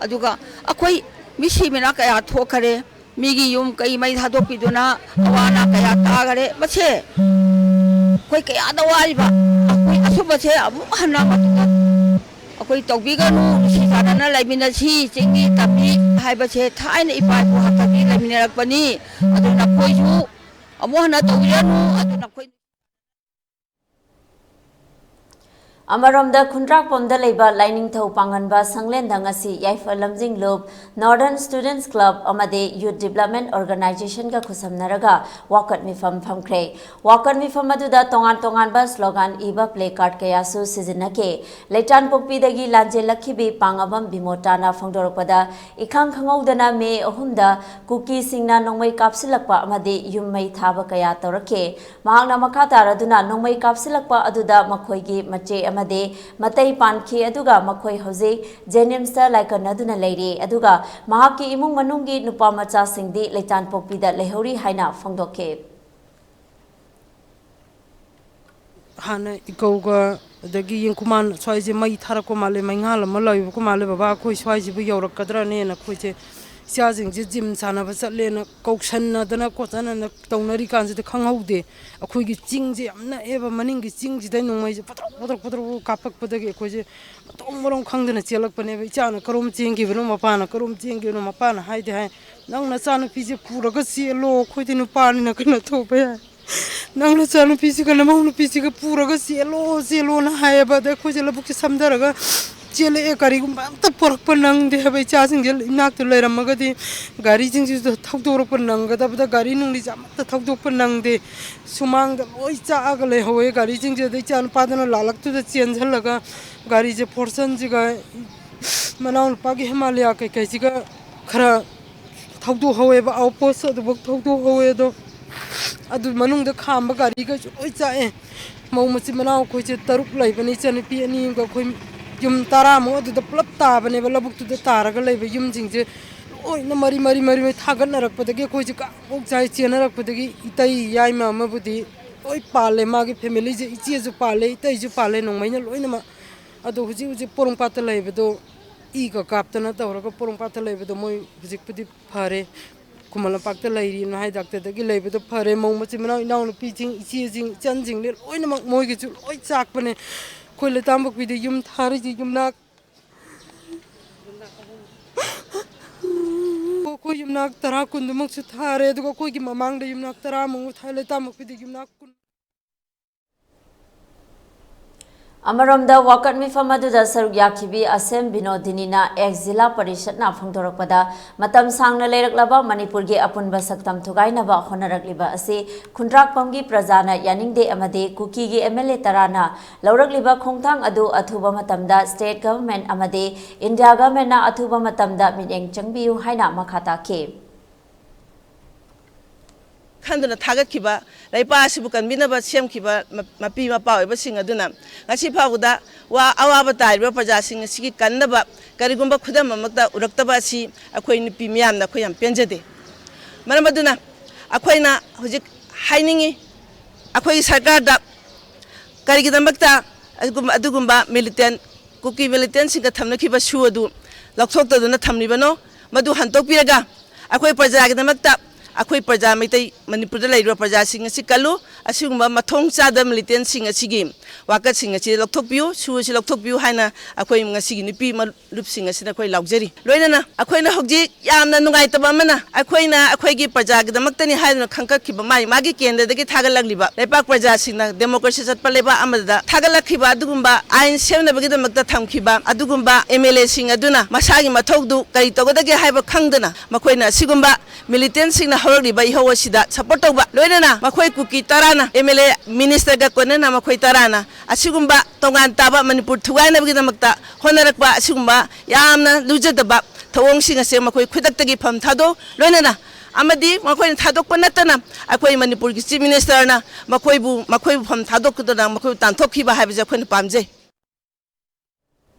ꯑꯗꯨꯒ ꯑꯩꯈꯣꯏ ꯃꯤꯁꯤ ꯃꯤꯅꯥ ꯀꯌꯥ ꯊꯣꯛꯈꯔꯦ꯫ ꯃꯤꯒꯤ ꯌꯨꯝ ꯀꯩ ꯃꯩ ꯊꯥꯗꯣꯛꯄꯤꯗꯨꯅ ꯑꯋꯥ ꯑꯅꯥ ꯀꯌꯥ ꯇꯥꯈꯔꯦ꯫ ꯃꯁꯦ ꯑꯩꯈꯣꯏ ꯀꯌꯥꯗ ꯋꯥꯔꯤꯕ ꯑꯩꯈꯣꯏ ꯑꯁꯨꯝꯕꯁꯦ ꯑꯃꯨꯛ ꯍꯟꯅ ꯃꯇꯨꯡꯗ ꯑꯩꯈꯣꯏ ꯇꯧꯕꯤꯒꯅꯨ꯫ ꯅꯨꯡꯁꯤ ꯆꯥꯟꯅꯅ ꯂꯩꯃꯤꯟꯅꯁꯤ꯫ ꯆꯤꯡꯃꯤ ꯇꯝꯃꯤ ꯍꯥꯏꯕꯁꯦ ꯊꯥꯏꯅ ꯏꯄꯥ ꯏꯄꯨ ꯍꯥꯛꯇꯛꯇꯒꯤ ꯂꯩꯃꯤꯟꯅꯔꯛꯄꯅꯤ꯫ ꯑꯗꯨ ꯅꯈꯣꯏꯁꯨ ꯑꯃꯨꯛ ꯍꯟꯅ ꯇꯧꯕꯤꯔꯅꯨ꯫ ꯑꯗꯨ ꯅꯈꯣꯏ ꯑꯃꯔꯣꯝꯗ ꯈꯨꯟꯗ꯭ꯔꯥꯛꯄꯝꯗ ꯂꯩꯕ ꯂꯥꯏꯅꯤꯡꯊꯧ ꯄꯥꯡꯒꯟꯕ ꯁꯪꯂꯦꯟꯗ ꯉꯁꯤ ꯌꯥꯏꯐ ꯂꯝꯖꯤꯡꯂꯨꯞ, Northern Students Club ꯑꯃꯗꯤ Youth Development Organizationꯒ ꯈꯨꯠꯁꯝꯅꯔꯒ ꯋꯥꯀꯠ ꯃꯤꯐꯝ ꯐꯝꯈ꯭ꯔꯦ꯫ ꯋꯥꯀꯠ ꯃꯤꯐꯝ ꯑꯗꯨꯗ ꯇꯣꯉꯥꯟ ꯇꯣꯉꯥꯟꯕ slogan ꯏꯕ placard ꯀꯌꯥꯁꯨ ꯁꯤꯖꯤꯟꯅꯈꯤ꯫ ꯂꯩꯇꯥꯟꯄꯣꯛꯄꯤꯗꯒꯤ ꯂꯥꯟꯖꯦꯜꯂꯛꯈꯤꯕꯤ ꯄꯥꯡꯉꯕꯝ ꯕꯤꯃꯣꯇꯥꯅ ꯐꯣꯡꯗꯣꯔꯛꯄꯗ, ꯏꯈꯪ ꯈꯪꯍꯧꯗꯅ ꯃꯦ ꯑꯍꯨꯝꯗ ꯀꯨꯀꯤꯁꯤꯡꯅ ꯅꯣꯡꯃꯩ ꯀꯥꯞꯁꯤꯜꯂꯛꯄ ꯑꯃꯗꯤ ꯌꯨꯝ ꯃꯩ ꯊꯥꯕ ꯀꯌꯥ ꯇꯧꯔꯛꯈꯤ꯫ ꯃꯍꯥꯛꯅ ꯃꯈꯥ ꯇꯥꯔꯗꯨꯅ ꯅꯣꯡꯃꯩ ꯀꯥꯞꯁꯤꯜꯂꯛꯄ ꯑꯗꯨꯗ ꯃꯈꯣꯏꯒꯤ ꯃꯆꯦ ꯑꯃꯗꯤ ꯃꯇꯩ ꯄꯥꯟꯈꯤ, ꯑꯗꯨꯒ ꯃꯈꯣꯏ ꯍꯧꯖꯤꯛ ꯖꯦꯅꯤꯝꯁꯇ ꯂꯥꯏꯀꯠꯅꯗꯨꯅ ꯂꯩꯔꯤ, ꯑꯗꯨꯒ ꯃꯍꯥꯛꯀꯤ ꯏꯃꯨꯡ ꯃꯅꯨꯡꯒꯤ ꯅꯨꯄꯥ ꯃꯆꯥꯁꯤꯡꯗꯤ ꯂꯩꯇꯥꯟꯄꯣꯛꯄꯤꯗ ꯂꯩꯍꯧꯔꯤ ꯍꯥꯏꯅ ꯐꯣꯡꯗꯣꯛꯈꯤ꯫ ꯍꯥꯟꯅ ꯏꯀꯧꯒ ꯑꯗꯒꯤ ꯌꯦꯡꯈꯨꯃꯥꯟ ꯁ꯭ꯋꯥꯏꯁꯦ ꯃꯩ ꯊꯥꯔꯛꯄ ꯃꯥꯜꯂꯦ, ꯃꯩꯉꯥꯜ ꯑꯃ ꯂꯩꯕꯀꯣ ꯃꯥꯜꯂꯦ, "ꯕꯕꯥ, ꯑꯩꯈꯣꯏ ꯁ꯭ꯋꯥꯏꯁꯤꯕꯨ ꯌꯧꯔꯛꯀꯗ꯭ꯔꯅꯦꯅ?" ꯑꯩꯈꯣꯏꯁꯦ ꯏꯆꯥꯁꯤꯡꯁꯦ ꯖꯤꯝ ꯁꯥꯟꯅꯕ ꯆꯠꯂꯦꯅ ꯀꯧꯁꯟꯅꯗꯅ ꯈꯣꯠꯇꯅ ꯇꯧꯅꯔꯤꯀꯥꯟꯁꯤꯗ ꯈꯪꯍꯧꯗꯦ꯫ ꯑꯩꯈꯣꯏꯒꯤ ꯆꯤꯡꯁꯦ ꯌꯥꯝ ꯅꯛꯑꯦꯕ, ꯃꯅꯤꯡꯒꯤ ꯆꯤꯡꯁꯤꯗ ꯅꯣꯡꯃꯩꯁꯦ ꯄꯗ꯭ꯔꯣꯛ ꯄꯗ꯭ꯔꯣꯛ ꯄꯗ꯭ꯔꯣꯛ ꯀꯥꯞꯄꯛꯄꯗꯒꯤ ꯑꯩꯈꯣꯏꯁꯦ ꯃꯊꯣꯡ ꯃꯔꯝ ꯈꯪꯗꯅ ꯆꯦꯜꯂꯛꯄꯅꯦꯕ꯫ ꯏꯆꯥꯅ ꯀꯔꯣꯝ ꯆꯦꯟꯈꯤꯕꯅꯣ, ꯃꯄꯥꯅ ꯀꯔꯣꯝ ꯆꯦꯟꯈꯤꯕꯅꯣ, ꯃꯄꯥꯅ ꯍꯥꯏꯗꯤ ꯍꯥꯏ, "ꯅꯪ ꯅꯆꯥꯅꯨꯄꯤꯁꯦ ꯄꯨꯔꯒ ꯆꯦꯜꯂꯣ, ꯑꯩꯈꯣꯏꯗꯤ ꯅꯨꯄꯥꯅꯤꯅ ꯀꯩꯅꯣ ꯇꯧꯕ ꯌꯥꯏ꯫ ꯅꯪ ꯅꯆꯥꯅꯨꯄꯤꯁꯤꯒ ꯅꯃꯧ ꯅꯨꯄꯤꯁꯤꯒ ꯄꯨꯔꯒ ꯆꯦꯜꯂꯣ, ꯆꯦꯜꯂꯣꯅ" ꯍꯥꯏꯌꯦꯕ꯫ ꯑꯗꯩ ꯑꯩꯈꯣꯏꯁꯦ ꯂꯧꯕꯨꯛꯁꯦ ꯁꯝꯊꯔꯒ ꯆꯦꯜꯂꯛꯑꯦ꯫ ꯀꯔꯤꯒꯨꯝꯕ ꯑꯝꯇ ꯄꯣꯔꯛꯄ ꯅꯪꯗꯦ ꯍꯥꯏꯕ꯫ ꯏꯆꯥꯁꯤꯡꯁꯦ ꯏꯅꯥꯛꯇ ꯂꯩꯔꯝꯃꯒꯗꯤ ꯒꯥꯔꯤꯁꯤꯡꯁꯤꯁꯨ ꯊꯧꯗꯣꯔꯛꯄ ꯅꯪꯒꯗꯕꯗ ꯒꯥꯔꯤ ꯅꯨꯡꯂꯤꯁꯦ ꯑꯃꯠꯇ ꯊꯧꯗꯣꯛꯄ ꯅꯪꯗꯦ꯫ ꯁꯨꯃꯥꯡꯗ ꯂꯣꯏ ꯆꯥꯛꯑꯒ ꯂꯩꯍꯧꯋꯦ ꯒꯥꯔꯤꯁꯤꯡꯁꯦ꯫ ꯑꯗꯩ ꯏꯆꯥ ꯅꯨꯄꯥꯗꯨꯅ ꯂꯥꯜꯂꯛꯇꯨꯗ ꯆꯦꯟꯁꯤꯜꯂꯒ ꯒꯥꯔꯤꯁꯦ ꯐꯣꯔꯁꯟꯁꯤꯒ ꯃꯅꯥꯎꯅꯨꯄꯥꯒꯤ ꯍꯤꯃꯥꯂꯌꯥ ꯀꯩꯀꯩꯁꯤꯒ ꯈꯔ ꯊꯧꯗꯣꯛꯍꯧꯋꯦꯕ, ꯑꯥꯎꯠꯄꯣꯁ ꯑꯗꯨꯐꯥꯎ ꯊꯧꯗꯣꯛꯍꯧꯋꯦ꯫ ꯑꯗꯣ ꯑꯗꯨ ꯃꯅꯨꯡꯗ ꯈꯥꯝꯕ ꯒꯥꯔꯤꯈꯩꯁꯨ ꯂꯣꯏ ꯆꯥꯛꯑꯦ꯫ ꯃꯧ ꯃꯆꯤꯟ ꯃꯅꯥꯎ ꯑꯩꯈꯣꯏꯁꯦ ꯇꯔꯨꯛ ꯂꯩꯕꯅꯤ, ꯏꯆꯟꯅꯨꯄꯤ ꯑꯅꯤ ꯑꯃꯒ꯫ ꯑꯩꯈꯣꯏ ꯌꯨꯝ ꯇꯔꯥꯃꯨꯛ ꯑꯗꯨꯗ ꯄꯨꯂꯞ ꯇꯥꯕꯅꯦꯕ, ꯂꯧꯕꯨꯛꯇꯨꯗ ꯇꯥꯔꯒ ꯂꯩꯕ ꯌꯨꯝꯁꯤꯡꯁꯦ ꯂꯣꯏꯅ ꯃꯔꯤ ꯃꯔꯤ ꯃꯔꯤ ꯃꯔꯤ ꯊꯥꯒꯠꯅꯔꯛꯄꯗꯒꯤ ꯑꯩꯈꯣꯏꯁꯦ ꯀꯥꯡ ꯆꯥꯏ ꯆꯦꯟꯅꯔꯛꯄꯗꯒꯤ꯫ ꯏꯇꯩ ꯌꯥꯏꯃ ꯑꯃꯕꯨꯗꯤ ꯂꯣꯏ ꯄꯥꯜꯂꯦ, ꯃꯥꯒꯤ ꯐꯦꯃꯤꯂꯤꯁꯦ, ꯏꯆꯦꯁꯨ ꯄꯥꯜꯂꯦ, ꯏꯇꯩꯁꯨ ꯄꯥꯜꯂꯦ, ꯅꯣꯡꯃꯩꯅ ꯂꯣꯏꯅꯃꯛ꯫ ꯑꯗꯣ ꯍꯧꯖꯤꯛ ꯍꯧꯖꯤꯛ ꯄꯣꯔꯣꯝꯄꯥꯠꯇ ꯂꯩꯕꯗꯣ ꯏꯒ ꯀꯥꯞꯇꯅ ꯇꯧꯔꯒ ꯄꯣꯔꯣꯝꯄꯥꯠꯇ ꯂꯩꯕꯗꯣ ꯃꯣꯏ ꯍꯧꯖꯤꯛꯄꯨꯗꯤ ꯐꯔꯦ꯫ ꯈꯨꯃꯟ ꯂꯝꯄꯥꯛꯇ ꯂꯩꯔꯤꯅ ꯍꯥꯏ ꯗꯥꯛꯇꯔꯗꯒꯤ ꯂꯩꯕꯗꯣ ꯐꯔꯦ꯫ ꯃꯧ ꯃꯆꯤꯟ ꯃꯅꯥꯎ, ꯏꯅꯥꯎꯅꯨꯄꯤꯁꯤꯡ, ꯏꯆꯦꯁꯤꯡ, ꯏꯆꯟꯁꯤꯡꯅꯦ ꯂꯣꯏꯅꯃꯛ ꯃꯣꯏꯒꯤꯁꯨ ꯂꯣꯏ ꯆꯥꯛꯄꯅꯦ꯫ ꯑꯩꯈꯣꯏ ꯂꯩꯇꯥꯝꯄꯣꯛꯄꯤꯗ ꯌꯨꯝ ꯊꯥꯔꯤꯁꯤ ꯌꯨꯝꯅꯥꯛ, ꯑꯩꯈꯣꯏ ꯌꯨꯝꯅꯥꯛ ꯇꯔꯥ ꯀꯨꯟꯗꯨꯃꯛꯁꯨ ꯊꯥꯔꯦ꯫ ꯑꯗꯨꯒ ꯑꯩꯈꯣꯏꯒꯤ ꯃꯃꯥꯡꯗ ꯌꯨꯝꯅꯥꯛ ꯇꯔꯥꯃꯨꯛ ꯊꯥꯏ, ꯂꯩꯇꯥꯝꯄꯣꯛꯄꯤꯗ ꯌꯨꯝꯅꯥꯛ ꯀꯨꯟ꯫ ꯑꯃꯔꯣꯝꯗ ꯋꯥꯀꯠ ꯃꯤꯐꯝ ꯑꯗꯨꯗ ꯁꯔꯨꯛ ꯌꯥꯈꯤꯕꯤ ꯑꯁꯦꯝ ꯕꯤꯅꯣꯗꯤꯅꯤꯅ ꯑꯦꯛꯁ ꯖꯤꯂꯥ ꯄꯔꯤꯁꯠꯅ ꯐꯣꯡꯗꯣꯔꯛꯄꯗ, ꯃꯇꯝ ꯁꯥꯡꯅ ꯂꯩꯔꯛꯂꯕ ꯃꯅꯤꯄꯨꯔꯒꯤ ꯑꯄꯨꯟꯕ ꯁꯛꯇꯝ ꯊꯨꯒꯥꯏꯅꯕ ꯍꯣꯠꯅꯔꯛꯂꯤꯕ ꯑꯁꯤ ꯈꯨꯟꯗ꯭ꯔꯥꯛꯄꯝꯒꯤ ꯄ꯭ꯔꯖꯥꯅ ꯌꯥꯅꯤꯡꯗꯦ ꯑꯃꯗꯤ ꯀꯨꯀꯤꯒꯤ ꯑꯦꯝ ꯑꯦꯜ ꯑꯦ ꯇꯔꯥꯅ ꯂꯧꯔꯛꯂꯤꯕ ꯈꯣꯡꯊꯥꯡ ꯑꯗꯨ ꯑꯊꯨꯕ ꯃꯇꯝꯗ ꯁ꯭ꯇꯦꯠ ꯒꯚꯔꯟꯃꯦꯟꯠ ꯑꯃꯗꯤ ꯏꯟꯗꯤꯌꯥ ꯒꯚꯔꯟꯃꯦꯟꯠꯅ ꯑꯊꯨꯕ ꯃꯇꯝꯗ ꯃꯤꯠꯌꯦꯡ ꯆꯪꯕꯤꯌꯨ ꯍꯥꯏꯅ ꯃꯈꯥ ꯇꯥꯈꯤ꯫ ꯈꯟꯗꯨꯅ ꯊꯥꯒꯠꯈꯤꯕ, ꯂꯩꯄꯥꯛ ꯑꯁꯤꯕꯨ ꯀꯟꯕꯤꯅꯕ ꯁꯦꯝꯈꯤꯕ ꯃ-, ꯃꯄꯤ ꯃꯄꯥ ꯑꯣꯏꯕꯁꯤꯡ ꯑꯗꯨꯅ ꯉꯁꯤ ꯐꯥꯎꯕꯗ ꯋꯥ-, ꯑꯋꯥꯕ ꯇꯥꯔꯤꯕ ꯄ꯭ꯔꯖꯥꯁꯤꯡ ꯑꯁꯤꯒꯤ ꯀꯟꯅꯕ ꯀꯔꯤꯒꯨꯝꯕ ꯈꯨꯗꯝ ꯑꯃꯠꯇ ꯎꯔꯛꯇꯕ ꯑꯁꯤ ꯑꯩꯈꯣꯏ ꯅꯨꯄꯤ ꯃꯤꯌꯥꯝꯅ ꯑꯩꯈꯣꯏ ꯌꯥꯝ ꯄꯦꯟꯖꯗꯦ꯫ ꯃꯔꯝ ꯑꯗꯨꯅ ꯑꯩꯈꯣꯏꯅ ꯍꯧꯖꯤꯛ ꯍꯥꯏꯅꯤꯡꯉꯤ, ꯑꯩꯈꯣꯏꯒꯤ ꯁꯔꯀꯥꯔꯗ ꯀꯔꯤꯒꯤꯗꯃꯛꯇ ꯑꯗꯨꯒꯨꯝꯕ ꯑꯗꯨꯒꯨꯝꯕ ꯃꯤꯂꯤꯇꯦꯟ ꯀꯨꯀꯤ ꯃꯤꯂꯤꯇꯦꯟꯁꯤꯡꯒ ꯊꯝꯅꯈꯤꯕ ꯁꯨ ꯑꯗꯨ ꯂꯧꯊꯣꯛꯇꯗꯨꯅ ꯊꯝꯂꯤꯕꯅꯣ? ꯃꯗꯨ ꯍꯟꯗꯣꯛꯄꯤꯔꯒ ꯑꯩꯈꯣꯏ ꯄ꯭ꯔꯖꯥꯒꯤꯗꯃꯛꯇ, ꯑꯩꯈꯣꯏ ꯄ꯭ꯔꯖꯥ ꯃꯩꯇꯩ ꯃꯅꯤꯄꯨꯔꯗ ꯂꯩꯔꯤꯕ ꯄ꯭ꯔꯖꯥꯁꯤꯡ ꯑꯁꯤ ꯀꯜꯂꯨ꯫ ꯑꯁꯤꯒꯨꯝꯕ ꯃꯊꯣꯡ ꯆꯥꯗꯕ ꯃꯤꯂꯤꯇꯦꯟꯁꯤꯡ ꯑꯁꯤꯒꯤ ꯋꯥꯀꯠꯁꯤꯡ ꯑꯁꯤ ꯂꯧꯊꯣꯛꯄꯤꯌꯨ, ꯁꯨ ꯑꯁꯤ ꯂꯧꯊꯣꯛꯄꯤꯌꯨ ꯍꯥꯏꯅ ꯑꯩꯈꯣꯏ ꯉꯁꯤꯒꯤ ꯅꯨꯄꯤ ꯂꯨꯞꯁꯤꯡ ꯑꯁꯤꯗ ꯑꯩꯈꯣꯏ ꯂꯥꯎꯖꯔꯤ꯫ ꯂꯣꯏꯅꯅ ꯑꯩꯈꯣꯏꯅ ꯍꯧꯖꯤꯛ ꯌꯥꯝꯅ ꯅꯨꯡꯉꯥꯏꯇꯕ ꯑꯃꯅ, ꯑꯩꯈꯣꯏꯅ ꯑꯩꯈꯣꯏꯒꯤ ꯄ꯭ꯔꯖꯥꯒꯤꯗꯃꯛꯇꯅꯤ ꯍꯥꯏꯗꯨꯅ ꯈꯟꯒꯠꯈꯤꯕ ꯃꯥꯒꯤ ꯃꯥꯒꯤ ꯀꯦꯟꯗ꯭ꯔꯗꯒꯤ ꯊꯥꯒꯠꯂꯛꯂꯤꯕ ꯂꯩꯄꯥꯛ ꯄ꯭ꯔꯖꯥꯁꯤꯡꯅ ꯗꯦꯃꯣꯀ꯭ꯔꯦꯁꯤ ꯆꯠꯄ ꯂꯩꯕꯥꯛ ꯑꯃꯗ ꯊꯥꯒꯠꯂꯛꯈꯤꯕ ꯑꯗꯨꯒꯨꯝꯕ ꯑꯥꯏꯟ ꯁꯦꯝꯅꯕꯒꯤꯗꯃꯛꯇ ꯊꯝꯈꯤꯕ ꯑꯗꯨꯒꯨꯝꯕ ꯑꯦꯝ ꯑꯦꯜ ꯑꯦꯁꯤꯡ ꯑꯗꯨꯅ ꯃꯁꯥꯒꯤ ꯃꯊꯧꯗꯨ ꯀꯔꯤ ꯇꯧꯒꯗꯒꯦ ꯍꯥꯏꯕ ꯈꯪꯗꯅ ꯃꯈꯣꯏꯅ ꯑꯁꯤꯒꯨꯝꯕ ꯃꯤꯂꯤꯇꯦꯟꯁꯤꯡꯅ ꯍꯧꯔꯛꯂꯤꯕ ꯏꯍꯧ ꯑꯁꯤꯗ ꯁꯄꯣꯔꯠ ꯇꯧꯕ, ꯂꯣꯏꯅꯅ ꯃꯈꯣꯏ ꯀꯨꯀꯤ ꯇꯔꯥꯅ, ꯑꯦꯝ ꯑꯦꯜ ꯑꯦ ꯃꯤꯅꯤꯁꯇꯔꯒ ꯀꯣꯟꯅꯅ ꯃꯈꯣꯏ ꯇꯔꯥꯅ ꯑꯁꯤꯒꯨꯝꯕ ꯇꯣꯉꯥꯟ ꯇꯥꯕ ꯃꯅꯤꯄꯨꯔ ꯊꯨꯒꯥꯏꯅꯕꯒꯤꯗꯃꯛꯇ ꯍꯣꯠꯅꯔꯛꯄ ꯑꯁꯤꯒꯨꯝꯕ ꯌꯥꯝꯅ ꯂꯨꯖꯗꯕ ꯊꯧꯑꯣꯡꯁꯤꯡ ꯑꯁꯦ ꯃꯈꯣꯏ ꯈꯨꯗꯛꯇꯒꯤ ꯐꯝ ꯊꯥꯗꯣꯛ, ꯂꯣꯏꯅꯅ ꯑꯃꯗꯤ ꯃꯈꯣꯏꯅ ꯊꯥꯗꯣꯛꯄ ꯅꯠꯇꯅ ꯑꯩꯈꯣꯏ ꯃꯅꯤꯄꯨꯔꯒꯤ ꯆꯤꯐ ꯃꯤꯅꯤꯁꯇꯔꯅ ꯃꯈꯣꯏꯕꯨ, ꯃꯈꯣꯏꯕꯨ ꯐꯝ ꯊꯥꯗꯣꯛꯇꯨꯅ ꯃꯈꯣꯏꯕꯨ ꯇꯥꯟꯊꯣꯛꯈꯤꯕ ꯍꯥꯏꯕꯁꯦ ꯑꯩꯈꯣꯏꯅ ꯄꯥꯝꯖꯩ꯫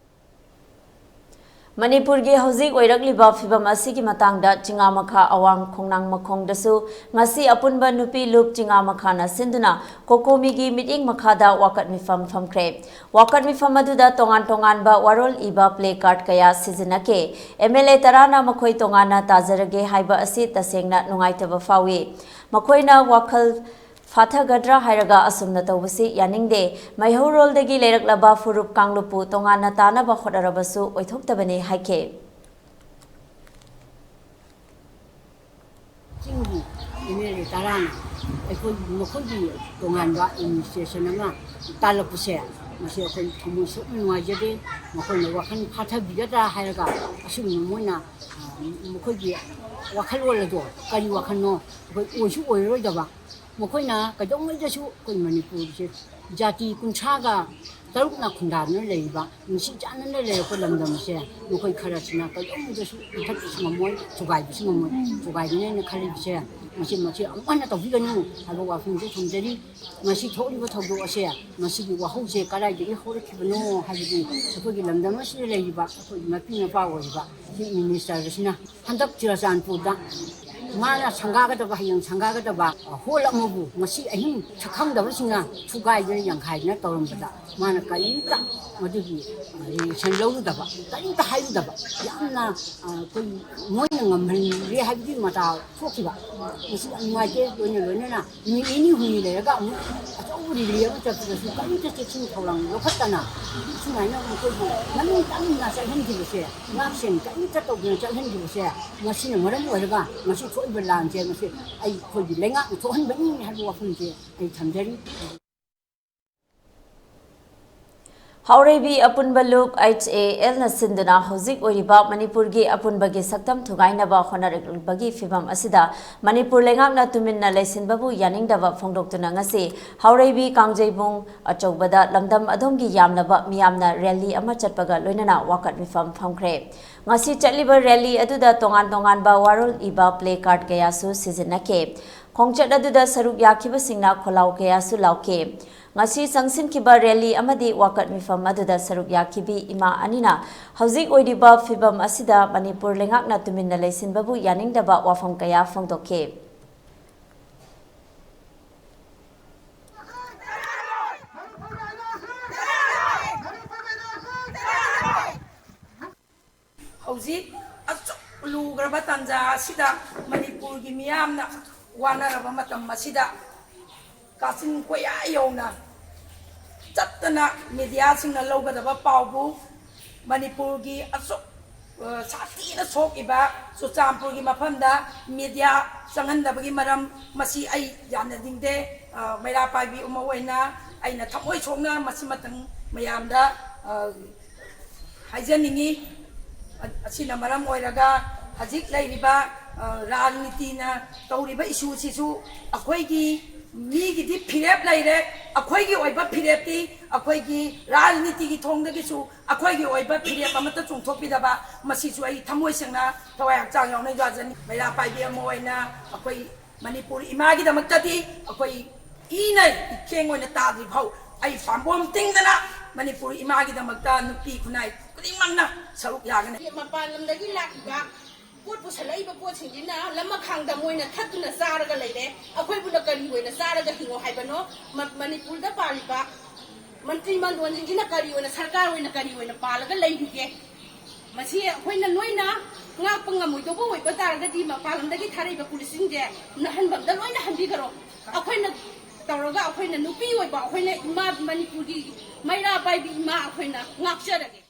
ꯃꯅꯤꯄꯨꯔꯒꯤ ꯍꯧꯖꯤꯛ ꯑꯣꯏꯔꯛꯂꯤꯕ ꯐꯤꯚꯝ ꯑꯁꯤꯒꯤ ꯃꯇꯥꯡꯗ ꯆꯤꯉꯥꯃꯈꯥ ꯑꯋꯥꯡ ꯈꯣꯡꯅꯥꯡ ꯃꯈꯣꯡꯗꯁꯨ ꯉꯁꯤ ꯑꯄꯨꯟꯕ ꯅꯨꯄꯤ ꯂꯨꯞ ꯆꯤꯉꯥꯃꯈꯥꯅ ꯁꯤꯟꯗꯨꯅ ꯀꯣꯀꯣꯃꯤꯒꯤ ꯃꯤꯠꯌꯦꯡ ꯃꯈꯥꯗ ꯋꯥꯀꯠ ꯃꯤꯐꯝ ꯐꯝꯈ꯭ꯔꯦ꯫ ꯋꯥꯀꯠ ꯃꯤꯐꯝ ꯑꯗꯨꯗ ꯇꯣꯉꯥꯟ ꯇꯣꯉꯥꯟꯕ ꯋꯥꯔꯣꯜ ꯏꯕ ꯄ꯭ꯂꯦ ꯀꯥꯔꯗ ꯀꯌꯥ ꯁꯤꯖꯤꯟꯅꯈꯤ꯫ ꯑꯦꯝ ꯑꯦꯜ ꯑꯦ ꯇꯔꯥꯅ ꯃꯈꯣꯏ ꯇꯣꯉꯥꯟꯅ ꯇꯥꯖꯔꯒꯦ ꯍꯥꯏꯕ ꯑꯁꯤ ꯇꯁꯦꯡꯅ ꯅꯨꯡꯉꯥꯏꯇꯕ ꯐꯥꯎꯏ꯫ ꯃꯈꯣꯏꯅ ꯋꯥꯈꯜ ꯐꯥꯊꯒꯗ꯭ꯔꯥ ꯍꯥꯏꯔꯒ ꯑꯁꯨꯝꯅ ꯇꯧꯕꯁꯤ ꯌꯥꯅꯤꯡꯗꯦ꯫ ꯃꯩꯍꯧꯔꯣꯜꯗꯒꯤ ꯂꯩꯔꯛꯂꯕ ꯐꯨꯔꯨꯞ ꯀꯥꯡꯂꯨꯞꯄꯨ ꯇꯣꯉꯥꯟꯅ ꯇꯥꯅꯕ ꯍꯣꯠꯅꯔꯕꯁꯨ ꯑꯣꯏꯊꯣꯛꯇꯕꯅꯤ ꯍꯥꯏꯈꯤ꯫ ꯆꯤꯡꯒꯤ ꯑꯦꯝ ꯑꯦꯜ ꯑꯦ ꯇꯔꯥꯅ ꯑꯩꯈꯣꯏ ꯃꯈꯣꯏꯒꯤ ꯇꯣꯉꯥꯟꯕ ꯑꯦꯗꯃꯤꯅꯤꯁꯇ꯭ꯔꯦꯁꯟ ꯑꯃ ꯇꯥꯜꯂꯛꯄꯁꯦ, ꯃꯁꯤ ꯑꯩꯈꯣꯏ ꯊꯃꯣꯏ ꯁꯣꯛꯅ ꯅꯨꯡꯉꯥꯏꯖꯗꯦ꯫ ꯃꯈꯣꯏꯅ ꯋꯥꯈꯜ ꯐꯥꯊꯕꯤꯒꯗ꯭ꯔꯥ ꯍꯥꯏꯔꯒ ꯑꯁꯤꯒꯨꯝꯕ ꯃꯣꯏꯅ ꯃꯈꯣꯏꯒꯤ ꯋꯥꯈꯜꯂꯣꯟ ꯑꯗꯣ ꯀꯔꯤ ꯋꯥꯈꯜꯅꯣ? ꯑꯩꯈꯣꯏ ꯑꯣꯏꯁꯨ ꯑꯣꯏꯔꯔꯣꯏꯗꯕ꯫ ꯃꯈꯣꯏꯅ ꯀꯩꯗꯧꯉꯩꯗꯁꯨ ꯑꯩꯈꯣꯏ ꯃꯅꯤꯄꯨꯔꯁꯦ ꯖꯥꯇꯤ ꯀꯨꯟꯊ꯭ꯔꯥꯒ ꯇꯔꯨꯛꯅ ꯈꯨꯟꯗꯥꯗꯨꯅ ꯂꯩꯔꯤꯕ, ꯅꯨꯡꯁꯤ ꯆꯥꯟꯅꯅ ꯂꯩꯔꯛꯄ ꯂꯝꯗꯝ ꯑꯁꯦ ꯃꯈꯣꯏ ꯈꯔꯁꯤꯅ ꯀꯩꯗꯧꯉꯩꯗꯁꯨ ꯃꯨꯊꯠꯄꯁꯨ ꯉꯝꯃꯣꯏ, ꯊꯨꯒꯥꯏꯕꯁꯨ ꯉꯝꯃꯣꯏ꯫ ꯊꯨꯒꯥꯏꯒꯅꯤ ꯍꯥꯏꯅ ꯈꯜꯂꯤꯕꯁꯦ ꯃꯁꯤ, ꯃꯁꯤ ꯑꯃꯨꯛ ꯍꯟꯅ ꯇꯧꯕꯤꯒꯅꯨ ꯍꯥꯏꯕ ꯋꯥꯐꯝꯁꯦ ꯊꯝꯖꯔꯤ꯫ ꯉꯁꯤ ꯊꯣꯛꯂꯤꯕ ꯊꯧꯗꯣꯛ ꯑꯁꯦ, ꯃꯁꯤꯒꯤ ꯋꯥꯍꯧꯁꯦ ꯀꯗꯥꯏꯗꯒꯤ ꯍꯧꯔꯛꯈꯤꯕꯅꯣ ꯍꯥꯏꯕꯗꯤ ꯑꯩꯈꯣꯏꯒꯤ ꯂꯝꯗꯝ ꯑꯁꯤꯗ ꯂꯩꯔꯤꯕ ꯑꯩꯈꯣꯏꯒꯤ ꯃꯄꯤ ꯃꯄꯥ ꯑꯣꯏꯔꯤꯕ ꯆꯤꯐ ꯃꯤꯅꯤꯁꯇꯔ ꯑꯁꯤꯅ ꯍꯟꯗꯛ ꯆꯨꯔꯆꯥꯟꯄꯨꯔꯗ ꯃꯥꯅ ꯁꯪꯒꯥꯒꯗꯕ, ꯍꯌꯦꯡ ꯁꯪꯒꯥꯒꯗꯕ ꯍꯣꯜ ꯑꯃꯕꯨ ꯉꯁꯤ ꯑꯍꯤꯡ ꯁꯛꯈꯪꯗꯕꯁꯤꯡꯅ ꯊꯨꯒꯥꯏꯗꯅ ꯌꯥꯡꯈꯥꯏꯗꯅ ꯇꯧꯔꯝꯕꯗ ꯃꯥꯅ ꯀꯔꯤꯝꯇ ꯃꯗꯨꯒꯤ ꯔꯤꯑꯦꯛꯁꯟ ꯂꯧꯔꯨꯗꯕ, ꯀꯔꯤꯝꯇ ꯍꯥꯏꯔꯨꯗꯕ, ꯌꯥꯝꯅ ꯑꯩꯈꯣꯏ ꯃꯣꯏꯅ ꯉꯝꯍꯟꯈ꯭ꯔꯦ ꯍꯥꯏꯕꯒꯤ ꯃꯇꯥ ꯊꯣꯛꯈꯤꯕ꯫ ꯃꯁꯤ ꯌꯥꯝ ꯅꯨꯡꯉꯥꯏꯇꯦ꯫ ꯂꯣꯏꯅ ꯂꯣꯏꯅꯅ ꯅꯨꯃꯤꯠ ꯅꯤꯅꯤ ꯍꯨꯝꯅꯤ ꯂꯩꯔꯒ ꯑꯃꯨꯛ ꯑꯆꯧꯕ ꯔꯦꯂꯤ ꯑꯃ ꯆꯠꯄꯗꯁꯨ ꯀꯔꯤꯝꯇ ꯆꯦꯛꯁꯤꯟ ꯊꯧꯔꯥꯡ ꯂꯧꯈꯠꯇꯅ ꯁꯨꯃꯥꯏꯅ ꯃꯈꯣꯏꯕꯨ ꯃꯅꯨꯡ ꯇꯝꯅ ꯆꯠꯍꯟꯈꯤꯕꯁꯦ, ꯉꯥꯛꯁꯦꯟ ꯀꯔꯤꯝꯇ ꯇꯧꯗꯅ ꯆꯠꯍꯟꯈꯤꯕꯁꯦ, ꯃꯁꯤꯅ ꯃꯔꯝ ꯑꯣꯏꯔꯒ ꯉꯁꯤ ꯊꯣꯛꯏꯕ ꯂꯥꯟꯁꯦ ꯃꯁꯤ ꯑꯩꯈꯣꯏꯒꯤ ꯂꯩꯉꯥꯛꯅ ꯊꯣꯛꯍꯟꯕꯅꯤ ꯍꯥꯏꯕ ꯋꯥꯐꯝꯁꯦ ꯑꯩ ꯊꯝꯖꯔꯤ꯫ ꯍꯥꯎꯔꯩꯕꯤ ꯑꯄꯨꯟꯕ ꯂꯨꯞ, ꯑꯩꯆ ꯑꯦ ꯑꯦꯜꯅ ꯁꯤꯟꯗꯨꯅ ꯍꯧꯖꯤꯛ ꯑꯣꯏꯔꯤꯕ ꯃꯅꯤꯄꯨꯔꯒꯤ ꯑꯄꯨꯟꯕꯒꯤ ꯁꯛꯇꯝ ꯊꯨꯒꯥꯏꯅꯕ ꯍꯣꯠꯅꯔꯛꯂꯤꯕꯒꯤ ꯐꯤꯚꯝ ꯑꯁꯤꯗ ꯃꯅꯤꯄꯨꯔ ꯂꯩꯉꯥꯛꯅ ꯇꯨꯃꯤꯟꯅ ꯂꯩꯁꯤꯟꯕꯕꯨ ꯌꯥꯅꯤꯡꯗꯕ ꯐꯣꯡꯗꯣꯛꯇꯨꯅ ꯉꯁꯤ ꯍꯥꯎꯔꯩꯕꯤ ꯀꯥꯡꯖꯩꯕꯨꯡ ꯑꯆꯧꯕꯗ ꯂꯝꯗꯝ ꯑꯗꯣꯝꯒꯤ ꯌꯥꯝꯂꯕ ꯃꯤꯌꯥꯝꯅ ꯔꯦꯂꯤ ꯑꯃ ꯆꯠꯄꯒ ꯂꯣꯏꯅꯅ ꯋꯥꯀꯠ ꯃꯤꯐꯝ ꯐꯝꯈ꯭ꯔꯦ꯫ ꯉꯁꯤ ꯆꯠꯂꯤꯕ ꯔꯦꯂꯤ ꯑꯗꯨꯗ ꯇꯣꯉꯥꯟ ꯇꯣꯉꯥꯟꯕ ꯋꯥꯔꯣꯜ ꯏꯕ ꯄ꯭ꯂꯦ ꯀꯥꯔꯗ ꯀꯌꯥꯁꯨ ꯁꯤꯖꯤꯟꯅꯈꯤ꯫ ꯈꯣꯡꯆꯠ ꯑꯗꯨꯗ ꯁꯔꯨꯛ ꯌꯥꯈꯤꯕꯁꯤꯡꯅ ꯈꯣꯜꯂꯥꯎ ꯀꯌꯥꯁꯨ ꯂꯥꯎꯈꯤ꯫ ꯉꯁꯤ ꯆꯪꯁꯤꯟꯈꯤꯕ ꯔꯦꯂꯤ ꯑꯃꯗꯤ ꯋꯥꯀꯠ ꯃꯤꯐꯝ ꯑꯗꯨꯗ ꯁꯔꯨꯛ ꯌꯥꯈꯤꯕꯤ ꯏꯃꯥ ꯑꯅꯤꯅ ꯍꯧꯖꯤꯛ ꯑꯣꯏꯔꯤꯕ ꯐꯤꯚꯝ ꯑꯁꯤꯗ ꯃꯅꯤꯄꯨꯔ ꯂꯩꯉꯥꯛꯅ ꯇꯨꯃꯤꯟꯅ ꯂꯩꯁꯤꯟꯕꯕꯨ ꯌꯥꯅꯤꯡꯗꯕ ꯋꯥꯐꯝ ꯀꯌꯥ ꯐꯣꯡꯗꯣꯛꯈꯤ꯫ ꯍꯧꯖꯤꯛ ꯑꯁꯨꯛ ꯂꯨꯈ꯭ꯔꯕ ꯇꯥꯟꯖꯥ ꯑꯁꯤꯗ ꯃꯅꯤꯄꯨꯔꯒꯤ ꯃꯤꯌꯥꯝꯅ ꯋꯥꯅꯔꯕ ꯃꯇꯝ ꯑꯁꯤꯗ ꯀꯥꯆꯤꯟ ꯀꯣꯌꯥ ꯌꯧꯅ ꯆꯠꯇꯅ ꯃꯦꯗꯤꯌꯥꯁꯤꯡꯅ ꯂꯧꯒꯗꯕ ꯄꯥꯎꯕꯨ ꯃꯅꯤꯄꯨꯔꯒꯤ ꯑꯁꯨꯛ ꯁꯥꯊꯤꯅ ꯁꯣꯛꯏꯕ ꯆꯨꯔꯆꯥꯟꯄꯨꯔꯒꯤ ꯃꯐꯝꯗ ꯃꯦꯗꯤꯌꯥ ꯆꯪꯍꯟꯗꯕꯒꯤ ꯃꯔꯝ ꯃꯁꯤ ꯑꯩ ꯌꯥꯅꯅꯤꯡꯗꯦ꯫ ꯃꯩꯔꯥ ꯄꯥꯏꯕꯤ ꯑꯃ ꯑꯣꯏꯅ ꯑꯩꯅ ꯊꯃꯣꯏ ꯁꯣꯛꯅ ꯃꯁꯤꯃꯇꯪ ꯃꯌꯥꯝꯗ ꯍꯥꯏꯖꯅꯤꯡꯏ꯫ ꯑꯁꯤꯅ ꯃꯔꯝ ꯑꯣꯏꯔꯒ ꯍꯧꯖꯤꯛ ꯂꯩꯔꯤꯕ ꯔꯥꯖꯅꯤꯇꯤꯅ ꯇꯧꯔꯤꯕ ꯏꯁꯨꯁꯤꯁꯨ ꯑꯩꯈꯣꯏꯒꯤ ꯃꯤꯒꯤꯗꯤ ꯐꯤꯔꯦꯞ ꯂꯩꯔꯦ, ꯑꯩꯈꯣꯏꯒꯤ ꯑꯣꯏꯕ ꯐꯤꯔꯦꯞꯇꯤ ꯑꯩꯈꯣꯏꯒꯤ ꯔꯥꯖꯅꯤꯇꯤꯒꯤ ꯊꯣꯡꯗꯒꯤꯁꯨ ꯑꯩꯈꯣꯏꯒꯤ ꯑꯣꯏꯕ ꯐꯤꯔꯦꯞ ꯑꯃꯠꯇ ꯆꯣꯡꯊꯣꯛꯄꯤꯗꯕ, ꯃꯁꯤꯁꯨ ꯑꯩ ꯊꯃꯣꯏ ꯁꯦꯡꯅ ꯊꯋꯥꯏ ꯍꯛꯆꯥꯡ ꯌꯥꯎꯅ ꯌꯥꯖꯅꯤ꯫ ꯃꯩꯔꯥ ꯄꯥꯏꯕꯤ ꯑꯃ ꯑꯣꯏꯅ ꯑꯩꯈꯣꯏ ꯃꯅꯤꯄꯨꯔ ꯏꯃꯥꯒꯤꯗꯃꯛꯇꯗꯤ ꯑꯩꯈꯣꯏ ꯏꯅ ꯏꯈꯦꯡ ꯑꯣꯏꯅ ꯇꯥꯗ꯭ꯔꯤ ꯐꯥꯎ ꯑꯩ ꯄꯥꯝꯕꯣꯝ ꯇꯤꯡꯗꯅ ꯃꯅꯤꯄꯨꯔ ꯏꯃꯥꯒꯤꯗꯃꯛꯇ ꯅꯨꯄꯤ ꯈꯨꯟꯅꯥꯏ ꯈꯨꯗꯤꯡꯃꯛꯅ ꯁꯔꯨꯛ ꯌꯥꯒꯅꯤ꯫ ꯃꯄꯥꯟ ꯂꯝꯗꯒꯤ ꯂꯥꯛꯂꯤꯕ ꯄꯣꯠ ꯄꯨꯁꯜꯂꯛꯏꯕ ꯄꯣꯠꯁꯤꯡꯁꯤꯅ ꯂꯝꯃꯈꯥꯡꯗ ꯃꯣꯏꯅ ꯊꯠꯇꯨꯅ ꯆꯥꯔꯒ ꯂꯩꯔꯦ꯫ ꯑꯩꯈꯣꯏꯕꯨꯅ ꯀꯔꯤ ꯑꯣꯏꯅ ꯆꯥꯔꯒ ꯍꯤꯡꯉꯣ ꯍꯥꯏꯕꯅꯣ? ꯃ-, ꯃꯅꯤꯄꯨꯔꯗ ꯄꯥꯜꯂꯤꯕ ꯃꯟꯇ꯭ꯔꯤ ꯃꯟꯗꯣꯟꯁꯤꯡꯁꯤꯅ ꯀꯔꯤ ꯑꯣꯏꯅ, ꯁꯔꯀꯥꯔ ꯑꯣꯏꯅ ꯀꯔꯤ ꯑꯣꯏꯅ ꯄꯥꯜꯂꯒ ꯂꯩꯔꯤꯒꯦ? ꯃꯁꯤ ꯑꯩꯈꯣꯏꯅ ꯂꯣꯏꯅ ꯉꯥꯛꯄ ꯉꯝꯃꯣꯏꯗꯧꯕ ꯑꯣꯏꯕ ꯇꯥꯔꯒꯗꯤ, ꯃꯄꯥꯟ ꯂꯝꯗꯒꯤ ꯊꯥꯔꯛꯏꯕ ꯄꯨꯂꯤꯁꯁꯤꯡꯁꯦ ꯅꯍꯟꯕꯝꯗ ꯂꯣꯏꯅ ꯍꯟꯕꯤꯈꯔꯣ꯫ ꯑꯩꯈꯣꯏꯅ ꯇꯧꯔꯒ, ꯑꯩꯈꯣꯏꯅ ꯅꯨꯄꯤ ꯑꯣꯏꯕ, ꯑꯩꯈꯣꯏꯅ ꯏꯃꯥ, ꯃꯅꯤꯄꯨꯔꯒꯤ ꯃꯩꯔꯥ ꯄꯥꯏꯕꯤ ꯏꯃꯥ ꯑꯩꯈꯣꯏꯅ ꯉꯥꯛꯆꯔꯒꯦ꯫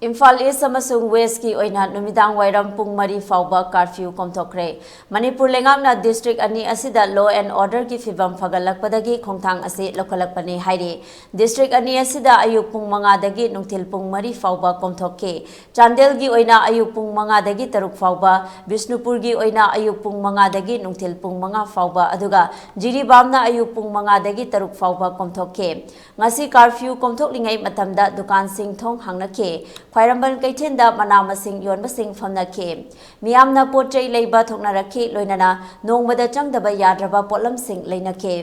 ꯏꯝꯐꯥꯜ ꯏꯁ ꯑꯃꯁꯨꯡ ꯋꯦꯁꯀꯤ ꯑꯣꯏꯅ ꯅꯨꯃꯤꯗꯥꯡ ꯋꯥꯏꯔꯝ ꯄꯨꯡ ꯃꯔꯤ ꯐꯥꯎꯕ ꯀꯥꯔꯐ꯭ꯌꯨ ꯀꯣꯝꯊꯣꯛꯈ꯭ꯔꯦ꯫ ꯃꯅꯤꯄꯨꯔ ꯂꯩꯉꯥꯛꯅ ꯗꯤꯁꯇ꯭ꯔꯤꯛ ꯑꯅꯤ ꯑꯁꯤꯗ law and orderꯒꯤ ꯐꯤꯚꯝ ꯐꯒꯠꯂꯛꯄꯗꯒꯤ ꯈꯣꯡꯊꯥꯡ ꯑꯁꯤ ꯂꯧꯈꯠꯂꯛꯄꯅꯤ ꯍꯥꯏꯔꯤ꯫ ꯗꯤꯁꯇ꯭ꯔꯤꯛ ꯑꯅꯤ ꯑꯁꯤꯗ ꯑꯌꯨꯛ ꯄꯨꯡ ꯃꯉꯥꯗꯒꯤ ꯅꯨꯡꯊꯤꯜ ꯄꯨꯡ ꯃꯔꯤ ꯐꯥꯎꯕ ꯀꯣꯝꯊꯣꯛꯈꯤ꯫ ꯆꯥꯟꯗꯦꯜꯒꯤ ꯑꯣꯏꯅ ꯑꯌꯨꯛ ꯄꯨꯡ ꯃꯉꯥꯗꯒꯤ ꯇꯔꯨꯛ ꯐꯥꯎꯕ, ꯕꯤꯁꯅꯨꯄꯨꯔꯒꯤ ꯑꯣꯏꯅ ꯑꯌꯨꯛ ꯄꯨꯡ ꯃꯉꯥꯗꯒꯤ ꯅꯨꯡꯊꯤꯜ ꯄꯨꯡ ꯃꯉꯥ ꯐꯥꯎꯕ, ꯑꯗꯨꯒ ꯖꯤꯔꯤꯕꯥꯝꯅ ꯑꯌꯨꯛ ꯄꯨꯡ ꯃꯉꯥꯗꯒꯤ ꯇꯔꯨꯛ ꯐꯥꯎꯕ ꯀꯣꯝꯊꯣꯛꯈꯤ꯫ ꯉꯁꯤ ꯀꯥꯔꯐ꯭ꯌꯨ ꯀꯣꯝꯊꯣꯛꯂꯤꯉꯩ ꯃꯇꯝꯗ ꯗꯨꯀꯥꯟꯁꯤꯡ ꯊꯣꯡ ꯍꯥꯡꯅꯈꯤ꯫ ꯈ꯭ꯋꯥꯏꯔꯝꯕꯟ ꯀꯩꯊꯦꯜꯗ ꯃꯅꯥ ꯃꯁꯤꯡ ꯌꯣꯟꯕꯁꯤꯡ ꯐꯝꯅꯈꯤ꯫ ꯃꯤꯌꯥꯝꯅ ꯄꯣꯠ ꯆꯩ ꯂꯩꯕ ꯊꯣꯛꯅꯔꯛꯈꯤ, ꯂꯣꯏꯅꯅ ꯅꯣꯡꯃꯗ ꯆꯪꯗꯕ ꯌꯥꯗ꯭ꯔꯕ ꯄꯣꯠꯂꯝꯁꯤꯡ ꯂꯩꯅꯈꯤ꯫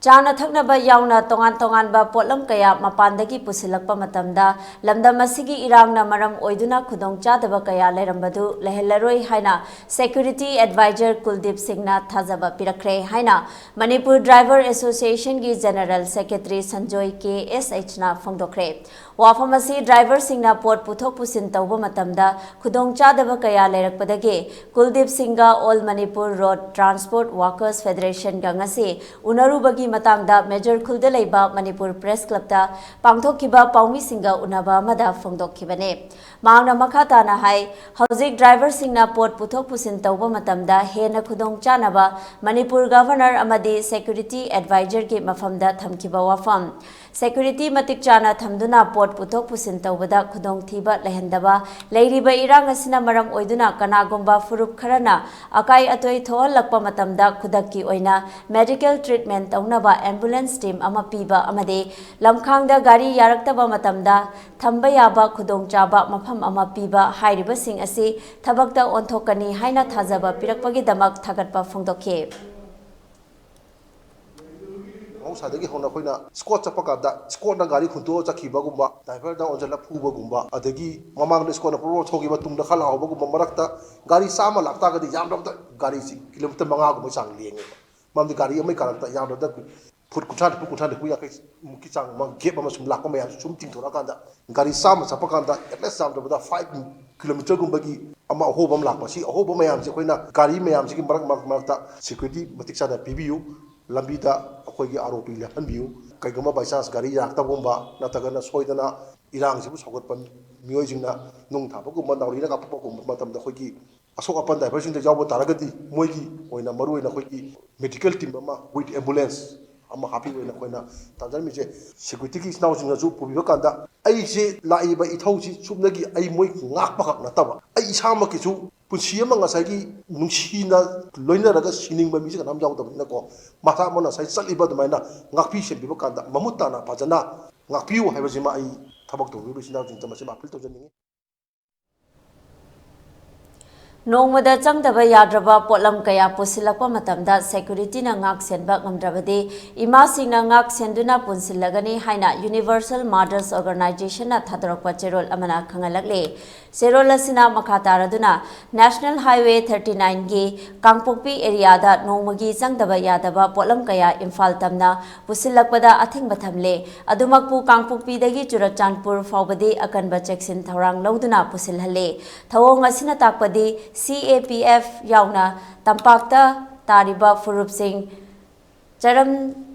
ꯆꯥꯅ ꯊꯛꯅꯕ ꯌꯥꯎꯅ ꯇꯣꯉꯥꯟ ꯇꯣꯉꯥꯟꯕ ꯄꯣꯠꯂꯝ ꯀꯌꯥ ꯃꯄꯥꯟꯗꯒꯤ ꯄꯨꯁꯤꯜꯂꯛꯄ ꯃꯇꯝꯗ ꯂꯝꯗꯝ ꯑꯁꯤꯒꯤ ꯏꯔꯥꯡꯅ ꯃꯔꯝ ꯑꯣꯏꯗꯨꯅ ꯈꯨꯗꯣꯡꯆꯥꯗꯕ ꯀꯌꯥ ꯂꯩꯔꯝꯕꯗꯨ ꯂꯩꯍꯜꯂꯔꯣꯏ ꯍꯥꯏꯅ Security Advisor ꯀꯨꯜꯗꯤꯞ ꯁꯤꯡꯅ ꯊꯥꯖꯕ ꯄꯤꯔꯛꯈ꯭ꯔꯦ ꯍꯥꯏꯅ Manipur Driver Associationꯒꯤ General Secretary Sanjoy ꯀꯦ ꯑꯦꯁ ꯑꯩꯆꯅ ꯐꯣꯡꯗꯣꯛꯈ꯭ꯔꯦ꯫ ꯋꯥꯐꯝ ꯑꯁꯤ ꯗ꯭ꯔꯥꯏꯚꯔꯁꯤꯡꯅ ꯄꯣꯠ ꯄꯨꯊꯣꯛ ꯄꯨꯁꯤꯟ ꯇꯧꯕ ꯃꯇꯝꯗ ꯈꯨꯗꯣꯡꯆꯥꯗꯕ ꯀꯌꯥ ꯂꯩꯔꯛꯄꯗꯒꯤ ꯀꯨꯜꯗꯤꯞ ꯁꯤꯡꯒ All Manipur Road Transport Workers Federationꯒ ꯉꯁꯤ ꯎꯅꯔꯨꯕꯒꯤ ꯃꯇꯥꯡꯗ ꯃꯦꯖꯔ ꯈꯨꯜꯗ ꯂꯩꯕ ꯃꯅꯤꯄꯨꯔ ꯄ꯭ꯔꯦꯁ ꯀ꯭ꯂꯕꯇ ꯄꯥꯡꯊꯣꯛꯈꯤꯕ ꯄꯥꯎꯃꯤꯁꯤꯡꯒ ꯎꯅꯕ ꯑꯃꯗ ꯐꯣꯡꯗꯣꯛꯈꯤꯕꯅꯤ꯫ ꯃꯍꯥꯛꯅ ꯃꯈꯥ ꯇꯥꯅ ꯍꯥꯏ, ꯍꯧꯖꯤꯛ ꯗ꯭ꯔꯥꯏꯚꯔꯁꯤꯡꯅ ꯄꯣꯠ ꯄꯨꯊꯣꯛ ꯄꯨꯁꯤꯟ ꯇꯧꯕ ꯃꯇꯝꯗ ꯍꯦꯟꯅ ꯈꯨꯗꯣꯡꯆꯥꯅꯕ ꯃꯅꯤꯄꯨꯔ Governor ꯑꯃꯗꯤ Security Advisorꯒꯤ ꯃꯐꯝꯗ ꯊꯝꯈꯤꯕ ꯋꯥꯐꯝ, Security ꯃꯇꯤꯛ ꯆꯥꯅ ꯊꯝꯗꯨꯅ ꯄꯣꯠ ꯄꯨꯊꯣꯛ ꯄꯨꯁꯤꯟ ꯇꯧꯕꯗ ꯈꯨꯗꯣꯡꯊꯤꯕ ꯂꯩꯍꯟꯗꯕ꯫ ꯂꯩꯔꯤꯕ ꯏꯔꯥꯡ ꯑꯁꯤꯅ ꯃꯔꯝ ꯑꯣꯏꯗꯨꯅ ꯀꯅꯥꯒꯨꯝꯕ ꯐꯨꯔꯨꯞ ꯈꯔꯅ ꯑꯀꯥꯏ ꯑꯇꯣꯏ ꯊꯣꯛꯍꯜꯂꯛꯄ ꯃꯇꯝꯗ ꯈꯨꯗꯛꯀꯤ ꯑꯣꯏꯅ medical treatment ꯇꯧꯅꯕ ambulance team ꯑꯃ ꯄꯤꯕ ꯑꯃꯗꯤ ꯂꯝꯈꯥꯡꯗ ꯒꯥꯔꯤ ꯌꯥꯔꯛꯇꯕ ꯃꯇꯝꯗ ꯊꯝꯕ ꯌꯥꯕ ꯈꯨꯗꯣꯡꯆꯥꯕ ꯃꯐꯝ ꯑꯃ ꯄꯤꯕ ꯍꯥꯏꯔꯤꯕꯁꯤꯡ ꯑꯁꯤ ꯊꯕꯛꯇ ꯑꯣꯟꯊꯣꯛꯀꯅꯤ ꯍꯥꯏꯅ ꯊꯥꯖꯕ ꯄꯤꯔꯛꯄꯒꯤꯗꯃꯛ ꯊꯥꯒꯠꯄ ꯐꯣꯡꯗꯣꯛꯈꯤ꯫ ꯉꯁꯥꯏꯗꯒꯤ ꯍꯧꯅ ꯑꯩꯈꯣꯏꯅ ꯁ꯭ꯀꯣꯠ ꯆꯠꯄ ꯀꯥꯟꯗ ꯁ꯭ꯀꯣꯠꯅ ꯒꯥꯔꯤ ꯍꯨꯟꯇꯣꯛꯑ ꯆꯠꯈꯤꯕꯒꯨꯝꯕ, ꯗ꯭ꯔꯥꯏꯚꯔꯗ ꯑꯣꯟꯁꯤꯜꯂ ꯐꯨꯕꯒꯨꯝꯕ, ꯑꯗꯒꯤ ꯃꯃꯥꯡꯗ ꯁ꯭ꯀꯣꯠꯅ ꯄꯣꯔꯣ ꯊꯧꯈꯤꯕ, ꯇꯨꯡꯗ ꯈꯔ ꯂꯥꯛꯍꯧꯕꯒꯨꯝꯕ, ꯃꯔꯛꯇ ꯒꯥꯔꯤ ꯆꯥꯝꯃ ꯂꯥꯛꯇꯥꯔꯒꯗꯤ ꯌꯥꯝꯗ꯭ꯔꯕꯗ ꯒꯥꯔꯤꯁꯤ ꯀꯤꯂꯣꯃꯤꯇꯔ ꯃꯉꯥꯒꯨꯝꯕ ꯆꯥꯡ ꯂꯦꯡꯉꯦꯕ꯫ ꯃꯔꯝꯗꯤ ꯒꯥꯔꯤ ꯑꯃꯒꯤ ꯀꯥꯔꯛꯇ ꯌꯥꯝꯗ꯭ꯔꯕꯗ ꯐꯨꯠ ꯀꯨꯟꯊ꯭ꯔꯥ ꯅꯤꯐꯨ, ꯀꯨꯟꯊ꯭ꯔꯥ ꯅꯤꯐꯨ ꯌꯥꯡꯈꯩ ꯃꯨꯛꯀꯤ ꯆꯥꯡ ꯑꯃ, ꯒꯦꯞ ꯑꯃ ꯁꯨꯝ ꯂꯥꯛꯄ ꯃꯌꯥꯝꯁꯦ ꯁꯨꯝ ꯆꯤꯡꯊꯣꯔꯛꯑꯀꯥꯟꯗ, ꯒꯥꯔꯤ ꯆꯥꯝꯃ ꯆꯠꯄ ꯀꯥꯟꯗ at least ꯌꯥꯝꯗ꯭ꯔꯕꯗ ꯐꯥꯏꯚ ꯀꯤꯂꯣꯃꯤꯇꯔꯒꯨꯝꯕꯒꯤ ꯑꯃ ꯑꯍꯣꯕ ꯑꯃ ꯂꯥꯛꯄ, ꯁꯤ ꯑꯍꯣꯕ ꯃꯌꯥꯝꯁꯦ ꯑꯩꯈꯣꯏꯅ ꯒꯥꯔꯤ ꯃꯌꯥꯝꯁꯤꯒꯤ ꯃꯔꯛ, ꯃꯔꯛ, ꯃꯔꯛꯇ ꯁꯦꯀ꯭ꯌꯨꯔꯤꯇꯤ ꯃꯇꯤꯛ ꯆꯥꯅ ꯄꯤꯕꯤꯌꯨ꯫ ꯂꯝꯕꯤꯗ ꯑꯩꯈꯣꯏꯒꯤ ꯑꯥꯔ ꯑꯣ ꯄꯤ ꯂꯦꯞꯍꯟꯕꯤꯌꯨ꯫ ꯀꯩꯒꯨꯝꯕ by chance ꯒꯥꯔꯤ ꯌꯥꯔꯛꯇꯕꯒꯨꯝꯕ ꯅꯠꯇ꯭ꯔꯒꯅ ꯁꯣꯏꯗꯅ ꯏꯔꯥꯡꯁꯤꯕꯨ ꯁꯧꯒꯠꯄ ꯃꯤꯑꯣꯏꯁꯤꯡꯅ ꯅꯨꯡ ꯊꯥꯕꯒꯨꯝꯕ, ꯅꯥꯎꯔꯤꯅ ꯀꯥꯞꯄꯛꯄꯒꯨꯝꯕ ꯃꯇꯝꯗ ꯑꯩꯈꯣꯏꯒꯤ ꯑꯁꯣꯛ ꯑꯄꯟ ꯗ꯭ꯔꯥꯏꯚꯔꯁꯤꯡꯗ ꯌꯥꯎꯕ ꯇꯥꯔꯒꯗꯤ ꯃꯣꯏꯒꯤ ꯑꯣꯏꯅ ꯃꯔꯨꯑꯣꯏꯅ ꯑꯩꯈꯣꯏꯒꯤ medical team ꯑꯃ with ambulance ꯑꯃ ꯍꯥꯞꯄꯤꯕ ꯑꯣꯏꯅ ꯑꯩꯈꯣꯏꯅ ꯇꯥꯟꯖꯔꯝꯃꯤꯁꯦ꯫ ꯁꯦꯀ꯭ꯌꯨꯔꯤꯇꯤꯒꯤ ꯏꯆꯤꯟ ꯏꯅꯥꯎꯁꯤꯡꯅꯁꯨ ꯄꯨꯕꯤꯕ ꯀꯥꯟꯗ ꯑꯩꯁꯦ ꯂꯥꯛꯏꯕ ꯏꯊꯧꯁꯤ ꯁꯨꯞꯅꯒꯤ ꯑꯩ ꯃꯣꯏ ꯉꯥꯛꯄꯈꯛ ꯅꯠꯇꯕ, ꯑꯩ ꯏꯁꯥꯃꯛꯀꯤꯁꯨ ꯄꯨꯟꯁꯤ ꯑꯃ ꯉꯁꯥꯏꯒꯤ ꯅꯨꯡꯁꯤꯅ ꯂꯣꯏꯅꯔꯒ ꯁꯤꯅꯤꯡꯕ ꯃꯤꯁꯦ ꯀꯅꯥꯝ ꯌꯥꯎꯗꯕꯅꯤꯅꯀꯣ, ꯃꯁꯥ ꯑꯃꯅ ꯉꯁꯥꯏ ꯆꯠꯂꯤꯕ ꯑꯗꯨꯃꯥꯏꯅ ꯉꯥꯛꯄꯤ ꯁꯦꯟꯕꯤꯕ ꯀꯥꯟꯗ ꯃꯃꯨꯠ ꯇꯥꯅ ꯐꯖꯅ ꯉꯥꯛꯄꯤꯌꯨ ꯍꯥꯏꯕꯁꯤꯃ ꯑꯩ ꯊꯕꯛ ꯇꯧꯔꯤꯕ ꯏꯆꯤꯟ ꯏꯅꯥꯎꯁꯤꯡꯗ ꯃꯁꯤꯃ ꯑꯥꯄꯤꯜ ꯇꯧꯖꯅꯤꯡꯉꯤ꯫ ꯅꯣꯡꯃꯗ ꯆꯪꯗꯕ ꯌꯥꯗ꯭ꯔꯕ ꯄꯣꯠꯂꯝ ꯀꯌꯥ ꯄꯨꯁꯤꯜꯂꯛꯄ ꯃꯇꯝꯗ ꯁꯦꯀ꯭ꯌꯨꯔꯤꯇꯤꯅ ꯉꯥꯛ ꯁꯦꯟꯕ ꯉꯝꯗ꯭ꯔꯕꯗꯤ ꯏꯃꯥꯁꯤꯡꯅ ꯉꯥꯛ ꯁꯦꯟꯗꯨꯅ ꯄꯨꯟꯁꯤꯜꯂꯒꯅꯤ ꯍꯥꯏꯅ Universal Mothers Organization ꯅ ꯊꯥꯗꯣꯔꯛꯄ ꯆꯦꯔꯣꯜ ꯑꯃꯅ ꯈꯪꯍꯜꯂꯛꯂꯤ꯫ ꯆꯦꯔꯣꯜ ꯑꯁꯤꯅ ꯃꯈꯥ ꯇꯥꯔꯗꯨꯅ National Highway thirty nine ꯒꯤ ꯀꯥꯡꯄꯣꯛꯄꯤ area ꯗ ꯅꯣꯡꯃꯒꯤ ꯆꯪꯗꯕ ꯌꯥꯗꯕ ꯄꯣꯠꯂꯝ ꯀꯌꯥ ꯏꯝꯐꯥꯜ ꯇꯝꯅ ꯄꯨꯁꯤꯜꯂꯛꯄꯗ ꯑꯊꯤꯡꯕ ꯊꯝꯂꯦ꯫ ꯑꯗꯨꯃꯛꯄꯨ ꯀꯥꯡꯄꯣꯛꯄꯤꯗꯒꯤ ꯆꯨꯔꯆꯥꯟꯄꯨꯔ ꯐꯥꯎꯕꯗꯤ ꯑꯀꯟꯕ ꯆꯦꯛꯁꯤꯟ ꯊꯧꯔꯥꯡ ꯂꯧꯗꯨꯅ ꯄꯨꯁꯤꯜꯍꯜꯂꯦ꯫ ꯊꯧꯑꯣꯡ ꯑꯁꯤꯅ ꯇꯥꯛꯄꯗꯤ C A P F ꯌꯥꯎꯅ ꯇꯝꯄꯥꯛꯇ ꯇꯥꯔꯤꯕ ꯐꯨꯔꯨꯞꯁꯤꯡ ꯆꯔꯝ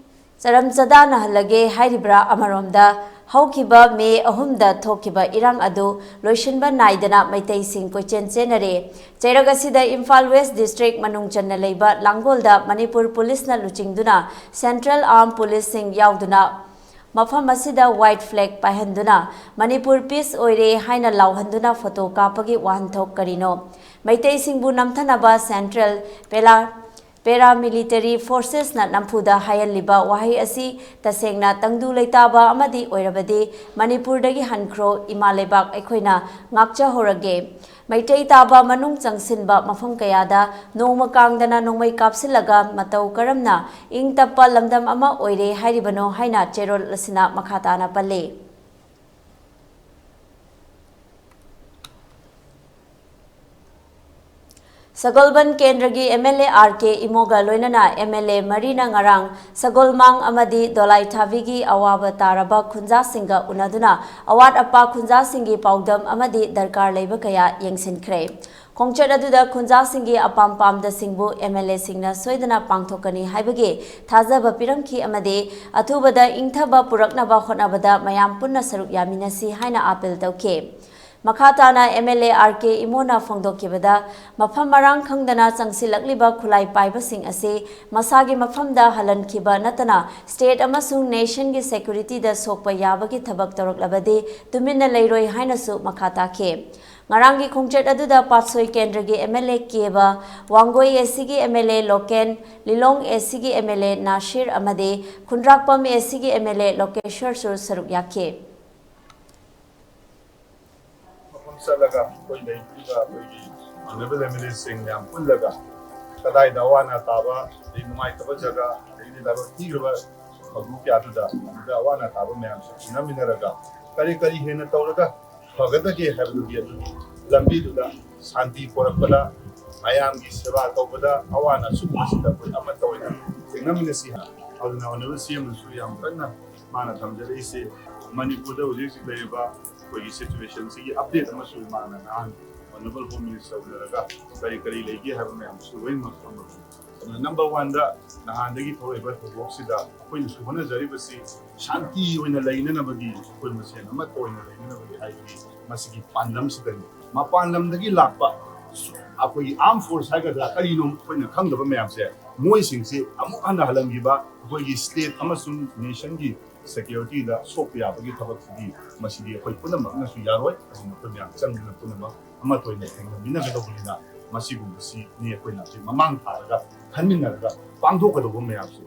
ꯆꯔꯝ ꯆꯗꯥꯅꯍꯜꯂꯒꯦ ꯍꯥꯏꯔꯤꯕ꯭ꯔꯥ? ꯑꯃꯔꯣꯝꯗ, ꯍꯧꯈꯤꯕ ꯃꯦ ꯑꯍꯨꯝꯗ ꯊꯣꯛꯈꯤꯕ ꯏꯔꯥꯡ ꯑꯗꯨ ꯂꯣꯏꯁꯤꯟꯕ ꯅꯥꯏꯗꯅ ꯃꯩꯇꯩꯁꯤꯡ ꯀꯣꯏꯆꯦꯟ ꯆꯦꯟꯅꯔꯦ꯫ ꯆꯩꯔꯛ ꯑꯁꯤꯗ ꯏꯝꯐꯥꯜ West District ꯃꯅꯨꯡ ꯆꯟꯅ ꯂꯩꯕ ꯂꯥꯡꯒꯣꯜꯗ ꯃꯅꯤꯄꯨꯔ ꯄꯨꯂꯤꯁꯅ ꯂꯨꯆꯤꯡꯗꯨꯅ Central Armed Police ꯁꯤꯡ ꯌꯥꯎꯗꯨꯅ ꯃꯐꯝ ꯑꯁꯤꯗ white flag ꯄꯥꯏꯍꯟꯗꯨꯅ ꯃꯅꯤꯄꯨꯔ peace ꯑꯣꯏꯔꯦ ꯍꯥꯏꯅ ꯂꯥꯎꯍꯟꯗꯨꯅ photo ꯀꯥꯞꯄꯒꯤ ꯋꯥꯍꯟꯊꯣꯛ ꯀꯔꯤꯅꯣ? ꯃꯩꯇꯩꯁꯤꯡꯕꯨ ꯅꯝꯊꯅꯕ Central ꯄꯦꯂꯥ Paramilitary Forcesꯅ ꯅꯝꯐꯨꯗ ꯍꯥꯏꯍꯜꯂꯤꯕ ꯋꯥꯍꯩ ꯑꯁꯤ ꯇꯁꯦꯡꯅ ꯇꯪꯗꯨ ꯂꯩꯇꯥꯕ ꯑꯃꯗꯤ ꯑꯣꯏꯔꯕꯗꯤ, ꯃꯅꯤꯄꯨꯔꯗꯒꯤ ꯍꯟꯈ꯭ꯔꯣ, ꯏꯃꯥ ꯂꯩꯕꯥꯛ ꯑꯩꯈꯣꯏꯅ ꯉꯥꯛꯆꯍꯧꯔꯒꯦ꯫ ꯃꯩꯇꯩ ꯇꯥꯕ ꯃꯅꯨꯡ ꯆꯪꯁꯤꯟꯕ ꯃꯐꯝ ꯀꯌꯥꯗ ꯅꯣꯡꯃ ꯀꯥꯡꯗꯅ ꯅꯣꯡꯃꯩ ꯀꯥꯞꯁꯤꯜꯂꯒ ꯃꯇꯧ ꯀꯔꯝꯅ ꯏꯪ ꯇꯞꯄ ꯂꯝꯗꯝ ꯑꯃ ꯑꯣꯏꯔꯦ ꯍꯥꯏꯔꯤꯕꯅꯣ ꯍꯥꯏꯅ ꯆꯦꯔꯣꯜ ꯑꯁꯤꯅ ꯃꯈꯥ ꯇꯥꯅ ꯄꯜꯂꯤ꯫ ꯁꯒꯣꯜꯕꯟ ꯀꯦꯟꯗ꯭ꯔꯒꯤ MLA R.K. ꯏꯃꯣꯒ ꯂꯣꯏꯅꯅ MLA ꯃꯔꯤꯅ ꯉꯔꯥꯡ ꯁꯒꯣꯜꯃꯥꯡ ꯑꯃꯗꯤ ꯗꯣꯂꯥꯏꯊꯥꯕꯤꯒꯤ ꯑꯋꯥꯕ ꯇꯥꯔꯕ ꯈꯨꯟꯖꯥꯁꯤꯡꯒ ꯎꯅꯗꯨꯅ ꯑꯋꯥꯠ ꯑꯄꯥ ꯈꯨꯟꯖꯥꯁꯤꯡꯒꯤ ꯄꯥꯎꯗꯝ ꯑꯃꯗꯤ ꯗꯔꯀꯥꯔ ꯂꯩꯕ ꯀꯌꯥ ꯌꯦꯡꯁꯤꯟꯈ꯭ꯔꯦ꯫ ꯈꯣꯡꯆꯠ ꯑꯗꯨꯗ ꯈꯨꯟꯖꯥꯁꯤꯡꯒꯤ ꯑꯄꯥꯝ ꯄꯥꯝꯗꯁꯤꯡꯕꯨ MLAꯁꯤꯡꯅ ꯁꯣꯏꯗꯅ ꯄꯥꯡꯊꯣꯛꯀꯅꯤ ꯍꯥꯏꯕꯒꯤ ꯊꯥꯖꯕ ꯄꯤꯔꯝꯈꯤ ꯑꯃꯗꯤ ꯑꯊꯨꯕꯗ ꯏꯪꯊꯕ ꯄꯨꯔꯛꯅꯕ ꯍꯣꯠꯅꯕꯗ ꯃꯌꯥꯝ ꯄꯨꯟꯅ ꯁꯔꯨꯛ ꯌꯥꯃꯤꯟꯅꯁꯤ ꯍꯥꯏꯅ ꯑꯥꯄꯤꯜ ꯇꯧꯈꯤ꯫ ꯃꯈꯥ ꯇꯥꯅ MLA R.K. ꯏꯃꯣꯅ ꯐꯣꯡꯗꯣꯛꯈꯤꯕꯗ, ꯃꯐꯝ ꯃꯔꯥꯡ ꯈꯪꯗꯅ ꯆꯪꯁꯤꯜꯂꯛꯂꯤꯕ ꯈꯨꯠꯂꯥꯏ ꯄꯥꯏꯕꯁꯤꯡ ꯑꯁꯤ ꯃꯁꯥꯒꯤ ꯃꯐꯝꯗ ꯍꯜꯍꯟꯈꯤꯕ ꯅꯠꯇꯅ state ꯑꯃꯁꯨꯡ nationꯒꯤ securityꯗ ꯁꯣꯛꯄ ꯌꯥꯕꯒꯤ ꯊꯕꯛ ꯇꯧꯔꯛꯂꯕꯗꯤ ꯇꯨꯃꯤꯟꯅ ꯂꯩꯔꯣꯏ ꯍꯥꯏꯅꯁꯨ ꯃꯈꯥ ꯇꯥꯈꯤ꯫ ꯉꯔꯥꯡꯒꯤ ꯈꯣꯡꯆꯠ ꯑꯗꯨꯗ ꯄꯥꯠꯁꯣꯏ ꯀꯦꯟꯗ꯭ꯔꯒꯤ MLA ꯀꯦꯕ, ꯋꯥꯡꯒꯣꯏ ACꯒꯤ MLA ꯂꯣꯀꯦꯟ, ꯂꯤꯂꯣꯡ ACꯒꯤ MLA ꯅꯥꯁꯤꯔ ꯑꯃꯗꯤ ꯈꯨꯟꯗ꯭ꯔꯥꯛꯄꯝ ACꯒꯤ MLA ꯂꯣꯀꯦꯁ꯭ꯋꯔꯁꯨ ꯁꯔꯨꯛ ꯌꯥꯈꯤ꯫ ꯃꯐꯝ ꯆꯠꯂꯒ ꯑꯩꯈꯣꯏ ꯂꯩꯔꯤꯕ ꯑꯩꯈꯣꯏꯒꯤ honourable MLAꯁꯤꯡ ꯃꯌꯥꯝ ꯄꯨꯜꯂꯒ ꯀꯗꯥꯏꯗ ꯑꯋꯥ ꯑꯅꯥ ꯇꯥꯕ, ꯑꯗꯩ ꯅꯨꯡꯉꯥꯏꯇꯕ ꯖꯒꯥ, ꯑꯗꯩꯗꯤ ꯂꯥꯏꯕꯛ ꯊꯤꯈ꯭ꯔꯕ ꯊꯧꯗꯣꯛ ꯀꯌꯥꯗꯨꯗ ꯑꯗꯨꯗ ꯑꯋꯥ ꯑꯅꯥ ꯇꯥꯕ ꯃꯌꯥꯝꯁꯦ ꯎꯅꯃꯤꯟꯅꯔꯒ ꯀꯔꯤ ꯀꯔꯤ ꯍꯦꯟꯅ ꯇꯧꯔꯒ ꯐꯒꯗꯒꯦ ꯍꯥꯏꯕꯗꯨꯒꯤ ꯑꯗꯨꯒꯤ ꯂꯝꯕꯤꯗꯨꯗ ꯁꯥꯟꯇꯤ ꯄꯣꯔꯛꯄꯗ, ꯃꯌꯥꯝꯒꯤ ꯁꯦꯕꯥ ꯇꯧꯕꯗ, ꯑꯋꯥ ꯑꯅꯥ ꯁꯤꯒꯨꯝꯕꯁꯤꯗ ꯑꯩꯈꯣꯏ ꯑꯃꯠꯇ ꯑꯣꯏꯅ ꯊꯦꯡꯅꯃꯤꯟꯅꯁꯤ꯫ ꯑꯗꯨꯅ honourable CMꯅꯁꯨ ꯌꯥꯝ ꯀꯟꯅ ꯃꯥꯅ ꯊꯝꯖꯔꯛꯏꯁꯦ, ꯃꯅꯤꯄꯨꯔꯗ ꯍꯧꯖꯤꯛ ꯍꯧꯖꯤꯛ ꯂꯩꯔꯤꯕ ꯑꯩꯈꯣꯏꯒꯤ situationꯁꯤꯒꯤ update ꯑꯃꯁꯨ ꯃꯥꯅ ꯉꯔꯥꯡ honourable Home Minister ꯎꯅꯔꯒ ꯀꯔꯤ ꯀꯔꯤ ꯂꯩꯒꯦ ꯍꯥꯏꯕ ꯃꯌꯥꯝꯁꯨ ꯂꯣꯏꯅꯃꯛ ꯈꯪꯕ ꯉꯝꯃꯤ꯫ ꯑꯗꯨꯅ number oneꯗ ꯅꯍꯥꯟꯗꯒꯤ ꯊꯣꯛꯂꯛꯏꯕ ꯊꯧꯗꯣꯛꯁꯤꯗ ꯑꯩꯈꯣꯏꯅꯁꯨ ꯍꯣꯠꯅꯖꯔꯤꯕꯁꯤ ꯁꯥꯟꯇꯤ ꯑꯣꯏꯅ ꯂꯩꯅꯅꯕꯒꯤ, ꯑꯩꯈꯣꯏ ꯃꯁꯦꯟ ꯑꯃꯠꯇ ꯑꯣꯏꯅ ꯂꯩꯅꯅꯕꯒꯤ ꯍꯥꯏꯕꯒꯤ ꯃꯁꯤꯒꯤ ꯄꯥꯟꯗꯝꯁꯤꯗꯅꯤ꯫ ꯃꯄꯥꯟ ꯂꯝꯗꯒꯤ ꯂꯥꯛꯄ ꯑꯩꯈꯣꯏꯒꯤ armed force ꯍꯥꯏꯒꯗ꯭ꯔꯥ ꯀꯔꯤꯅꯣ ꯑꯩꯈꯣꯏꯅ ꯈꯪꯗꯕ ꯃꯌꯥꯝꯁꯦ, ꯃꯣꯏꯁꯤꯡꯁꯤ ꯑꯃꯨꯛ ꯍꯟꯅ ꯍꯜꯍꯟꯈꯤꯕ, ꯑꯩꯈꯣꯏꯒꯤ state ꯑꯃꯁꯨꯡ nationꯒꯤ securityꯗ ꯁꯣꯛꯄ ꯌꯥꯕꯒꯤ ꯊꯕꯛꯁꯤꯗꯤ ꯃꯁꯤꯗꯤ ꯑꯩꯈꯣꯏ ꯄꯨꯝꯅꯃꯛꯅꯁꯨ ꯌꯥꯔꯣꯏ꯫ ꯑꯗꯨꯅ ꯑꯩꯈꯣꯏ ꯃꯌꯥꯝ ꯆꯪꯗꯨꯅ ꯄꯨꯝꯅꯃꯛ ꯑꯃꯠꯇ ꯑꯣꯏꯅ ꯊꯦꯡꯅꯃꯤꯟꯅꯒꯗꯧꯕꯅꯤꯅ ꯃꯁꯤꯒꯨꯝꯕꯁꯤꯅꯤ ꯑꯩꯈꯣꯏꯅ ꯍꯧꯖꯤꯛ ꯃꯃꯥꯡ ꯊꯥꯔꯒ ꯈꯟꯃꯤꯟꯅꯔꯒ ꯄꯥꯡꯊꯣꯛꯀꯗꯧꯕ ꯃꯌꯥꯝꯁꯦ꯫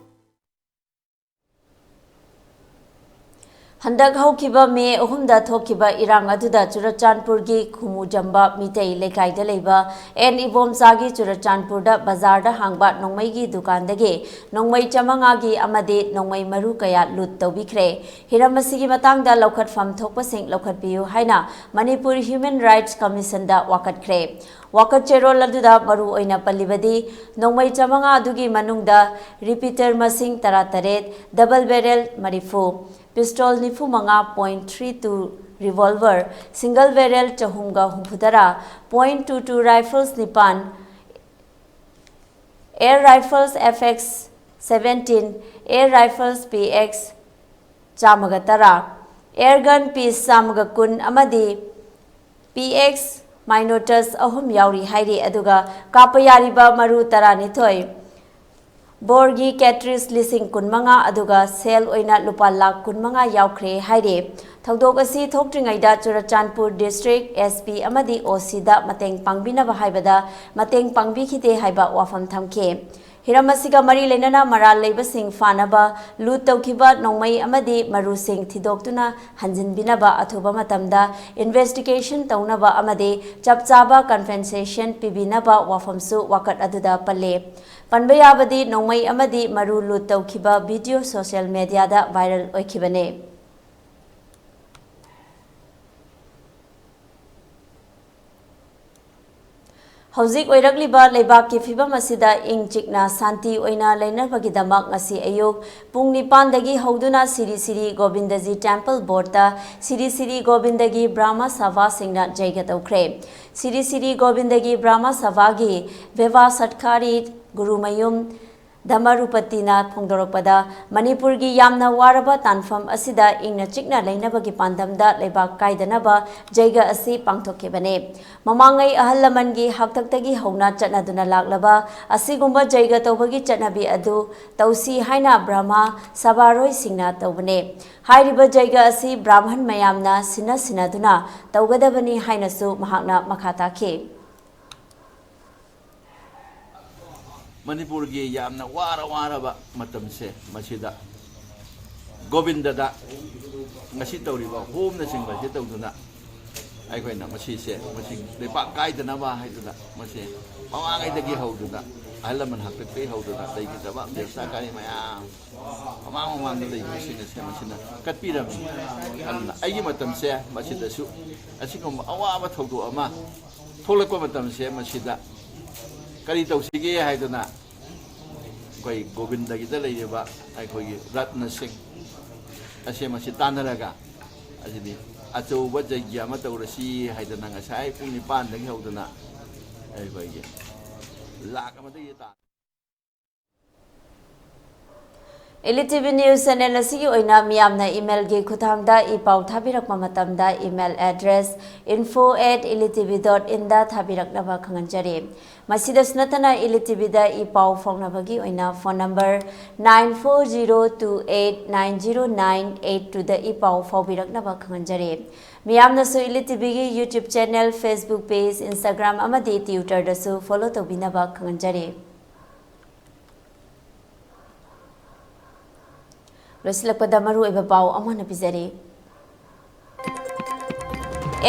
ꯍꯟꯗꯛ ꯍꯧꯈꯤꯕ ꯃꯦ ꯑꯍꯨꯝꯗ ꯊꯣꯛꯈꯤꯕ ꯏꯔꯥꯡ ꯑꯗꯨꯗ ꯆꯨꯔꯆꯥꯟꯄꯨꯔꯒꯤ ꯈꯨꯃꯨꯖꯝꯕ ꯃꯤꯇꯩ ꯂꯩꯀꯥꯏꯗ ꯂꯩꯕ ꯑꯦꯟ ꯏꯕꯣꯝꯆꯥꯒꯤ ꯆꯨꯔꯆꯥꯟꯄꯨꯔꯗ ꯕꯖꯥꯔꯗ ꯍꯥꯡꯕ ꯅꯣꯡꯃꯩꯒꯤ ꯗꯨꯀꯥꯟꯗꯒꯤ ꯅꯣꯡꯃꯩ ꯆꯥꯃꯉꯥꯒꯤ ꯑꯃꯗꯤ ꯅꯣꯡꯃꯩ ꯃꯔꯨ ꯀꯌꯥ ꯂꯨꯠ ꯇꯧꯕꯤꯈ꯭ꯔꯦ꯫ ꯍꯤꯔꯝ ꯑꯁꯤꯒꯤ ꯃꯇꯥꯡꯗ ꯂꯧꯈꯠꯐꯝ ꯊꯣꯛꯄꯁꯤꯡ ꯂꯧꯈꯠꯄꯤꯌꯨ ꯍꯥꯏꯅ ꯃꯅꯤꯄꯨꯔ ꯍ꯭ꯌꯨꯃꯦꯟ ꯔꯥꯏꯠꯁ ꯀꯃꯤꯁꯟꯗ ꯋꯥꯀꯠꯈ꯭ꯔꯦ꯫ ꯋꯥꯀꯠ ꯆꯦꯔꯣꯜ ꯑꯗꯨꯗ ꯃꯔꯨ ꯑꯣꯏꯅ ꯄꯜꯂꯤꯕꯗꯤ ꯅꯣꯡꯃꯩ ꯆꯥꯃꯉꯥ ꯑꯗꯨꯒꯤ ꯃꯅꯨꯡꯗ ꯔꯤꯄꯤꯇꯔ ꯃꯁꯤꯡ ꯇꯔꯥꯇꯔꯦꯠ, ꯗꯕꯜ ꯕꯦꯔꯦꯜ ꯃꯔꯤꯐꯨ, ꯄꯤꯁꯇꯣꯜ ꯅꯤꯐꯨ ꯃꯉꯥ point three two, ꯔꯤꯚꯣꯜꯚꯔ ꯁꯤꯡꯒꯜ ꯕꯦꯔꯦꯜ ꯆꯍꯨꯝꯒ ꯍꯨꯝꯐꯨꯇꯔꯥ, point two two ꯔꯥꯏꯐꯜꯁ ꯅꯤꯄꯥꯟ, air rifles F X seventeen, air rifles P X ꯆꯥꯝꯃꯒ ꯇꯔꯥ, ꯑꯦꯌꯔ ꯒꯟ ꯄꯤꯁ ꯆꯥꯝꯃꯒ ꯀꯨꯟ ꯑꯃꯗꯤ P X ꯃꯥꯏꯅꯣꯇꯁ ꯑꯍꯨꯝ ꯌꯥꯎꯔꯤ ꯍꯥꯏꯔꯤ꯫ ꯑꯗꯨꯒ ꯀꯥꯞꯄ ꯌꯥꯔꯤꯕ ꯃꯔꯨ ꯇꯔꯥꯅꯤꯊꯣꯏ, ꯕꯣꯔꯒꯤ ꯀꯦꯇ꯭ꯔꯤꯁ ꯂꯤꯁꯤꯡ ꯀꯨꯟꯃꯉꯥ, ꯑꯗꯨꯒ ꯁꯦꯜ ꯑꯣꯏꯅ ꯂꯨꯄꯥ ꯂꯥꯈ ꯀꯨꯟꯃꯉꯥ ꯌꯥꯎꯈ꯭ꯔꯦ ꯍꯥꯏꯔꯤ꯫ ꯊꯧꯗꯣꯛ ꯑꯁꯤ ꯊꯣꯛꯇ꯭ꯔꯤꯉꯩꯗ ꯆꯨꯔꯆꯥꯟꯄꯨꯔ ꯗꯤꯁꯇ꯭ꯔꯤꯛ S P ꯑꯃꯗꯤ O C ꯗ ꯃꯇꯦꯡ ꯄꯥꯡꯕꯤꯅꯕ ꯍꯥꯏꯕꯗ ꯃꯇꯦꯡ ꯄꯥꯡꯕꯤꯈꯤꯗꯦ ꯍꯥꯏꯕ ꯋꯥꯐꯝ ꯊꯝꯈꯤ꯫ ꯍꯤꯔꯝ ꯑꯁꯤꯒ ꯃꯔꯤ ꯂꯩꯅꯅ ꯃꯔꯥꯜ ꯂꯩꯕꯁꯤꯡ ꯐꯥꯅꯕ, ꯂꯨꯠ ꯇꯧꯈꯤꯕ ꯅꯣꯡꯃꯩ ꯑꯃꯗꯤ ꯃꯔꯨꯁꯤꯡ ꯊꯤꯗꯣꯛꯇꯨꯅ ꯍꯟꯖꯤꯟꯕꯤꯅꯕ, ꯑꯊꯨꯕ ꯃꯇꯝꯗ ꯏꯟꯚꯦꯁꯇꯤꯒꯦꯁꯟ ꯇꯧꯅꯕ ꯑꯃꯗꯤ ꯆꯞ ꯆꯥꯕ ꯀꯝꯄꯦꯟꯁꯦꯁꯟ ꯄꯤꯕꯤꯅꯕ ꯋꯥꯐꯝꯁꯨ ꯋꯥꯀꯠ ꯑꯗꯨꯗ ꯄꯜꯂꯦ꯫ ꯄꯟꯕ ꯌꯥꯕꯗꯤ ꯅꯣꯡꯃꯩ ꯑꯃꯗꯤ ꯃꯔꯨ ꯂꯨꯠ ꯇꯧꯈꯤꯕ ꯚꯤꯗꯤꯑꯣ ꯁꯣꯁꯤꯌꯦꯜ ꯃꯦꯗꯤꯌꯥꯗ ꯚꯥꯏꯔꯦꯜ ꯑꯣꯏꯈꯤꯕꯅꯦ꯫ ꯍꯧꯖꯤꯛ ꯑꯣꯏꯔꯛꯂꯤꯕ ꯂꯩꯕꯥꯛꯀꯤ ꯐꯤꯕꯝ ꯑꯁꯤꯗ ꯏꯪ ꯆꯤꯛꯅ ꯁꯥꯟꯇꯤ ꯑꯣꯏꯅ ꯂꯩꯅꯕꯒꯤꯗꯃꯛ ꯉꯁꯤ ꯑꯌꯨꯛ ꯄꯨꯡ ꯅꯤꯄꯥꯟꯗꯒꯤ ꯍꯧꯗꯨꯅ ꯁꯤꯔꯤ ꯁꯤꯔꯤ ꯒꯣꯕꯤꯟꯗꯖꯤ ꯇꯦꯝꯄꯜ ꯕꯣꯔꯗꯇ ꯁꯤꯔꯤ ꯁꯤꯔꯤ ꯒꯣꯕꯤꯟꯗꯒꯤ ꯕ꯭ꯔꯍꯃ ꯁꯚꯥꯁꯤꯡꯅ ꯖꯩꯒ ꯇꯧꯈ꯭ꯔꯦ꯫ ꯁꯤꯔꯤ ꯁꯤꯔꯤ ꯒꯣꯕꯤꯟꯗꯒꯤ ꯕ꯭ꯔꯍꯃ ꯁꯚꯥꯒꯤ ꯚꯦꯚꯥ ꯁꯠꯈꯥꯔꯤ ꯒꯨꯔꯨꯃꯌꯨꯝ ꯙꯃꯔꯨꯄꯇꯤꯅ ꯐꯣꯡꯗꯣꯔꯛꯄꯗ, ꯃꯅꯤꯄꯨꯔꯒꯤ ꯌꯥꯝꯅ ꯋꯥꯔꯕ ꯇꯥꯟꯐꯝ ꯑꯁꯤꯗ ꯏꯪꯅ ꯆꯤꯛꯅ ꯂꯩꯅꯕꯒꯤ ꯄꯥꯟꯗꯝꯗ ꯂꯩꯕꯥꯛ ꯀꯥꯏꯗꯅꯕ ꯖꯩꯒ ꯑꯁꯤ ꯄꯥꯡꯊꯣꯛꯈꯤꯕꯅꯤ꯫ ꯃꯃꯥꯡꯉꯩ ꯑꯍꯜ ꯂꯃꯟꯒꯤ ꯍꯥꯛꯇꯛꯇꯒꯤ ꯍꯧꯅ ꯆꯠꯅꯗꯨꯅ ꯂꯥꯛꯂꯕ ꯑꯁꯤꯒꯨꯝꯕ ꯖꯩꯒ ꯇꯧꯕꯒꯤ ꯆꯠꯅꯕꯤ ꯑꯗꯨ ꯇꯧꯁꯤ ꯍꯥꯏꯅ ꯕ꯭ꯔꯍꯃ ꯁꯚꯥꯔꯣꯏꯁꯤꯡꯅ ꯇꯧꯕꯅꯤ꯫ ꯍꯥꯏꯔꯤꯕ ꯖꯩꯒ ꯑꯁꯤ ꯕ꯭ꯔꯥꯍꯃꯟ ꯃꯌꯥꯝꯅ ꯁꯤꯟꯅ ꯁꯤꯟꯅꯗꯨꯅ ꯇꯧꯒꯗꯕꯅꯤ ꯍꯥꯏꯅꯁꯨ ꯃꯍꯥꯛꯅ ꯃꯈꯥ ꯇꯥꯈꯤ꯫ ꯃꯅꯤꯄꯨꯔꯒꯤ ꯌꯥꯝꯅ ꯋꯥꯔ ꯋꯥꯔꯕ ꯃꯇꯝꯁꯦ ꯃꯁꯤꯗ ꯒꯣꯕꯤꯟꯗꯗ ꯉꯁꯤ ꯇꯧꯔꯤꯕ ꯍꯣꯝꯅꯆꯤꯡꯕ ꯑꯁꯤ ꯇꯧꯗꯨꯅ ꯑꯩꯈꯣꯏꯅ ꯃꯁꯤꯁꯦ ꯃꯁꯤ ꯂꯩꯄꯥꯛ ꯀꯥꯏꯗꯅꯕ ꯍꯥꯏꯗꯨꯅ ꯃꯁꯤ ꯃꯃꯥꯡꯉꯩꯗꯒꯤ ꯍꯧꯗꯨꯅ ꯑꯍꯜ ꯂꯃꯟ ꯍꯥꯛꯇꯛꯇꯒꯤ ꯍꯧꯗꯨꯅ ꯂꯩꯈꯤꯗꯕ ꯕꯦꯕꯁꯥꯀꯥꯔꯤ ꯃꯌꯥꯝ ꯃꯃꯥꯡ ꯃꯃꯥꯡꯗ ꯂꯩꯈꯤꯕꯁꯤꯡ ꯑꯁꯦ ꯃꯁꯤꯅ ꯀꯠꯄꯤꯔꯝꯃꯤ꯫ ꯑꯗꯨꯅ ꯑꯩꯒꯤ ꯃꯇꯝꯁꯦ ꯃꯁꯤꯗꯁꯨ ꯑꯁꯤꯒꯨꯝꯕ ꯑꯋꯥꯕ ꯊꯧꯗꯣꯛ ꯑꯃ ꯊꯣꯛꯂꯛꯄ ꯃꯇꯝꯁꯦ ꯃꯁꯤꯗ ꯀꯔꯤ ꯇꯧꯁꯤꯒꯦ ꯍꯥꯏꯗꯅ ꯑꯩꯈꯣꯏ ꯒꯣꯕꯤꯟꯗꯒꯤꯗ ꯂꯩꯔꯤꯕ ꯑꯩꯈꯣꯏꯒꯤ ꯔꯠꯅ ꯁꯤꯡ ꯑꯁꯦ ꯃꯁꯤ ꯇꯥꯟꯅꯔꯒ ꯑꯁꯤꯗꯤ ꯑꯆꯧꯕ ꯖꯩꯒ꯭ꯌ ꯑꯃ ꯇꯧꯔꯁꯤ ꯍꯥꯏꯗꯅ ꯉꯁꯥꯏ ꯄꯨꯡ ꯅꯤꯄꯥꯟꯗꯒꯤ ꯍꯧꯗꯅ ꯑꯩꯈꯣꯏꯒꯤ ꯂꯥꯛ ꯑꯃꯗꯒꯤ ꯇꯥ- Elite T V News Channel ꯑꯁꯤꯒꯤ ꯑꯣꯏꯅ ꯃꯤꯌꯥꯝꯅ email ꯒꯤ ꯈꯨꯠꯊꯥꯡꯗ ꯏ ꯄꯥꯎ ꯊꯥꯕꯤꯔꯛꯄ ꯃꯇꯝꯗ email address info at elite T V dot in ꯗ ꯊꯥꯕꯤꯔꯛꯅꯕ ꯈꯪꯍꯟꯖꯔꯤ꯫ ꯃꯁꯤꯗꯁꯨ ꯅꯠꯇꯅ Elite T V ꯗ ꯏ ꯄꯥꯎ ꯐꯥꯎꯅꯕꯒꯤ ꯑꯣꯏꯅ phone number nine four zero two eight nine zero nine eight two ꯗ ꯏ ꯄꯥꯎ ꯐꯥꯎꯕꯤꯔꯛꯅꯕ ꯈꯪꯍꯟꯖꯔꯤ꯫ ꯃꯤꯌꯥꯝꯅꯁꯨ Elite T V ꯒꯤ YouTube channel, Facebook page, Instagram ꯑꯃꯗꯤ Twitter ꯗꯁꯨ follow ꯇꯧꯕꯤꯅꯕ ꯈꯪꯍꯟꯖꯔꯤ꯫ ꯂꯣꯏꯁꯤꯜꯂꯛꯄꯗ ꯃꯔꯨꯑꯣꯏꯕ ꯄꯥꯎ ꯑꯃ ꯍꯥꯟꯅ ꯄꯤꯖꯔꯤ꯫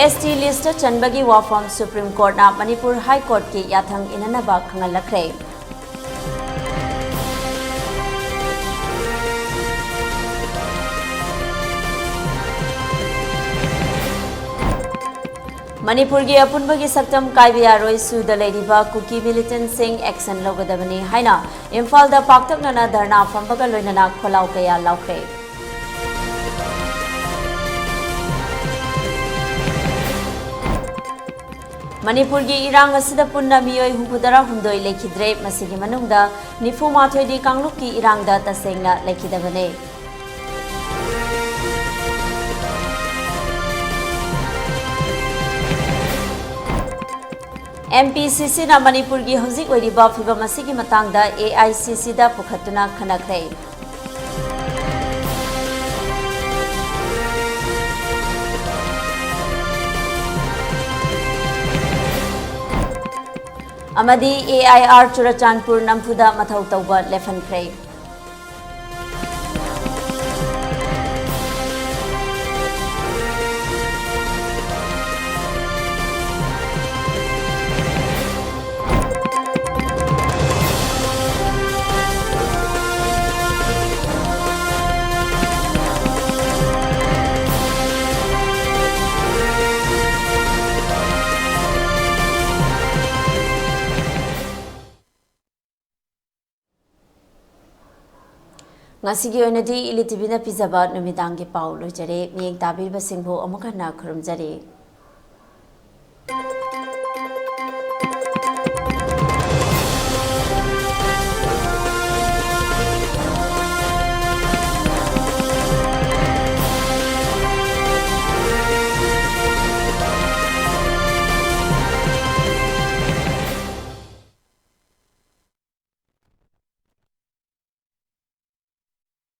S T list ꯇ ꯆꯟꯕꯒꯤ ꯋꯥꯐꯝ Supreme Court ꯅ Manipur High Court ꯀꯤ ꯌꯥꯊꯪ ꯏꯟꯅꯅꯕ ꯈꯪꯍꯜꯂꯛꯈ꯭ꯔꯦ꯫ ꯃꯅꯤꯄꯨꯔꯒꯤ ꯑꯄꯨꯟꯕꯒꯤ ꯁꯛꯇꯝ ꯀꯥꯏꯕ ꯌꯥꯔꯣꯏ, ꯁꯨꯗ ꯂꯩꯔꯤꯕ ꯀꯨꯀꯤ militant ꯁꯤꯡ action ꯂꯧꯒꯗꯕꯅꯤ ꯍꯥꯏꯅ ꯏꯝꯐꯥꯜꯗ ꯄꯥꯛꯇꯛꯅꯅ ꯙꯔꯅꯥ ꯐꯝꯕꯒ ꯂꯣꯏꯅꯅ ꯈꯣꯜꯂꯥꯎ ꯀꯌꯥ ꯂꯥꯎꯈ꯭ꯔꯦ꯫ ꯃꯅꯤꯄꯨꯔꯒꯤ ꯏꯔꯥꯡ ꯑꯁꯤꯗ ꯄꯨꯟꯅ ꯃꯤꯑꯣꯏ ꯍꯨꯝꯐꯨꯇꯔꯥ ꯍꯨꯝꯗꯣꯏ ꯂꯩꯈꯤꯗ꯭ꯔꯦ, ꯃꯁꯤꯒꯤ ꯃꯅꯨꯡꯗ ꯅꯤꯐꯨ ꯃꯥꯊꯣꯏꯗꯤ ꯀꯥꯡꯂꯨꯞꯀꯤ ꯏꯔꯥꯡꯗ ꯇꯁꯦꯡꯅ ꯂꯩꯈꯤꯗꯕꯅꯦ꯫ M P C C ꯅ ꯃꯅꯤꯄꯨꯔꯒꯤ ꯍꯧꯖꯤꯛ ꯑꯣꯏꯔꯤꯕ ꯐꯤꯚꯝ ꯑꯁꯤꯒꯤ ꯃꯇꯥꯡꯗ A I C C ꯗ ꯄꯨꯈꯠꯇꯨꯅ ꯈꯟꯅꯈ꯭ꯔꯦ꯫ ꯑꯃꯗꯤ ꯑꯦ ꯑꯥꯏ ꯑꯥꯔ ꯆꯨꯔꯆꯥꯟꯄꯨꯔ ꯅꯝꯐꯨꯗ ꯃꯊꯧ ꯇꯧꯕ ꯂꯦꯞꯍꯟꯈ꯭ꯔꯦ꯫ ꯉꯁꯤꯒꯤ ꯑꯣꯏꯅꯗꯤ ꯏꯂꯤ ꯇꯤꯚꯤꯅ ꯄꯤꯖꯕ ꯅꯨꯃꯤꯗꯥꯡꯒꯤ ꯄꯥꯎ ꯂꯣꯏꯖꯔꯦ꯫ ꯃꯤꯠꯌꯦꯡ ꯇꯥꯕꯤꯔꯤꯕꯁꯤꯡꯕꯨ ꯑꯃꯨꯛ ꯍꯟꯅ ꯈꯨꯔꯨꯝꯖꯔꯤ꯫